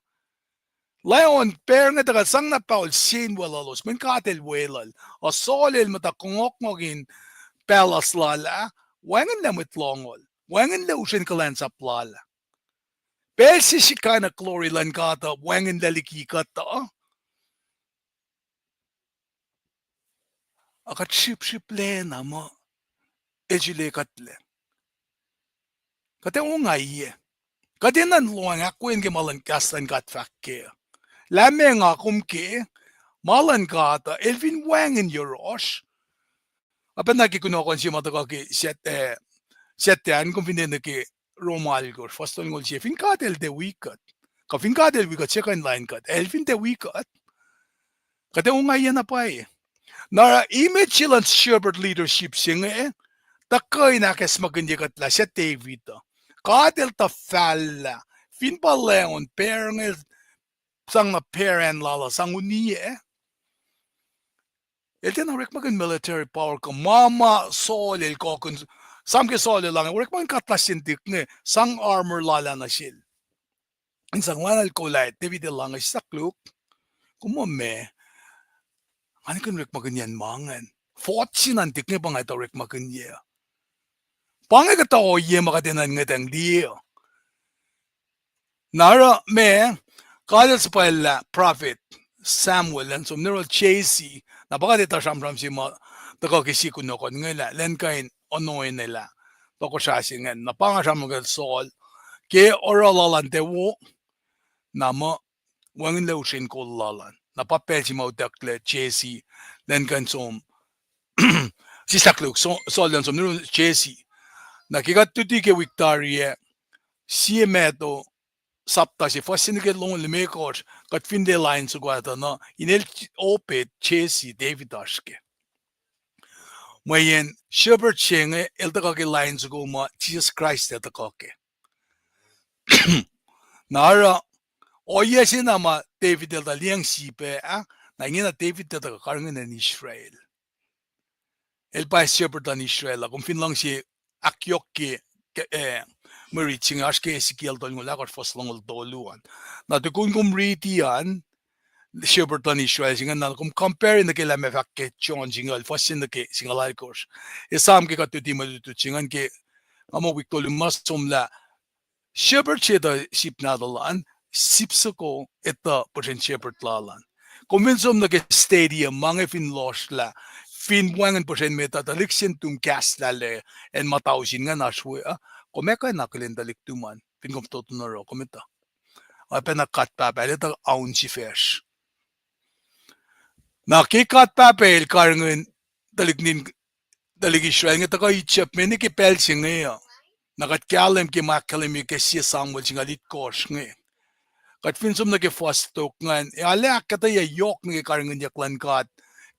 Lion, bear inge tuhkuh sang na pahol sen weluhlos, mweyen God el weluhl. Uh, Saul el muhta kongohkngohk in palace lal ah, wacngihnlac mwet lohngol, wacngihnlac usren kuhlwacnsap lal ah. Pacl se Shekinah glory luhn God uh wacngihnlac liki kuht uh, a kuht srihpsrihplacna muh el sule kuhtlac. Kuht ac ongaiyac. Kuht enenuh in lohacng ahkwoye ke ma luhn kahs luhn God fahk kac. Lah meac nga kom ke, ma luhn God uh el fin wacngihn yohrohsr. Oacpacna ke kunohkohn se ma tuhkuh ke Sat-, eh, Satan, kom fin enenuh ke Rom alkosr, fuhs tolngoul sie, fin God el tiac wi kuht. Kuh fin God el wi kuht, se kuh in lain kuht. El fin tiac wi kuht, kuht ac ongaiyac na pwacye. Na oruh image se luhn shepherd leadership se inge, tuhkuh in ahkacsmakihnye kuht lah suc David uh. God el tuh fahlah, fin pa lac on, pacl inge sang na pacl lal uh, sang uniyac. El tiacna orekmakihn military power kuh ma ma Saul el kuh in, sam ke Saul el lahnge, orekmakihn katlas se in tuhlihk inge, sang armor lal ah nuh sel. In sang lana el Goliath, David el lahnge, sislah koluk, kom muh meac, nga nihkihn orekmakihnyacn ma ingacn. Fot sin an tuhlihk inge pa nga etuh orekmakihnyuc. Pa inge kuhtuh ohiyac ma kuht enenuh in ngwetacng liye. Na oruh meac, God el suhpwacllah prophet Samuel elan som nuh yohrohl Jesse, na pa kuht etuh sramsram se ma tuhkuh ke sie kunohkohn inge lah elan kuh in anoint lah tohkohsrah se ingacn. Na pa nga sramsram kacl Saul, ke oruh lal an tiac wo, na muh wacngihnlac usren kol lal an. Na pa pacl se ma utucklac Jesse, elan kuh in som, sislah koluk, so-, Saul elan som nuh yohrohl Jesse. Na ke kuht luti ke wik tari ah, sie Matthew, sapta se, fuhs se nuh ke longoul limekohsr, kuht fin liye lain soko ah tuh na, in el Obed, Jesse, David oasr kac. Mweyen shepherd se inge el tuhkuh ke lain soko ma Jisus Kraist el tuhkuh kac. Na oruh, ohiyac se na ma David el tuh liyacacng sip ah, na ingena David el tuhkuh karihngihn acn Israel. El pa shepherd luhn Israel ah, kom fin luhngse ahkyohkye, eh, mwe rit se inge oasr ke Ezekiel tolngoul ahkosr fuhs longoul tolu an. Na tukun kom riti an, shepherd luhn Israel se ingacn, na kom compare nuh ke lah meac fahk ke John singucul, fuhs se nuh ke singucul alkosr. Esam ke kuht luti mwe lutlut se ingacn ke, nga muh wik tolu ma somlah, shepherd se tuh sip nahtuhl an, sip soko etuh puhsren shepherd lal an. Kom fin som nuh ke stadium, ma inge fin lohsrlah, fin wacngihn puhsren met uh, tuhlihk se in tum kahs lahlac, acn ma tausin ingacn oasr we uh, kom ac kuh in akihlen tuhlihk tum an, fin kom fototo nuh yohrohl, kom etuh. Oacpacna God Pahpah el etuh aun sifacsr. Na ke God Pahpah el karihngihn tuhlihk nin, tuhlihk Israel inge tuhkuh Egypt me nuh ke pacl se inge uh. Na kuht kahlwem ke ma ahkkahlwemye ke sie Samuel singucul itkohsr inge. Kuht fin som nuh ke fuhs tok ingacn, ac arlac ahkkahlwemye yohk nuh ke karihngihnyuck luhn God,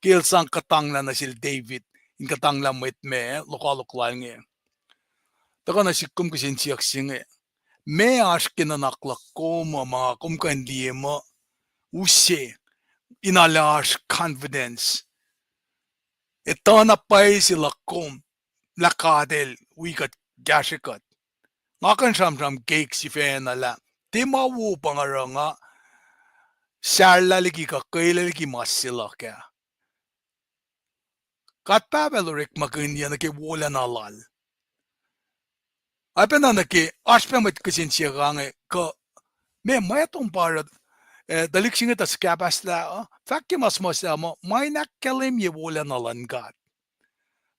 ke el sang kuhtanglah nuh sel David, in kuhtanglah mwet ma lokoalok lal inge. Tuhkuh nuh sihk kom kihsen siyuck se inge. Meac oasr ke nuhnak luhk kom uh ma kom kuh in liye muh use in arlac oasr confidence, etuh na pwacye se luhk kom lah God el wi kuht, kahsrwe kuht. Nga kuh in sramsram keik sifacna lah tiac ma wo pa nga oruh nga sarlah liki kuh kwelah liki mas se luhk ah. God Pahpah el orekmakihnyuc nuh ke wolacna lal. Oacpacna nuh ke oasr pac mwet kihsen siyuck inge kuh, meac, ma tom pa oruh, eh, tuhlihk se inge tuh sukahpahslah uh, fahk ke ma suhmuhslah muh ma in ahkkahlwemye wolacna luhn God.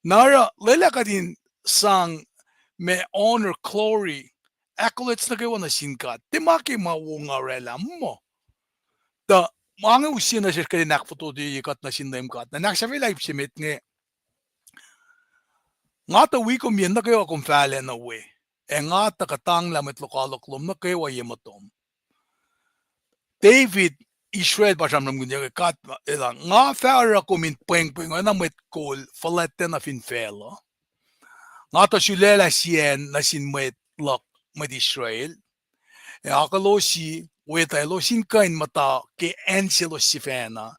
Na oruh lwelah kuht in sang ma honor, glory, accolades nuh kwewa nuh sin God. Tiac ma ke ma wo nga orwaclah muh. Tuh ma inge use nuh sesr kuht in ahkfototoye kuht nuh sin Leum God. Na ahksahfyelah ip se met inge. Nga tuh wi kom yen nuh kwewa kom fahlac nuh we. Ac nga tuh kuhtanglah mwet lokoalok lom nuh kwewa ye muhtom. David, Israel pa sramsramkihnyuck ke God, elan, nga fah oruh kom in pwengpweng oacna mwet kol fuhlwactacna fin facluh. Nga tuh sulaclah sie acn nuh sin mwet luhk, mwet Israel. Ac akihlosi, weta elos in kuh in muhta ke acn selos sifacna,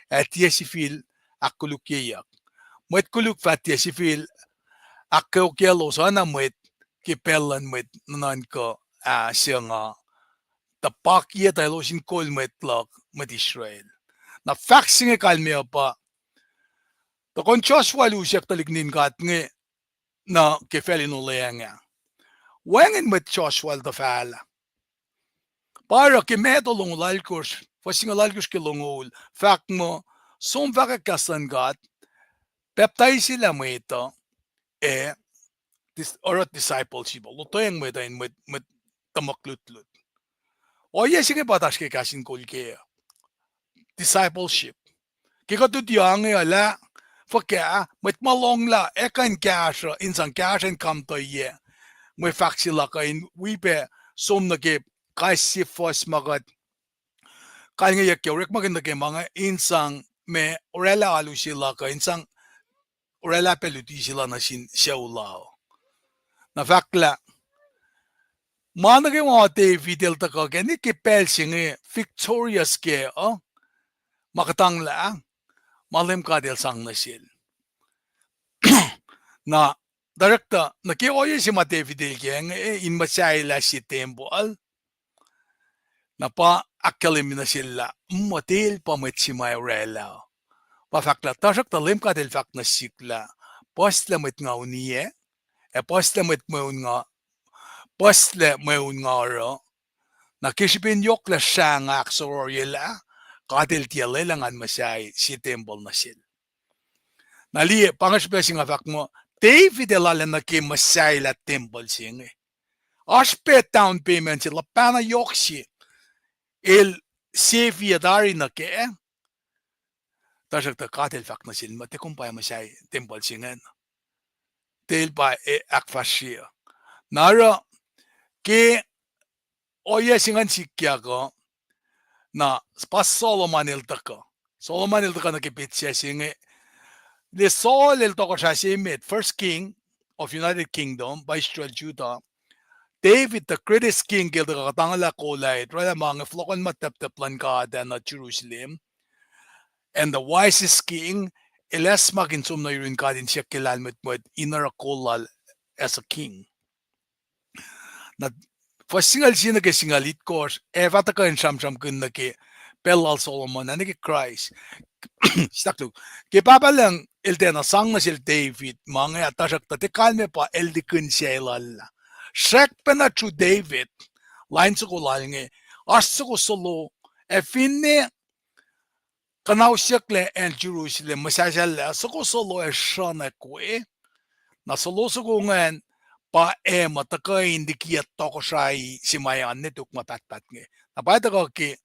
ac tiac sifil ahkkolukyeyuck. Mwet koluk fah tiac sifil ahkkweokyaclos oacna mwet ke pacl luhn mwet nuhnuhnkuh ah se nga, tuh pakiyac tuh elos in kol mwet luhk, mwet Israel. Na fahk se inge kalmeyac pa, tukun Joshua el usyak tuhlihk nuhtin God inge nuh ke facl in olweacng ah, wacngihn mwet Joshua el tuh fahlah. Pa oruh ke Matthew longoul alkosr, fuhs singucul alkosr ke longoul, fahk muh, som fahkwack kahs luhn God, pacptaiselah mwet uh, ac dis-, oruh discipleship, lotweacng mwet uh in mwet, mwet tuhmuhk lutlut. Ohiyac se inge pa oasr ke kahs in kol ke discipleship. Ke kuht luti inge uh lah, fuhkah, mwet ma lohnglah, ac kuh in kahsruh, in sang kahsruh in kamtuhyac mwe fahk se luhk uh in wi pac som nuh ke kais sie fuhs ma kuht kalngeyuck ke orekmakihn nuh ke ma inge in sang ma oraclah alu se luhk uh, in sang oraclah pac luti se lal nuh sin sucu lal. Na fahk lah, ma nuh kwewa David el tuhkuh kac ke pacl se inge victorious kac uh, ma kuhtanglah, ma Leum God El sang nuh sel. Na, tuhsruhktuh, nuh ke ohiyac se ma David el kac inge, in muhsahelah sie tempuhl, na pa ahkkahlwemye nuh sel lah, muh el pa mwet se ma oraclah. Pa fahk lah, tuhsruhktuh Leum God El fahk nuh sihk lah, puhslac mwet ngauniyac, ac puhslac mwet mweun nga, puhslac mweun nga oruh, na ke srihpen yohk lah srah nga ahksohrohryelah, God El tiac lwelah ngan muhsahi sie tempuhl nuh sel. Na liye, pa inge srihpac se nga fahk muh, David el arulacna ke muhsahelah tempuhl se inge. Oasr pac down payment se, luhpahna yohk se el save tari nuh kac. Tuhsruhktuh God El fahk nuh sel muh, tiac kom pa muhsahi tempuhl se ingacn. Tiac el pa ahkfahsrye. Na oruh ke ohiyac se ingacn sikyak uh, na pa Solomon el tuhkuh. Solomon el tuhkuh nuh ke petsac se inge. Lwelah Saul el tohkohsrah se emet, first king of United Kingdom, pa Israel, Judah. David, the greatest king, ke el tuhkuh kuhtangolah kolac, oraclah ma inge, fohlohkohnma tahptahp luhn God ah nuh Jerusalem. And the wisest king, el acsmakihn som nuh yurin God in siyuck ke lahlmwetmwet in oruh kol lal as a king. Na fuhs singucul sie nuh ke singucul itkohsr ac fah tuhkuh in sramsramkihn nuh ke pacl lal Solomon ah nuh ke Kraist. Staklu, ke Pahpah Lucng El tiacna sang nuh sel David ma inge ah, tuhsruhktuh tiac kalmac pa el likihn sel lal lah. Srackpacna through David, lain soko lal inge, oasr soko solo, ac finne kuhnausyucklac acn Jerusalem, muhsahsahlah soko solo ac sruhnack we, na solo soko ingacn pa ac muh tuhkuh in likiyuc tohkohsrahi se ma ac oan ne tok ma pahtpaht inge. Na pa tuhkuh ke,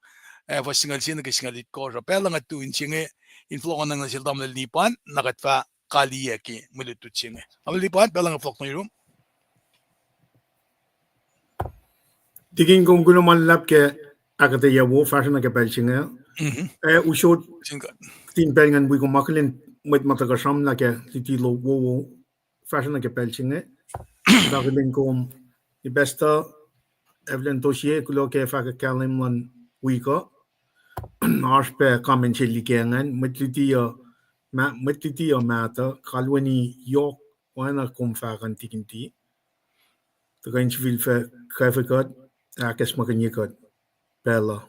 eh, fuhs singucul sie nuh ke singucul itkohsr uh, pacl uh nga tu in se inge, in fohlohkohnacng nuh sel tamuhlwel Lipan, na kuht fah kaliyac ke mwe lutlut se inge. Tamuhlwel Lipan, pacl uh nga fohlohk nuh yurum. Tikin, kom kuloh ma luhlahp ke ahkuhtweyac wo fahsruh nuh ke pacl se inge. Eh, usot, kihtin pacl ngan wi kom akihlen mwet ma tuhkuh sramlah ke luti lom wowo fahsruh nuh ke pacl se inge. Kuht akihlen kom, Pastor Evelyn Tosie, kuloh ke fahkwack kahlwem luhn wik uh. Oasr pac comment se liki ingacn, mwet luti uh, ma-, mwet luti uh mahtuh, kalweni yohk, oacna kom fahk an tikin ti. Tuhkuh in sifilpac kwacfe kuht, ahkacsmakihnye kuht pacl uh.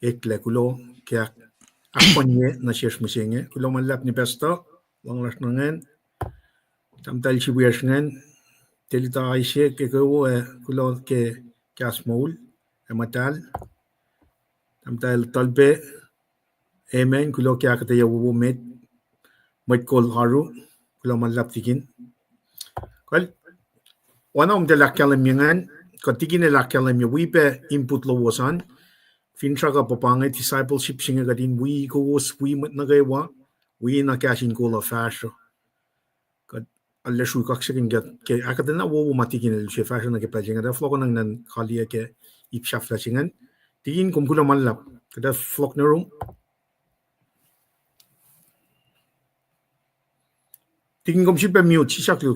Eklac kuloh ke ahk-, ahkkahlwemye nuh sesr mihsenge. Kuloh ma luhlahp ni Pastor, luhngse lasr nuh ingacn. Tahmtahel si wiyacsr ingacn, Telita Aise ke kwewa, ac kuloh ke kahs moul ac muhtahl. Tahmtahel Talpe, amen, kuloh ke ahkuhtweyac wowo met, mwet kol oaru, kuloh ma luhlahp tikin. Kal, oacna kom tiac ahkkahlwemye ingacn, kuht tikin el ahkkahlwemye wi pac input lowos an, finsrak uh pa pa inge discipleship se inge kuht in wi kowos wi mwet nuh kwewa, wi na kahs in kol uh fahsruh. Kuht arlac sru kaksakihn kuht ke ahkuhtweyac wowo ma tikin el use fahsruh nuh ke pacl se inge, kuht ac fohlohkohnacng nuh kaliyac ke ip sahflah se ingacn. Tikin, kom kuloh ma luhlahp, kuht ac fohlohk nuh yurum. Tikin, kom sifilpac mute, sisaklu.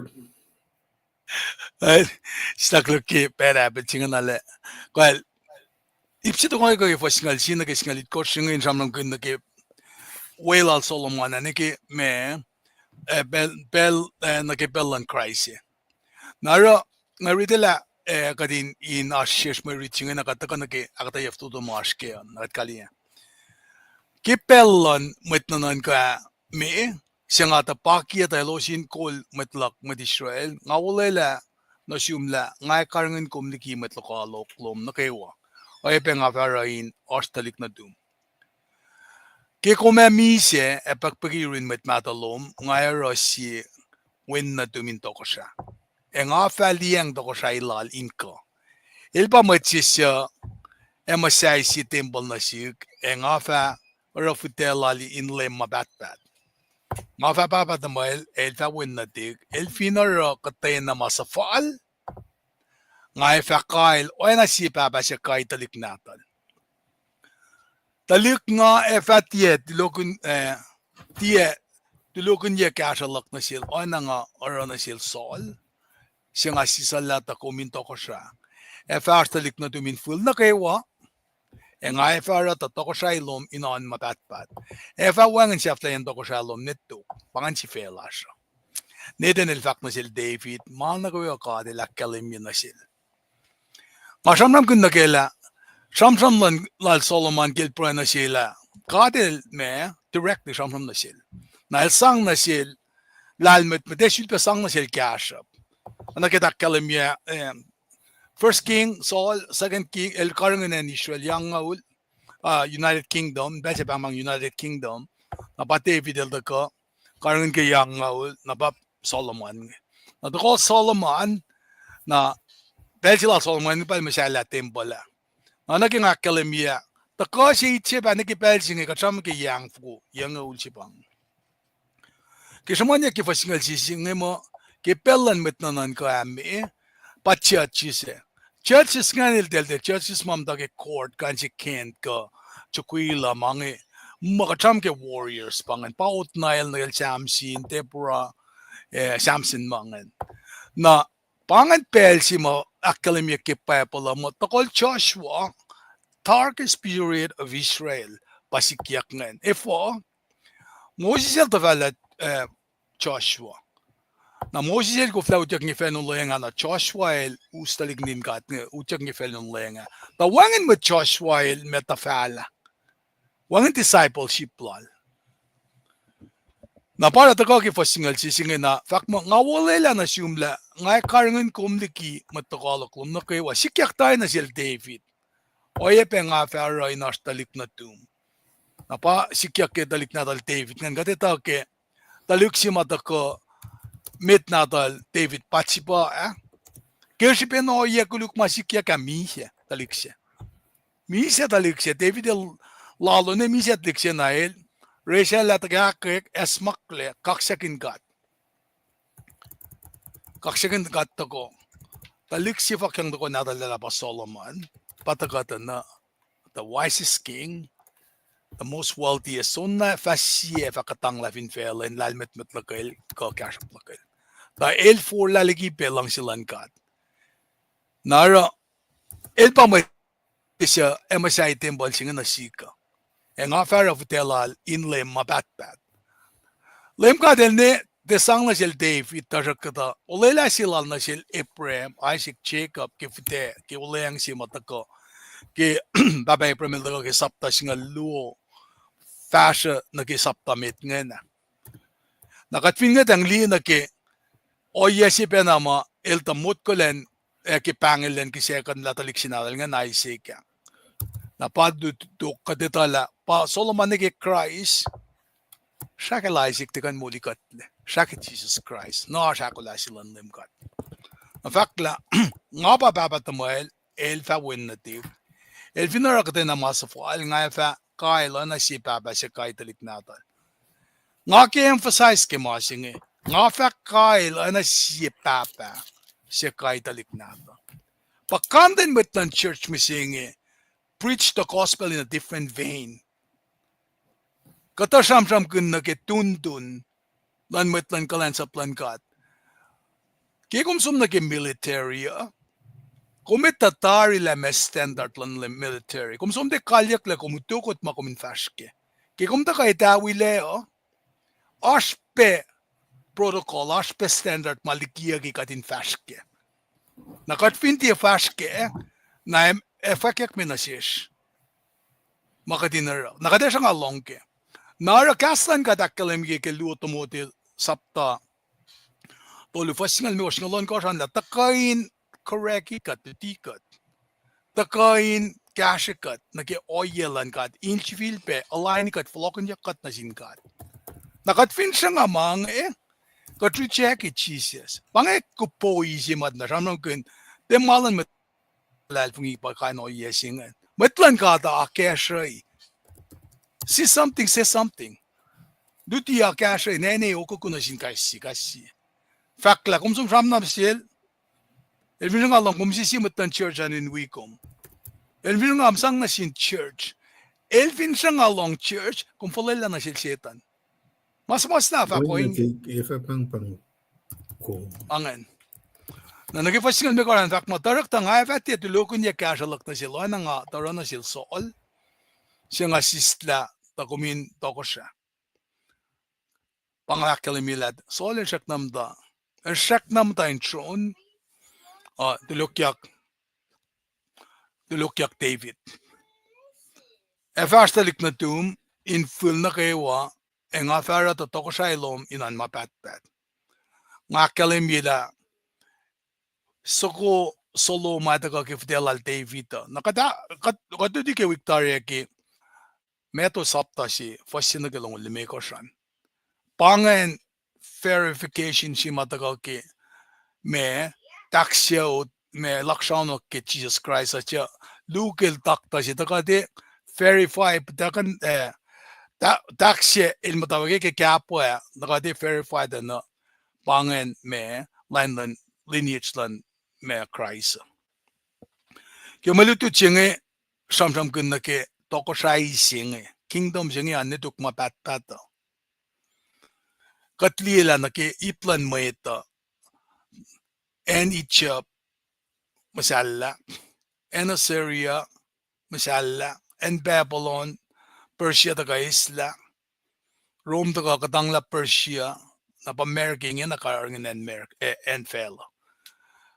Eh, sisaklu ke pacl ah, pacl se inge na lah. Kal, ip se toko ke fuhs singucul sie nuh ke singucul itkohsr se inge in sramsramkihn nuh ke weluhl Solomon ah nuh ke ma, eh, pacl, pacl, eh, nuh ke pacl luhn Kraist ah. Na oruh, nga riti lah, eh, kuht in, in oasr sesr mwe rit se inge na kuht tuhkuh nuh ke ahkuhtweyac fototo ma oasr kac an, na kuht kaliyac. Ke pacl luhn mwet nuhnuhnkuh ah me, se nga tuh pakiyac tuh elos in kol mwet luhk mwet Israel, nga olwelah nuh sum lah nga ac karihngihn kom liki mwet lokoalok lom nuh kwewa. Oacyacpac nga fah oruh in oasr tuhlihk nuhtum. Ke kom ac misac ac pukpuki yurin mwet mahtuh lom, nga ac oruh sie wen nuhtum in tohkohsrah, ac nga fah liyacacng tohkohsrahi lal in kuh. El pa mwet se suc ac muhsahi sie tempuhl nuh sihk, ac nga fah oruh fihtac lal in Leum ma pahtpaht. Nga fah pahpah tuhmwacl, ac el fah wen nuhtihk. El fin oruh kuhtwena ma suhfal, nga ac fah kael oacna sie pahpah suc kai tuhlihk nahtuhl. Tuhlihk nga ac fah tiac tulokihn, eh, tiac tulokihnyac kahsruh luhk nuh sel, oacna nga oruh nuh sel Saul, suc nga sisacllah tuh kom in tohkohsrah. Ac fah oasr tuhlihk nuhtum in fihl nuh kwewa, ac nga ac fah oruh tuh tohkohsrahi lom in oan ma pahtpaht. Ac fah wacngihn sahflahiyacn tohkohsrahi lom ne tok, pa ingacn sifac lasr uh. Nathan el fahk nuh sel David ma nuh kwewa God el ahkkahlwemye nuh sel. Nga sramsramkihn nuh ke lah, sramsram luhn lal Solomon ke el pruhe nuh sel ah, God el ma directly sramsram nuh sel. Na el sang nuh sel lahlmwetmwet, ac sulpac sang nuh sel kahsruhp. Oacna ke ahkkahlwemye, eh, First King, Saul, Second King, el karihngihn acn Israel, yac angngaul, uh, United Kingdom, pacl se pahngpahng United Kingdom, na pa David el tuhkuh, karihngihn ke yac angngaul, na pa Solomon. Na tuhkuh Solomon, na pacl se lal Solomon pa el muhsahllah tempuhl ah. Na nuh ke nga ahkkahlwemye, tuhkuh se itse pa nuh ke pacl se inge kuht sramsram ke yac angfoko, yac angngaul se pahng. Ke sruhmuhnyuck ke fuhs singucul sie se inge muh, ke pacl luhn mwet nuhnuhnkuh ah me, pa judges ah. Judges ingacn eltahl tiac judges ma muhta ke court, kuh in se Kent kuh Tukwila ma inge, ma kuht sramsram ke warriors pa ingacn, pa Othniel nuh ke Samson, Deborah, eh, Samson ma ingacn. Na pa ingacn pacl se ma ahkkahlwemyeyuck ke Bible uh muh tohkohl Joshua, darkest period of Israel, pa sikyak ingacn. Efuh? Moses el tuhfahlah, eh, Joshua. Na Moses el koflah utyak nuh ke facluh in olweacng ah, na Joshua el us tuhlihk nuhtin God inge utyak nuh ke facluh in olweacng ah. Tuh wacngihn mwet Joshua el ma tuhfahlah. Wacngihn discipleship lal. Na pa tuhkuh ke fuhs singucul sie se inge na fahk muh, nga olwelah nuh sum lah nga ac karihngihn kom liki mwet lokoalok lom nuh kwewa. Sikyak tari nuh sel David. Oacyacpac nga fah oruh in oasr tuhlihk nuhtum. Na pa sikyak ke tuhlihk nahtuhl David ingacn, kuht etuh ke tuhlihk se ma tuhkuh met nahtuhl David, Bathsheba ah. Ke srihpen ohiyac koluk ma sikyak ah, misac tuhlihk se. Misac tuhlihk se, David el lalo ne misac tuhlihk se na el resaclah tuhkahkwack, acsmaklac, kaksakihn God. Kaksakihn God tohkoh. Tuhlihk se fahkyang tohkoh nahtuhl lal ah pa Solomon, pa tuhkuh tuh na the wisest king, the most wealthiest, soenna fah sie fah kuhtanglah fin facluh in lahlmwetmwet luhkwel kuh kahsruhp luhkwel. Tuh el forlah liki pac luhngse luhn God. Na oruh, el pa mwet suc ac muhsahi tempuhl se inge nuh sihk uh. Ac nga fah oruh fihtac lal in Leum ma pahtpaht. Leum God el ne tiac sang nuh sel David, tuhsruhktuh olwelah se lal nuh sel Abraham, Isaac, Jacob ke fihtac, ke olweacng se ma tuhkuh ke pahpah Abraham el tuhkuh ke sapta singucul luo, fahsruh nuh ke sapta met ingacn ah. Na kuht fin ngwetacng liye nuh ke ohiyac se pacna ma el tuh motko lacn, ac ke pahngel lacn kihsackuhnlah tuhlihk se nahtuhl ingacn Isaac ah. Na pa tu-, tu-, kuht etuh lah pa Solomon nuh ke Kraist, srahkel Isaac tiac kuh in molikuhtlac, srahke Jisus Kraist, na oasr ahkolah se luhn Leum God. Na fahk lah, nga pa pahpah tuhmwacl, el fah wen nuhtihk. El fin oruh kuhtwena ma suhfal, nga ac fah kael oacna sie pahpah suc kai tuhlihk nahtuhl. Nga ke emphasize ke ma se inge, nga fah kael oacna sie pahpah suc kai tuhlihk nahtuhl. Pa content mwet luhn church mihsenge, preach the gospel in a different vein. Kuhtuh sramsramkihn nuh ke tuntun luhn mwet luhn kuhlwacnsap luhn God. Ke kom som nuh ke military uh, kom etuh tari lah ma standard luhn military. Kom som tiac kalyuck lah kom utukot ma kom in fahsr kac. Ke kom tuhkuh etawilac uh, oasr pac protocol, oasr pac standard ma likiyucki kuht in fahsr kac. Na kuht fin tiac fahsr kac, na ac fwackyuck me nuh sesr ma kuht in oruh. Na kuht ac sruhnga lohng kac. Na oruh kahs luhn God ahkkahlwemye ke luo Timothy sapta tolu fuhs singucul limekohsr, singucul ohnkohsr an lah tuhkuh in correct kuht, luti kuht. Tuhkuh in kahsrwe kuht nuh ke ohiyac luhn God in sifilpac align kuht, fohlohkihnyuck kuht nuh sin God. Na kuht fin sruhnga ma inge, kuht reject Jisus. Pa inge kuhpoi se ma na sramsramkihn, tiac ma luhn mwet luhlahlfongi pa kain ohiyac se ingacn. Mwet luhn God uh akacsruhi. See something, say something. Luti akacsruhi, nene okuku nuh sin kais sie, kais sie. Fahk lah kom som sramsram sel, el fin sruhnga lohng kom, sie sie mwet luhn church an in wi kom. El fin sruhnga sang nuh sin church. El fin sruhnga lohng church, kom fuhlwelah nuh sel Setan. Ma suhmuhslah fahk ohinge. Ingacn. Na nuh ke fuhs singucul limekohsr an fahk muh, tuh orekta nga ac fah tiac tulohkihnyac kahsruh luhk nuh sel oacna nga tuh oruh nuh sel Saul, se nga sislah tuh kom in tohkohsrah. Pa nga ahkkahlwemye lah Saul el srackna muhta, el srackna muhta in tron, uh, tulokyak, tulokyak David. Ac fahsr tuhlihk nuhtum in fihl nuh kwewa, ac nga fah oruh tuh tohkohsrahi lom in oan ma pahtpaht. Nga ahkkahlwemye lah soko solo ma tuhkuh ke fihtac lal David uh. Na kuht, kuht, kuht luti ke wik tari ah ke Matthew sapta se, fuhs se nuh ke longoul limekohsr an. Pa ingacn verification se ma tuhkuh ke ma, tahk se, ma laksraonuck ke Jisus Kraist uh, Luke el taktuh se tuhkuh tiac verify, tahk, eh, tahk se el muhtwacwacack ke kahpah, tuhkuh tiac verify tuh na pa ingacn ma line luhn lineage luhn ma Kraist uh. Ke mwe lutlut se inge sramsramkihn nuh ke tohkohsrahi se inge, kingdom se inge an nuh tok ma pahtpaht uh. Kuht liye lah nuh ke ip luhn mwet uh, acn Egypt muhsahllah, acn Assyria muhsahllah, acn Babylon, Persia tuhkuh eislah, Rome tuhkuh kuhtanglah Persia, na pa America inge na karihngihn acn America, eh, acn facluh.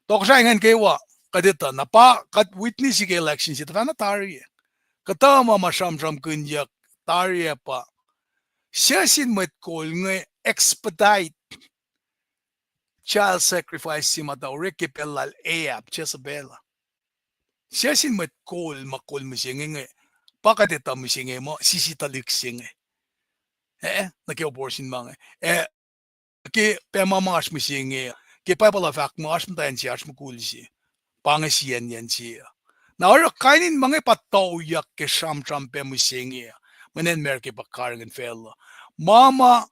Tohkohsrahi ingacn kwewa, kuht etuh, na pa kuht witness ke election se tuhfahna tari ah. Kuhtuh ma ma sramsramkihnyuck tari ah pa, sie sin mwet kol inge expedite child sacrifice se ma tuh orek ke pacl lal Ahab, Jezebel. Sie sin mwet kol ma kol mihsenge inge, pa kuht etuh mihsenge muh sisi tuhlihk se inge. Eh, nuh ke abortion ma inge. Eh, ke pac ma ma oasr mihsenge, ke Bible uh fahk muh oasr muhtwacn se, oasr mukul se. Pa inge siyacnyacn se. Na oruh kain in ma inge pa tuyak ke sramsram pac mihsenge. Mweyen America pa karihngihn facluh. Ma ma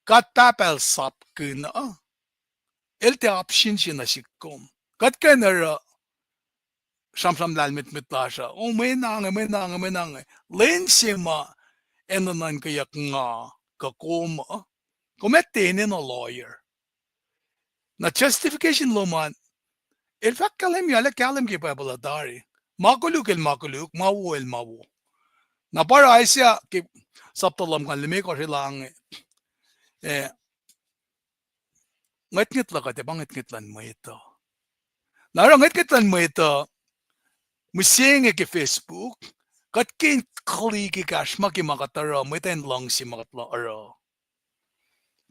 God Pahpah el sapkihn uh, el tiac option se nuh sihk kom. Kuht kuh in oruh sramsram lahlmwetmwet lasr uh, o, mwe na inge, mwe na inge, mwe na inge. Lwen se ma enenuh in nuhnkweyuck nga kuh kom uh, kom ac tiac enenuh lawyer. Na justification lom an, el fahk kahlwem, arlac kahlwem ke Bible uh tari. Ma koluk el ma koluk, ma wo el ma wo. Na pa oruh Isaiah ke sapta lumngaul limekohsr el ange, eh, ngwetngwet luhk uh tiac pa ngwetngwet luhn mwet uh. Na oruh ngwetngwet luhn mwet uh, mihsenge ke Facebook, kuht ke in click ekahsr ma ke ma kuht oruh, mwet uh in luhngse ma kuht oruh.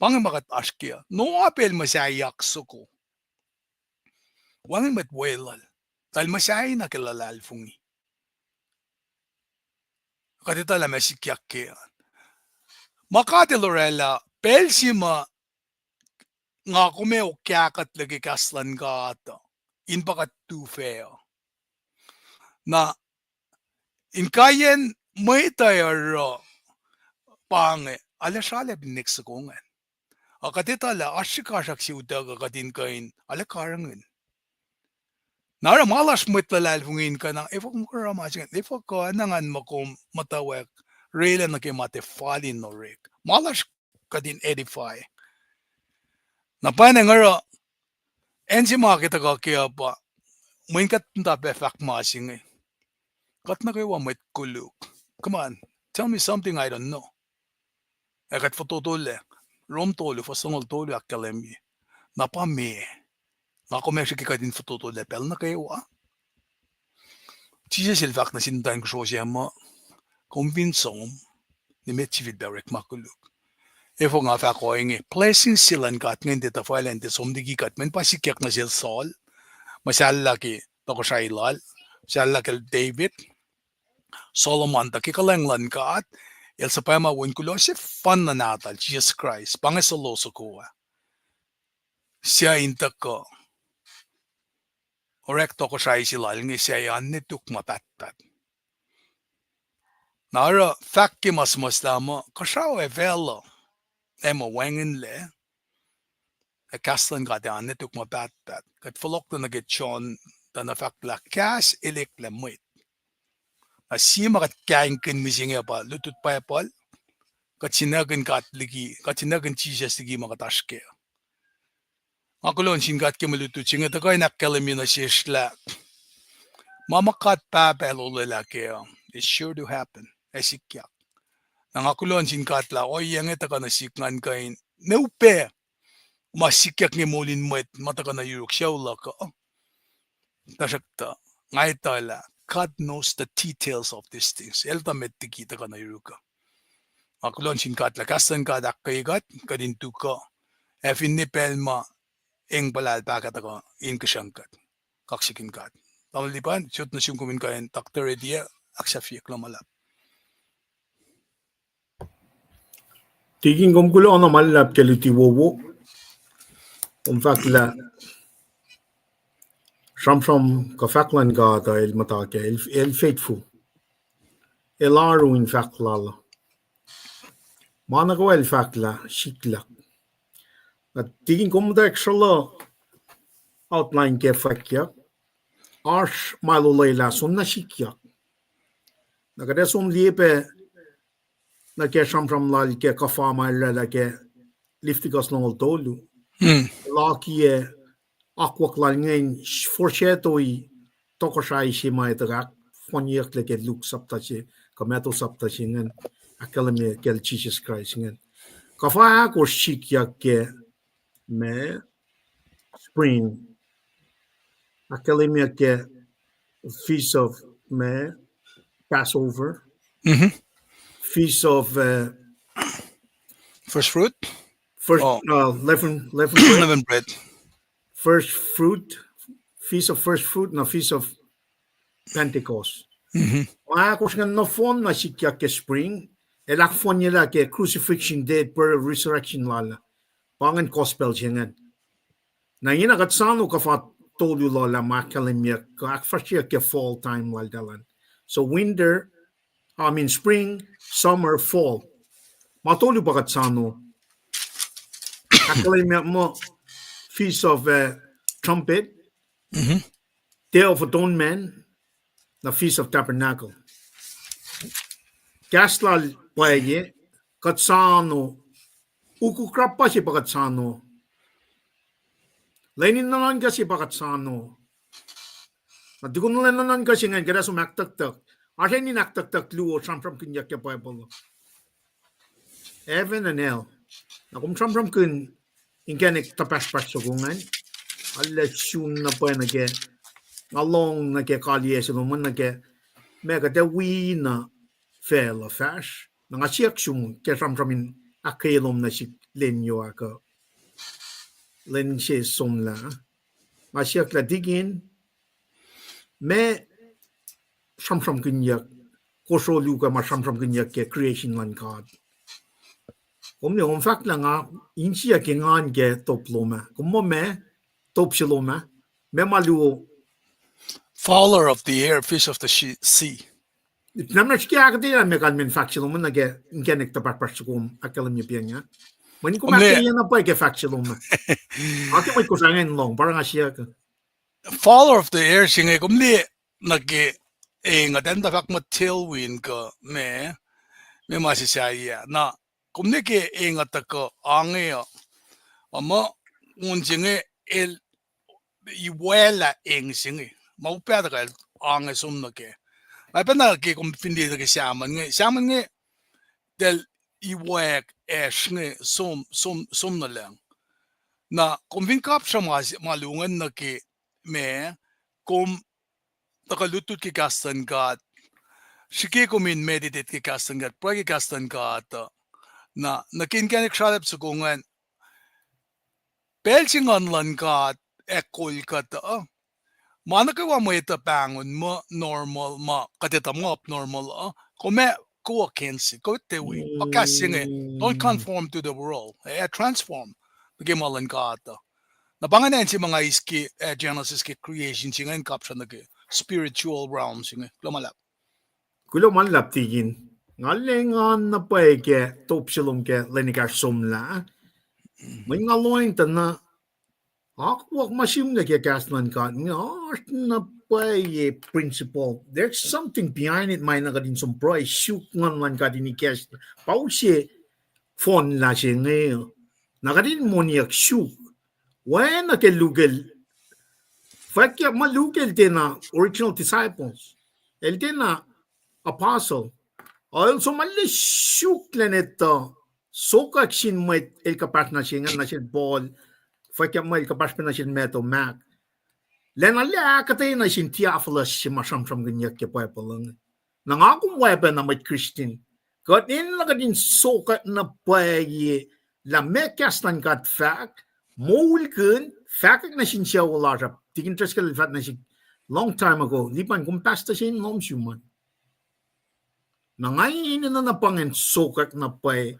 Pa inge ma kuht oasr ke uh. Noah pacl muhsaheack soko, wacngihn mwet weluhl, tuh el muhsahi na ke luhlahlfongi. Kuht etuh lah ma sikyak ke an. Ma God el orwaclah, pacl se ma nga kom ac okahkuhtlac ke kahs luhn God uh, in pa kuht tu fac uh. Na inkaiyacn mwet uh oruh, pa inge, arlac sralap in next soko ingacn. Ac kuht etuh lah oasr srihkasrak se utuckuh kuht in kuh in arlac karihngihn. Na oruh ma lasr mwet luhlahlfongi in kuh na, efuh kom kuh oruh ma se ingacn, efuh kuh na ngan muh kom muhtwacwacack, orwaclah nuh ke ma tiac fal in orek. Ma lasr kuht in edify. Na pwacnwacng oruh, acn se ma ke tuhkuh ke uh pa, mweyen kuht muhta pac fahk ma se inge, kuht nuh kwewa mwet koluk. Come on, tell me something I don't know. Ac kuht fototolac, Rom tolu, fuhs longoul tolu ahkkahlwemye. Na pa meac, nga kom ac srihke kuht in fototolac pacl nuh kwewa. Jisus el fahk nuh sin muhtwacn kosro sac muh, kom fin som, nimet sifil pac orekma koluk. Efuh nga fahk ohinge, blessing se luhn God ingacn tiac tuhfahlah in tiac som liki kuht, mweyen pa sikyak nuh sel Saul, muhsahllah ke tohkohsrahi lal, Sahlah kacl David, Solomon, tuh ke kuhlwacng luhn God, el suhpwacma wen kuloh sefanna nahtuhl, Jisus Kraist, pa inge suhloh soko ah. Suc in tuhkuh orek tohkohsrahi se lal inge, suc ac oan nuh tok ma pahtpaht. Na oruh fahk ke ma suhmuhslah muh, kuhsrao ac facluh, ac muh wacngihnlac, ac kahs luhn God ac oan nuh tok ma pahtpaht. Kuht fohlohk tuh nuh ke John, tuh na fahk lah kahs el eklac mwet. Na sie ma kuht kaingkihn mihsenge pa lutlut Bible, kuht sinuckihn God liki, kuht sinuckihn Jisus liki ma kuht oasr kac. Nga kuloh nuh sin God ke mwe lutlut se inge tuhkuh in ahkkahlwemye nuh sesr lah ma ma God Pahpah El olwelah kac uh is sure to happen, ac sikyak. Na nga kuloh nuh sin God lah ohiyac inge tuhkuh nuh sihk ngan kuh in, ne upac ma sikyak inge moul in mwet ma tuhkuh nuh yuruk sucu luhk uh. Tuhsruhktuh nga etuh lah God knows the details of these things. El tuh met liki tuhkuh nuh yuruk uh. Nga kuloh nuh sin God lah kahs luhn God ahkkweye kuht, kuht in tuhkuh, ac finne pacl ma eng puhlahl pahkah tuhkuh in kihsruhng kuht. Kaksakihn God. Tamuhlwel Lipan, sot nuh sum kom in kuh in Doctor Eddie, ahksahfyelah ma luhlahp. Tikin, kom kuloh na ma luhlahp ke luti wowo. Kom fahk lah sramsram kuh fahk luhn God uh el muhta kac, el, el faithful. El oaru in fahk lal uh. Ma nuh kwewa el fahk lah sikyak. Na tikin, kom muhtwacwacack sruhluh outline ke fwackyuck. Oasr ma el olwelah som na sikyak. Na kuht ac som liye pac nuh ke sramsram lal ke kuhfa ma el oraclah ke Leviticus longoul tolu. Hmm. El akiyac akwuck lal ingacn foreshadowye tohkohsrahi se ma etuh ahkfohnyeyucklac ke Luke sapta se, kuh Matthew sapta se ingacn, ahkkahlwemye kacl Jisus Kraist ingacn. Kuhfa ahkosr sikyak ke ma spring. Ahkkahlwemye ke Feast of ma Passover. Mhm. Feast of, uh, First fruit? First, Oh. uh, leaven, leaven bread. Leaven bread. First fruit, Feast of First Fruit, na Feast of Pentecost. Mhm. Ma ahkosr ingacn nohfohn na sikyak ke spring, el ahkfohnyelah ke crucifixion, death, burial, resurrection lal. Pa ingacn gospel se ingacn. Na ingena kuht soano kuhfa tolu lal ah ma ahkkahlwemyeyuck, kuh ahkfahsryeyuck ke fall time lal talan. So winter, I mean spring, summer, fall. Ma tolu pa kuht soano. Ahkkahlwemyeyuck muh Feast of, uh, Trumpet, Mhm. Day of Atonement, na Feast of Tabernacle. Kahs lal pwacye, kuht soano, ukuk rappa se pa kuht soano. Lwen in nuhnuhnkuh se pa kuht soano. Na tukun lwen nuhnuhnkuh se ingacn kuht ac som ahktucktuck. Oasr enenuh in ahktucktuck luo sramsramkihnyuck ke Bible. Heaven and hell. Na kom sramsramkihn inkacnek tuhpahsrpahsr soko ingacn. Arlac sun na pwacye nuh ke, nga lohng nuh ke kaliyac se lom an nuh ke, ma kuht ac wi na facluh fahsr. Na nga siyuck sum ke sramsram in ahkkweye lom nuh sihk lwen yohk uh, lwen se somlah. Nga siyuck lah tikin, ma sramsramkihnyuck, kosro luo kuh ma sramsramkihnyuck ke creation luhn God. Kom ne, kom fahk lah nga insiyuck ke ngan ke top lom ah. Kom muh ma, top se lom ah. Ma ma luo. Fowler of the air, fish of the shi-, sea. Ip na muh srihke ahkuhtweyac ma kalmen fahk se lom ah nuh ke inkacnek tuhpahsrpahsr soko kom ahkkahlwemye pian ah. Mweyen kom ahkkweye na pwacye ke fahk se lom ah. Ake mwet Kosrae ingacn lohng, pa oruh nga siyuck. Fowler of the air se inge kom liye nuh ke, e, nga tiacna fahk muh tailwind kuh ma, ma ma se sahyac. Na kom liye ke eng uh tuhkuh ange uh, ma muh on se inge el iwaclah eng se inge. Ma upac tuhkuh el ange som nuh kac. Na pacna ke kom fin liye nuh ke salmon inge, salmon inge, tahl iwack ash inge som, som, som nuh lucng. Na kom fin kapsra ma, ma luo ingacn nuh ke ma, kom tuhkuh lutlut ke kahs luhn God. Srihke kom in meditate ke kahs luhn God, pruhe ke kahs luhn God uh. Na, nuh ke inkacnek sralap soko ingacn, pacl se Nguhn luhn God ac kol kuhtuh, Ma nuh kwewa mwet uh pahngon muh normal, ma kuht etuh muh abnormal uh, kom ac kwewa cancel, kom tiac wi. Pa kahs se inge, don't conform to the world, eh, transform nuh ke ma luhn God uh. Na pa ingacn se ma nga eis ke, eh, Genesis ke creation se inge in kapsra nuh ke spiritual realm se inge. Kuloh ma luhlahp. Kuloh ma luhlahp tikin. Nga lwengan na pwacye ke top se lom ke lwen ekahsr somlah. Mweyen nga lohacng tuh na akwuck ma sihmlac ke kahs luhn God inge oasr na pwacye principle. There's something behind it ma na kuht in som pruhe suk Nguhn luhn God in ikacslah. Pa use fohnlah se inge. Na kuht in moniyuck suk. Oacna ke Luke el, fwackyuck ma Luke el tiacna original disciples. El tiacna apostle. El som arlac suk lwen etuh sokwack sin mwet el kuhpahsr nuh se ingacn, nuh sel Paul, fwackyuck ma el kuhpahsr pac nuh sel Matthew, Mark. Lwen arlac ahkuhtweyac nuh sin Theophilus se ma sramsramkihnyuck ke Bible inge. Na nga kom oacpacna mwet Christian, kuht enenuh kuht in sokwack na pwacye lah meac kahs luhn God fahk, moulkihn, fahkwack nuh sin sucu lasr uh. Tikin Driscoll el fahk nuh sihk long time ago, Lipan, kom pastor se in lohm sum an. Na nga enenuh na pa ingacn sokwack na pwacye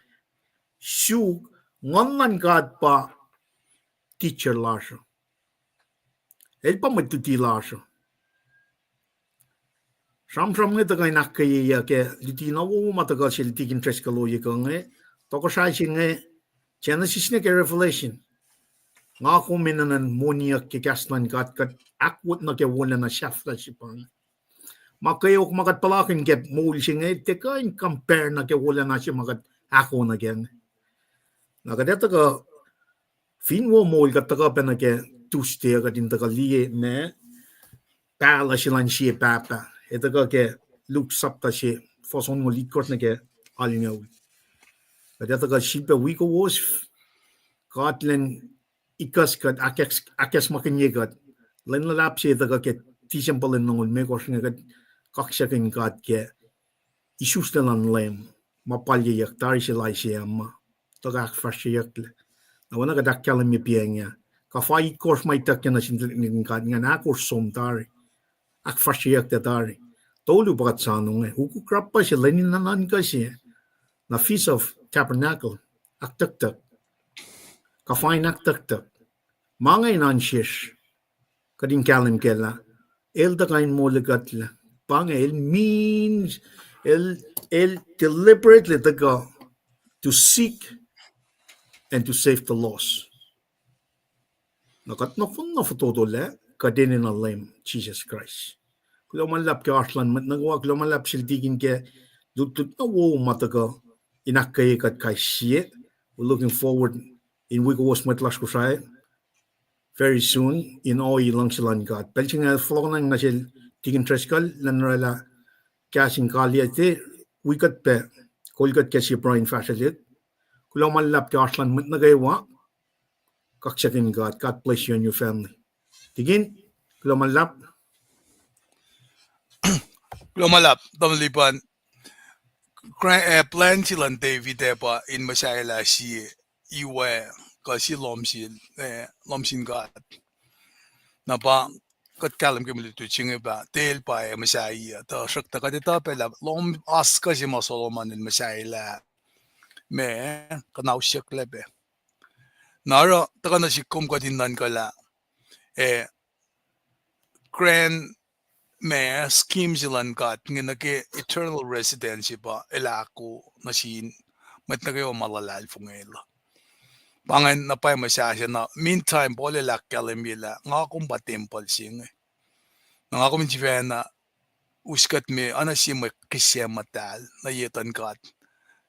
suk Nguhn luhn God pa teacher lasr uh. El pa mwet luti lasr uh. Sramsram inge tuhkuh in ahkkweyeyuck ke luti na wowo ma tuhkuh sel Tikin Driscoll ohiyac kuh inge, tohkohsrahi se inge, Genesis nuh ke Revelation. Nga kom enenuh in moniyuck ke kahs luhn God, kuht ahkwot nuh ke wolacna sahflah se pa inge. Ma kweok ma kuht puhlakihn ke moul se inge, tiac kuh in compare nuh ke wolacna se ma kuht ahko nuh kac inge. Na kuht ac tuhkuh, fin wo moul kuht tuhkuh pac nuh ke Tuesday uh kuht in tuhkuh liye ma pahluh se luhn sie pahpah. Ac tuhkuh ke Luke sapta se, fuhs onngoul itkohsr nuh ke alngoul. Kuht ac tuhkuh sifilpac wi kowos, God lacn ikacs kuht, ahkacsmakihnye kuht. Lwen luhlahp se tuhkuh ke December lwen longoul limekohsr inge kuht kaksakihn God ke isuslac luhn Leum, ma palyeyuck tari sel Isaiah ma tuhkuh ahkfahsryeyucklac. Na oacna kuht ahkkahlwemye piacng ah, kuhfa itkohsr ma ituckyang nuh sin tuhlihk nuhtin God ingacn ahkosr som tari, ahkfahsryeyucklac tari. Tolu pa kuht soanonge, ukuk rapah se, lwen in nuhnuhnkuh se, na Feast of Tabernacle, ahktucktuck, kuhfa in ahktucktuck. Ma inge in oan sesr, kuht in kahlwem kac lah el tuhkuh in molikuhtlac. Pa inge el means, el, el deliberately tuhkuh to seek and to save the lost. Na kuht nohfohn na fototolac, kuht enenuh Leum Jisus Kraist. Kuloh ma luhlahp ke oasr luhn mwet nuh kwewa, kuloh ma luhlahp sel Tikin ke lutlut na wo ma tuhkuh in ahkkweye kuht kais sie. We're looking forward in wi kowos mwet lasr Kosrae very soon in ohi luhngse luhn God. Pacl se inge fohlohkohnacng nuh sel Tikin Driscoll, lwen orwaclah kahs in kaliyac, wi kuht pac, kol kuht ke sie pruhe in fahsrwelihk. Kuloh ma luhlahp ke oasr luhn mwet nuh kwewa. Kaksakihn God. God bless you and your family. Tikin, kuloh ma luhlahp. Kuloh ma luhlahp, Tamuhlwel Lipan. Plan se luhn David ac pa in muhsahelah sie iwac kuh sie lohm sel, lohm sin God. Na pa kuht kahlwem ke mwe lutlut se inge pa tiac el pa ac muhsahi uh, tuhsruhktuh kuht etuh pac lah lohm oasr kuh se ma Solomon el muhsahelah, ma kuhnahosyucklac pac. Na oruh tuhkuh nuh sihk kom kuht in nuhnkuhlah, eh, grand, ma scheme se luhn God inge nuh ke eternal residence pa el ahko nuh sin mwet nuh kwewa ma luhlahlfongel uh. Pa ingacn na pwacye muhsahsah na meantime Paul el ahkkahlwemye lah nga kom pa tempuhl se inge. Na nga kom in sifacna us kuht me oacna sie mwe kihsac muhtahl nuh ye etuhn God.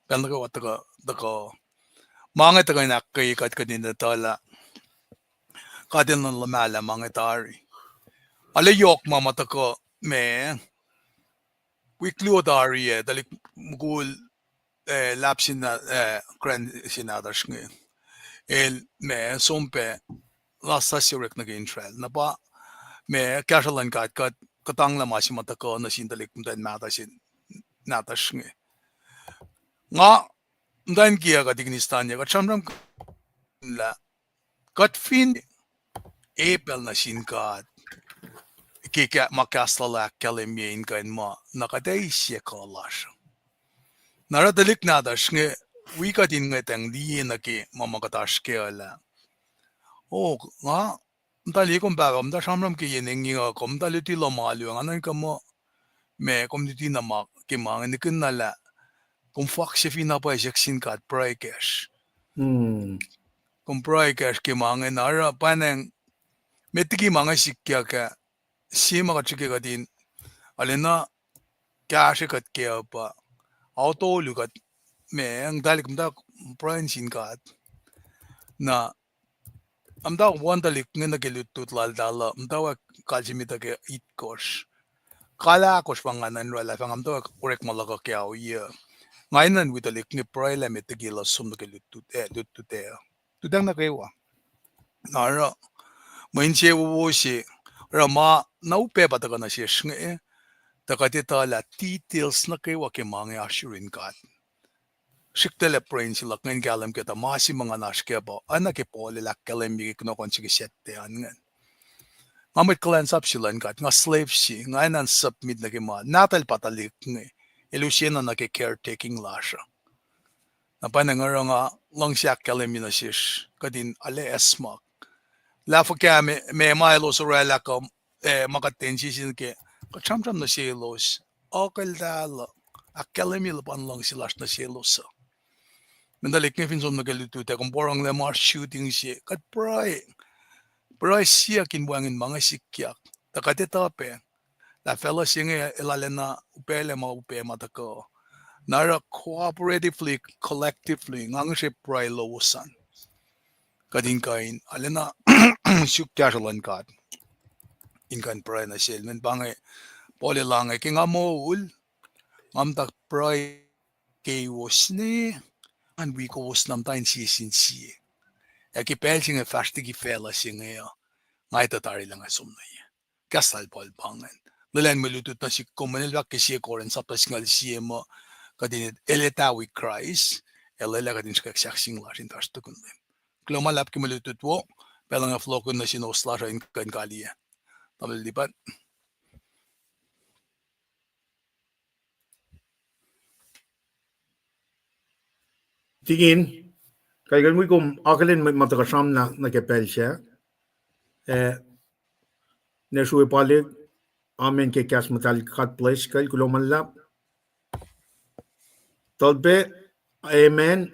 Pacl nuh kwewa tuhkuh, tuhkuh, ma inge tuhkuh in ahkkweye kuht kuht in etuh lah God El nuh luhmahlah ma inge tari. Arlac yohk ma ma tuhkuh ma wik luo tari ah, tuhlihk mukul, eh, lap sin, eh, grand sin nahtuhsr inge, el ma som pac laslas se orek nuh ke Israel. Na pa ma kahsruh luhn God kuht kuhtanglah ma se ma tuhkuh nuh sin tuhlihk muhtwacn mahtuh sin nahtuhsr inge. Nga muhtwacn kiyuhk uh, Tikin Istanya, kuht sramsramkihn lah kuht fin epacl nuh sin God, ke ma kahs lal ah ahkkahlwemye in kuh in ma, na kuht ac eis sie kuh lasr. Na oruh tuhlihk nahtuhsr inge, wi kuht in ngwetacng liye nuh ke ma ma kuht oasr kac lah, o, nga muhta liye kom pahpah, muhta sramsram ke yen inge uh, kom muhta luti lohm alu ah, nga nuhnkuh muh, ma kom luti na ma ke ma inge, nihkihn na lah kom fahk se fin na pwacye siyuck sin God, pruhe kacsr. Kom pruhe kacsr ke ma inge, na oruh pwacnwacng met liki ma inge sikyak ah, sie ma kuht srihke kuht in, arulacna kahsrwe kuht kac uh pa, ao tolu kuht, ma, tuhlihk muhta pruhe sin God. Na, muhta won tuhlihk inge nuh ke lutlut laltahl uh, muhtwacwacack kalsimi tuh ke itkohsr. Kalahkohsr pa nga nuhnkuh lah fah nga muhtwacwacack orekma luhk uh ke ohiyac. Nga enenuh in wi tuhlihk inge pruhe lah met liki elos som nuh ke lutlut ah, lutlut ah. Lututacng nuh kwewa. Na oruh, mwe insewowo se, oruh ma na upac pa tuhkuh nuh sesr inge, tuh kuht etuh lah details nuh kwewa ke ma inge oasr yurin God. Srihklac pruhe se luhk inge in kahlwem ke tuh ma se ma nga oasr kac pa, oacna ke Paul el ahkkahlwemye ke kunohkohn se ke Saturday an ingacn. Nga mwet kuhlwacnsap se luhn God, nga slave se, nga enenuh in submit nuh ke ma, nahtuhl pa tuhlihk inge, el use na nuh ke caretaking lasr uh. Na pwacnwacng oruh nga luhngse ahkkahlwemye nuh sesr, kuht in arlac acsmak lah fuhkah ma, ma elos orwaclah kuh, eh, ma kuht tiac insese nuh ke, kuht sramsram nuh selos, akucltahl uh, ahkkahlwemye luhpan luhngse lasr nuh selos uh. Mwe tuhlihk inge fin som nuh ke lutlut ah, kom porongolah ma shooting se, kuht pruhe, pruhe siyuck in wacngihn ma inge sikyak, tuh kuht etuh pac lah facluh se inge el arulacna upaclac ma upac ma tuhkuh. Na oruh cooperatively, collectively, nga ngihsre pruhe lowos an, kuht in kuh in arulacna suk kahsruh luhn God in kuh in pruhe nuh sel. Mweyen pa inge Paul el ange, ke nga moul, nga muhta pruhe keiwos ne, ngan wi kowos na muhta in sie sin sie. Ac ke pacl se inge fahsr liki facluh se inge uh, nga etuh tari lah nga som nuh ye. Kahs lal Paul pa ingacn. Lwelah mwe lutlut nuh sihk kom, mweyen el fahk ke sie Corinth sapta singucul sie muh, kuht in el etuh wi Kraist, ac lwelah kuht in srihkwack sahk sing lasr in fahsr tukun Leum. Kuloh ma luhlahp ke mwe lutlut wo, pacl inge fohlohkihn nuh sin host lasr uh in kuh in kaliyac. Tamuhlwel Lipan. Tikin, kuh kuh in wi kom akihlen mwet ma tuhkuh sramsram nuh ke pacl sac. Eh, Nesrue Palik, amen ke kahs muhtahl, God bless, kuh kuloh ma luhlahp. Tolpe, amen.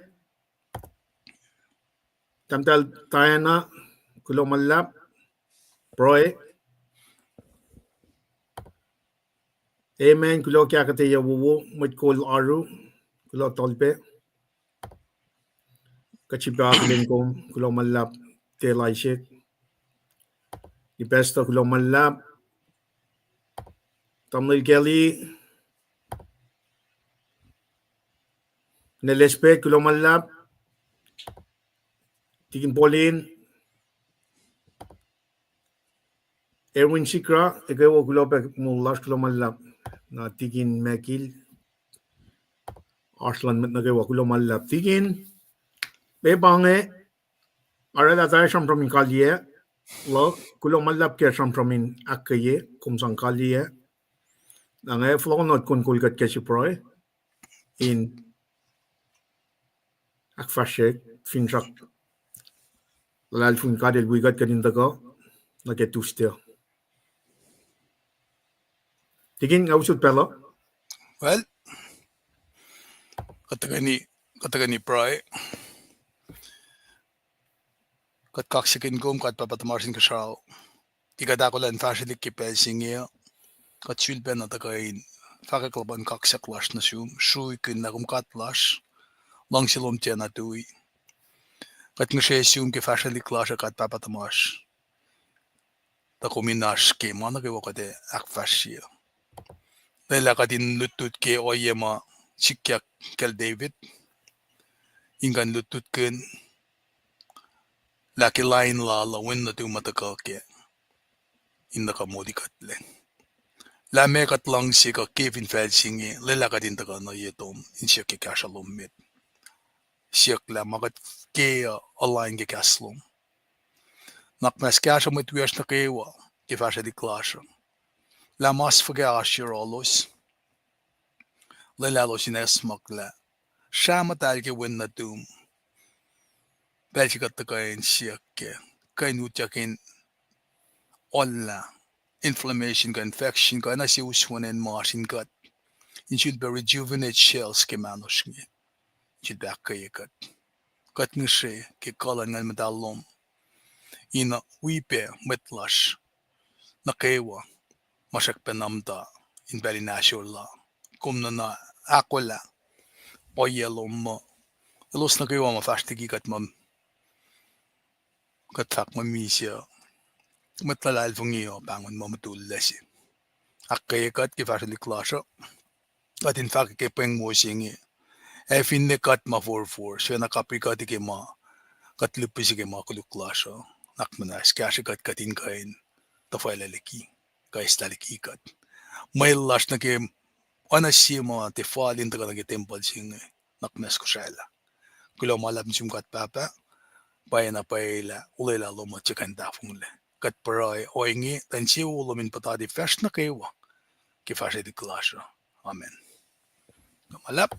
Tahmtahel Diana, kuloh ma luhlahp. Pruhe, amen. Kuloh ke ahkuhtweyac wowo. Mwet kol Aru, kuloh Tolpe. Kuht sifilpac akihlen kom, kuloh ma luhlahp. Tela Isek, Pastor, kuloh ma luhlahp. Tamuhlwel Kelly, Nelespet, kuloh ma luhlahp. Tikin Polin, Erwin Sikra, ekuh wo, kuloh pac moul lasr, kuloh ma luhlahp. Na Tikin Mekil, oasr luhn mwet nuh kwewa, kuloh ma luhlahp. Tikin, me pa inge, arulacna tari sramsram in kaliyac, luhk, kuloh ma luhlahp ke sramsram in ahkkweye, kom sang kaliyac. Na nga fohlohkohnot kunkol kuht ke srihpac pruhe in ahkfahsrye finsrak luhlahlfongi God El wi kuht kuht in tuhkuh nuh ke Tuesday. Tikin, nga usot pacl uh. Well, kuht tuhkweni, kuht tuhkweni pruhe. Kuht kaksakihn kom, God Pahpah tuhmasr Inkuhsrao, ke kuht ahkolah in fahsrwelihk ke pacl se inge uh. Kuht sulpacna tuhkuh in fahkwack luhpan kaksak lasr nuh sum, sruikihn lah kom God lasr, luhngse lom tiacna tui. Kuht ngihsre sum ke fahsrwelihk lasr uh, God Pahpah tuhmasr, tuh kom in oasr ke ma nuh kwewa kuht ac ahkfahsrye. Lwelah kuht in lutlut ke ohiyac ma sikyak kacl David, in kuh in lutlutkihn lah ke lain lal uh wen nuhtum uh tuhkuh kac, in tuhkuh moli kuhtlac. Lah meac kuht luhngse kuh ke fin facl se inge, lwelah kuht in tuhkuh nuh ye tom in siyuck ke kahsruh lom met. Siyuck lah ma kuht ke uh align ke kahs lom. Nuhnak muhnahs kahsruh mwet wiyacsr nuh kwewa ke fahsrwelihk lasr uh. lah mas fuhkah oasr yohrohlos, lwelah elos in acsmaklah srah muhtahl ke wen nuhtum. Pacl se kuht tuhkuh in siyuck kac, kuh in utyak in ohllah inflammation kuh infection kuh oacna sie usrnguck ma oasr in kuht, in sulpac rejuvenate cells ke mahnosr inge, in sulpac ahkkweye kuht. Kuht ngihsre ke kuh luhn Nguhn Muhtahl lom in wi pac mwet lasr nuh kwewa ma srackpacna muhta in pacl in ahsor la. Kom nuhna ahkolah ohiyac lom muh elos nuh kwewa ma fahsr liki kuht ma kuht fahk muh misac, mwet luhlahlfongi uh pahngon muh mutullac se. Ahkkweye kuht ke fahsrwelihk lasr uh. Kuht in fahk ke pweng wo se inge, ac finne kuht ma forfor, sifacna kapri kuht ke ma, kuht lihpihse ke ma koluk lasr uh, nuhnak muhnahs kahsre kuht, kuht in kuh in tuhfahlah liki, kuh eislah liki kuht. Mwet lasr nuh ke oacna sie ma tiac fal in tuhkuh nuh ke tempuhl se inge, nuhnak muhnahs Kosrae lah. Kuloh ma luhlahp nuh sum God Pahpah, pwacyena pwacye lah olwelah lom uh tiac kuh in tahfonglac. Kuht pruhe ohinge tuh insewowo lom in puhtati fahsr nuh kwewa ke fahsrwelihk lasr uh. Amen. Kuloh ma luhlahp.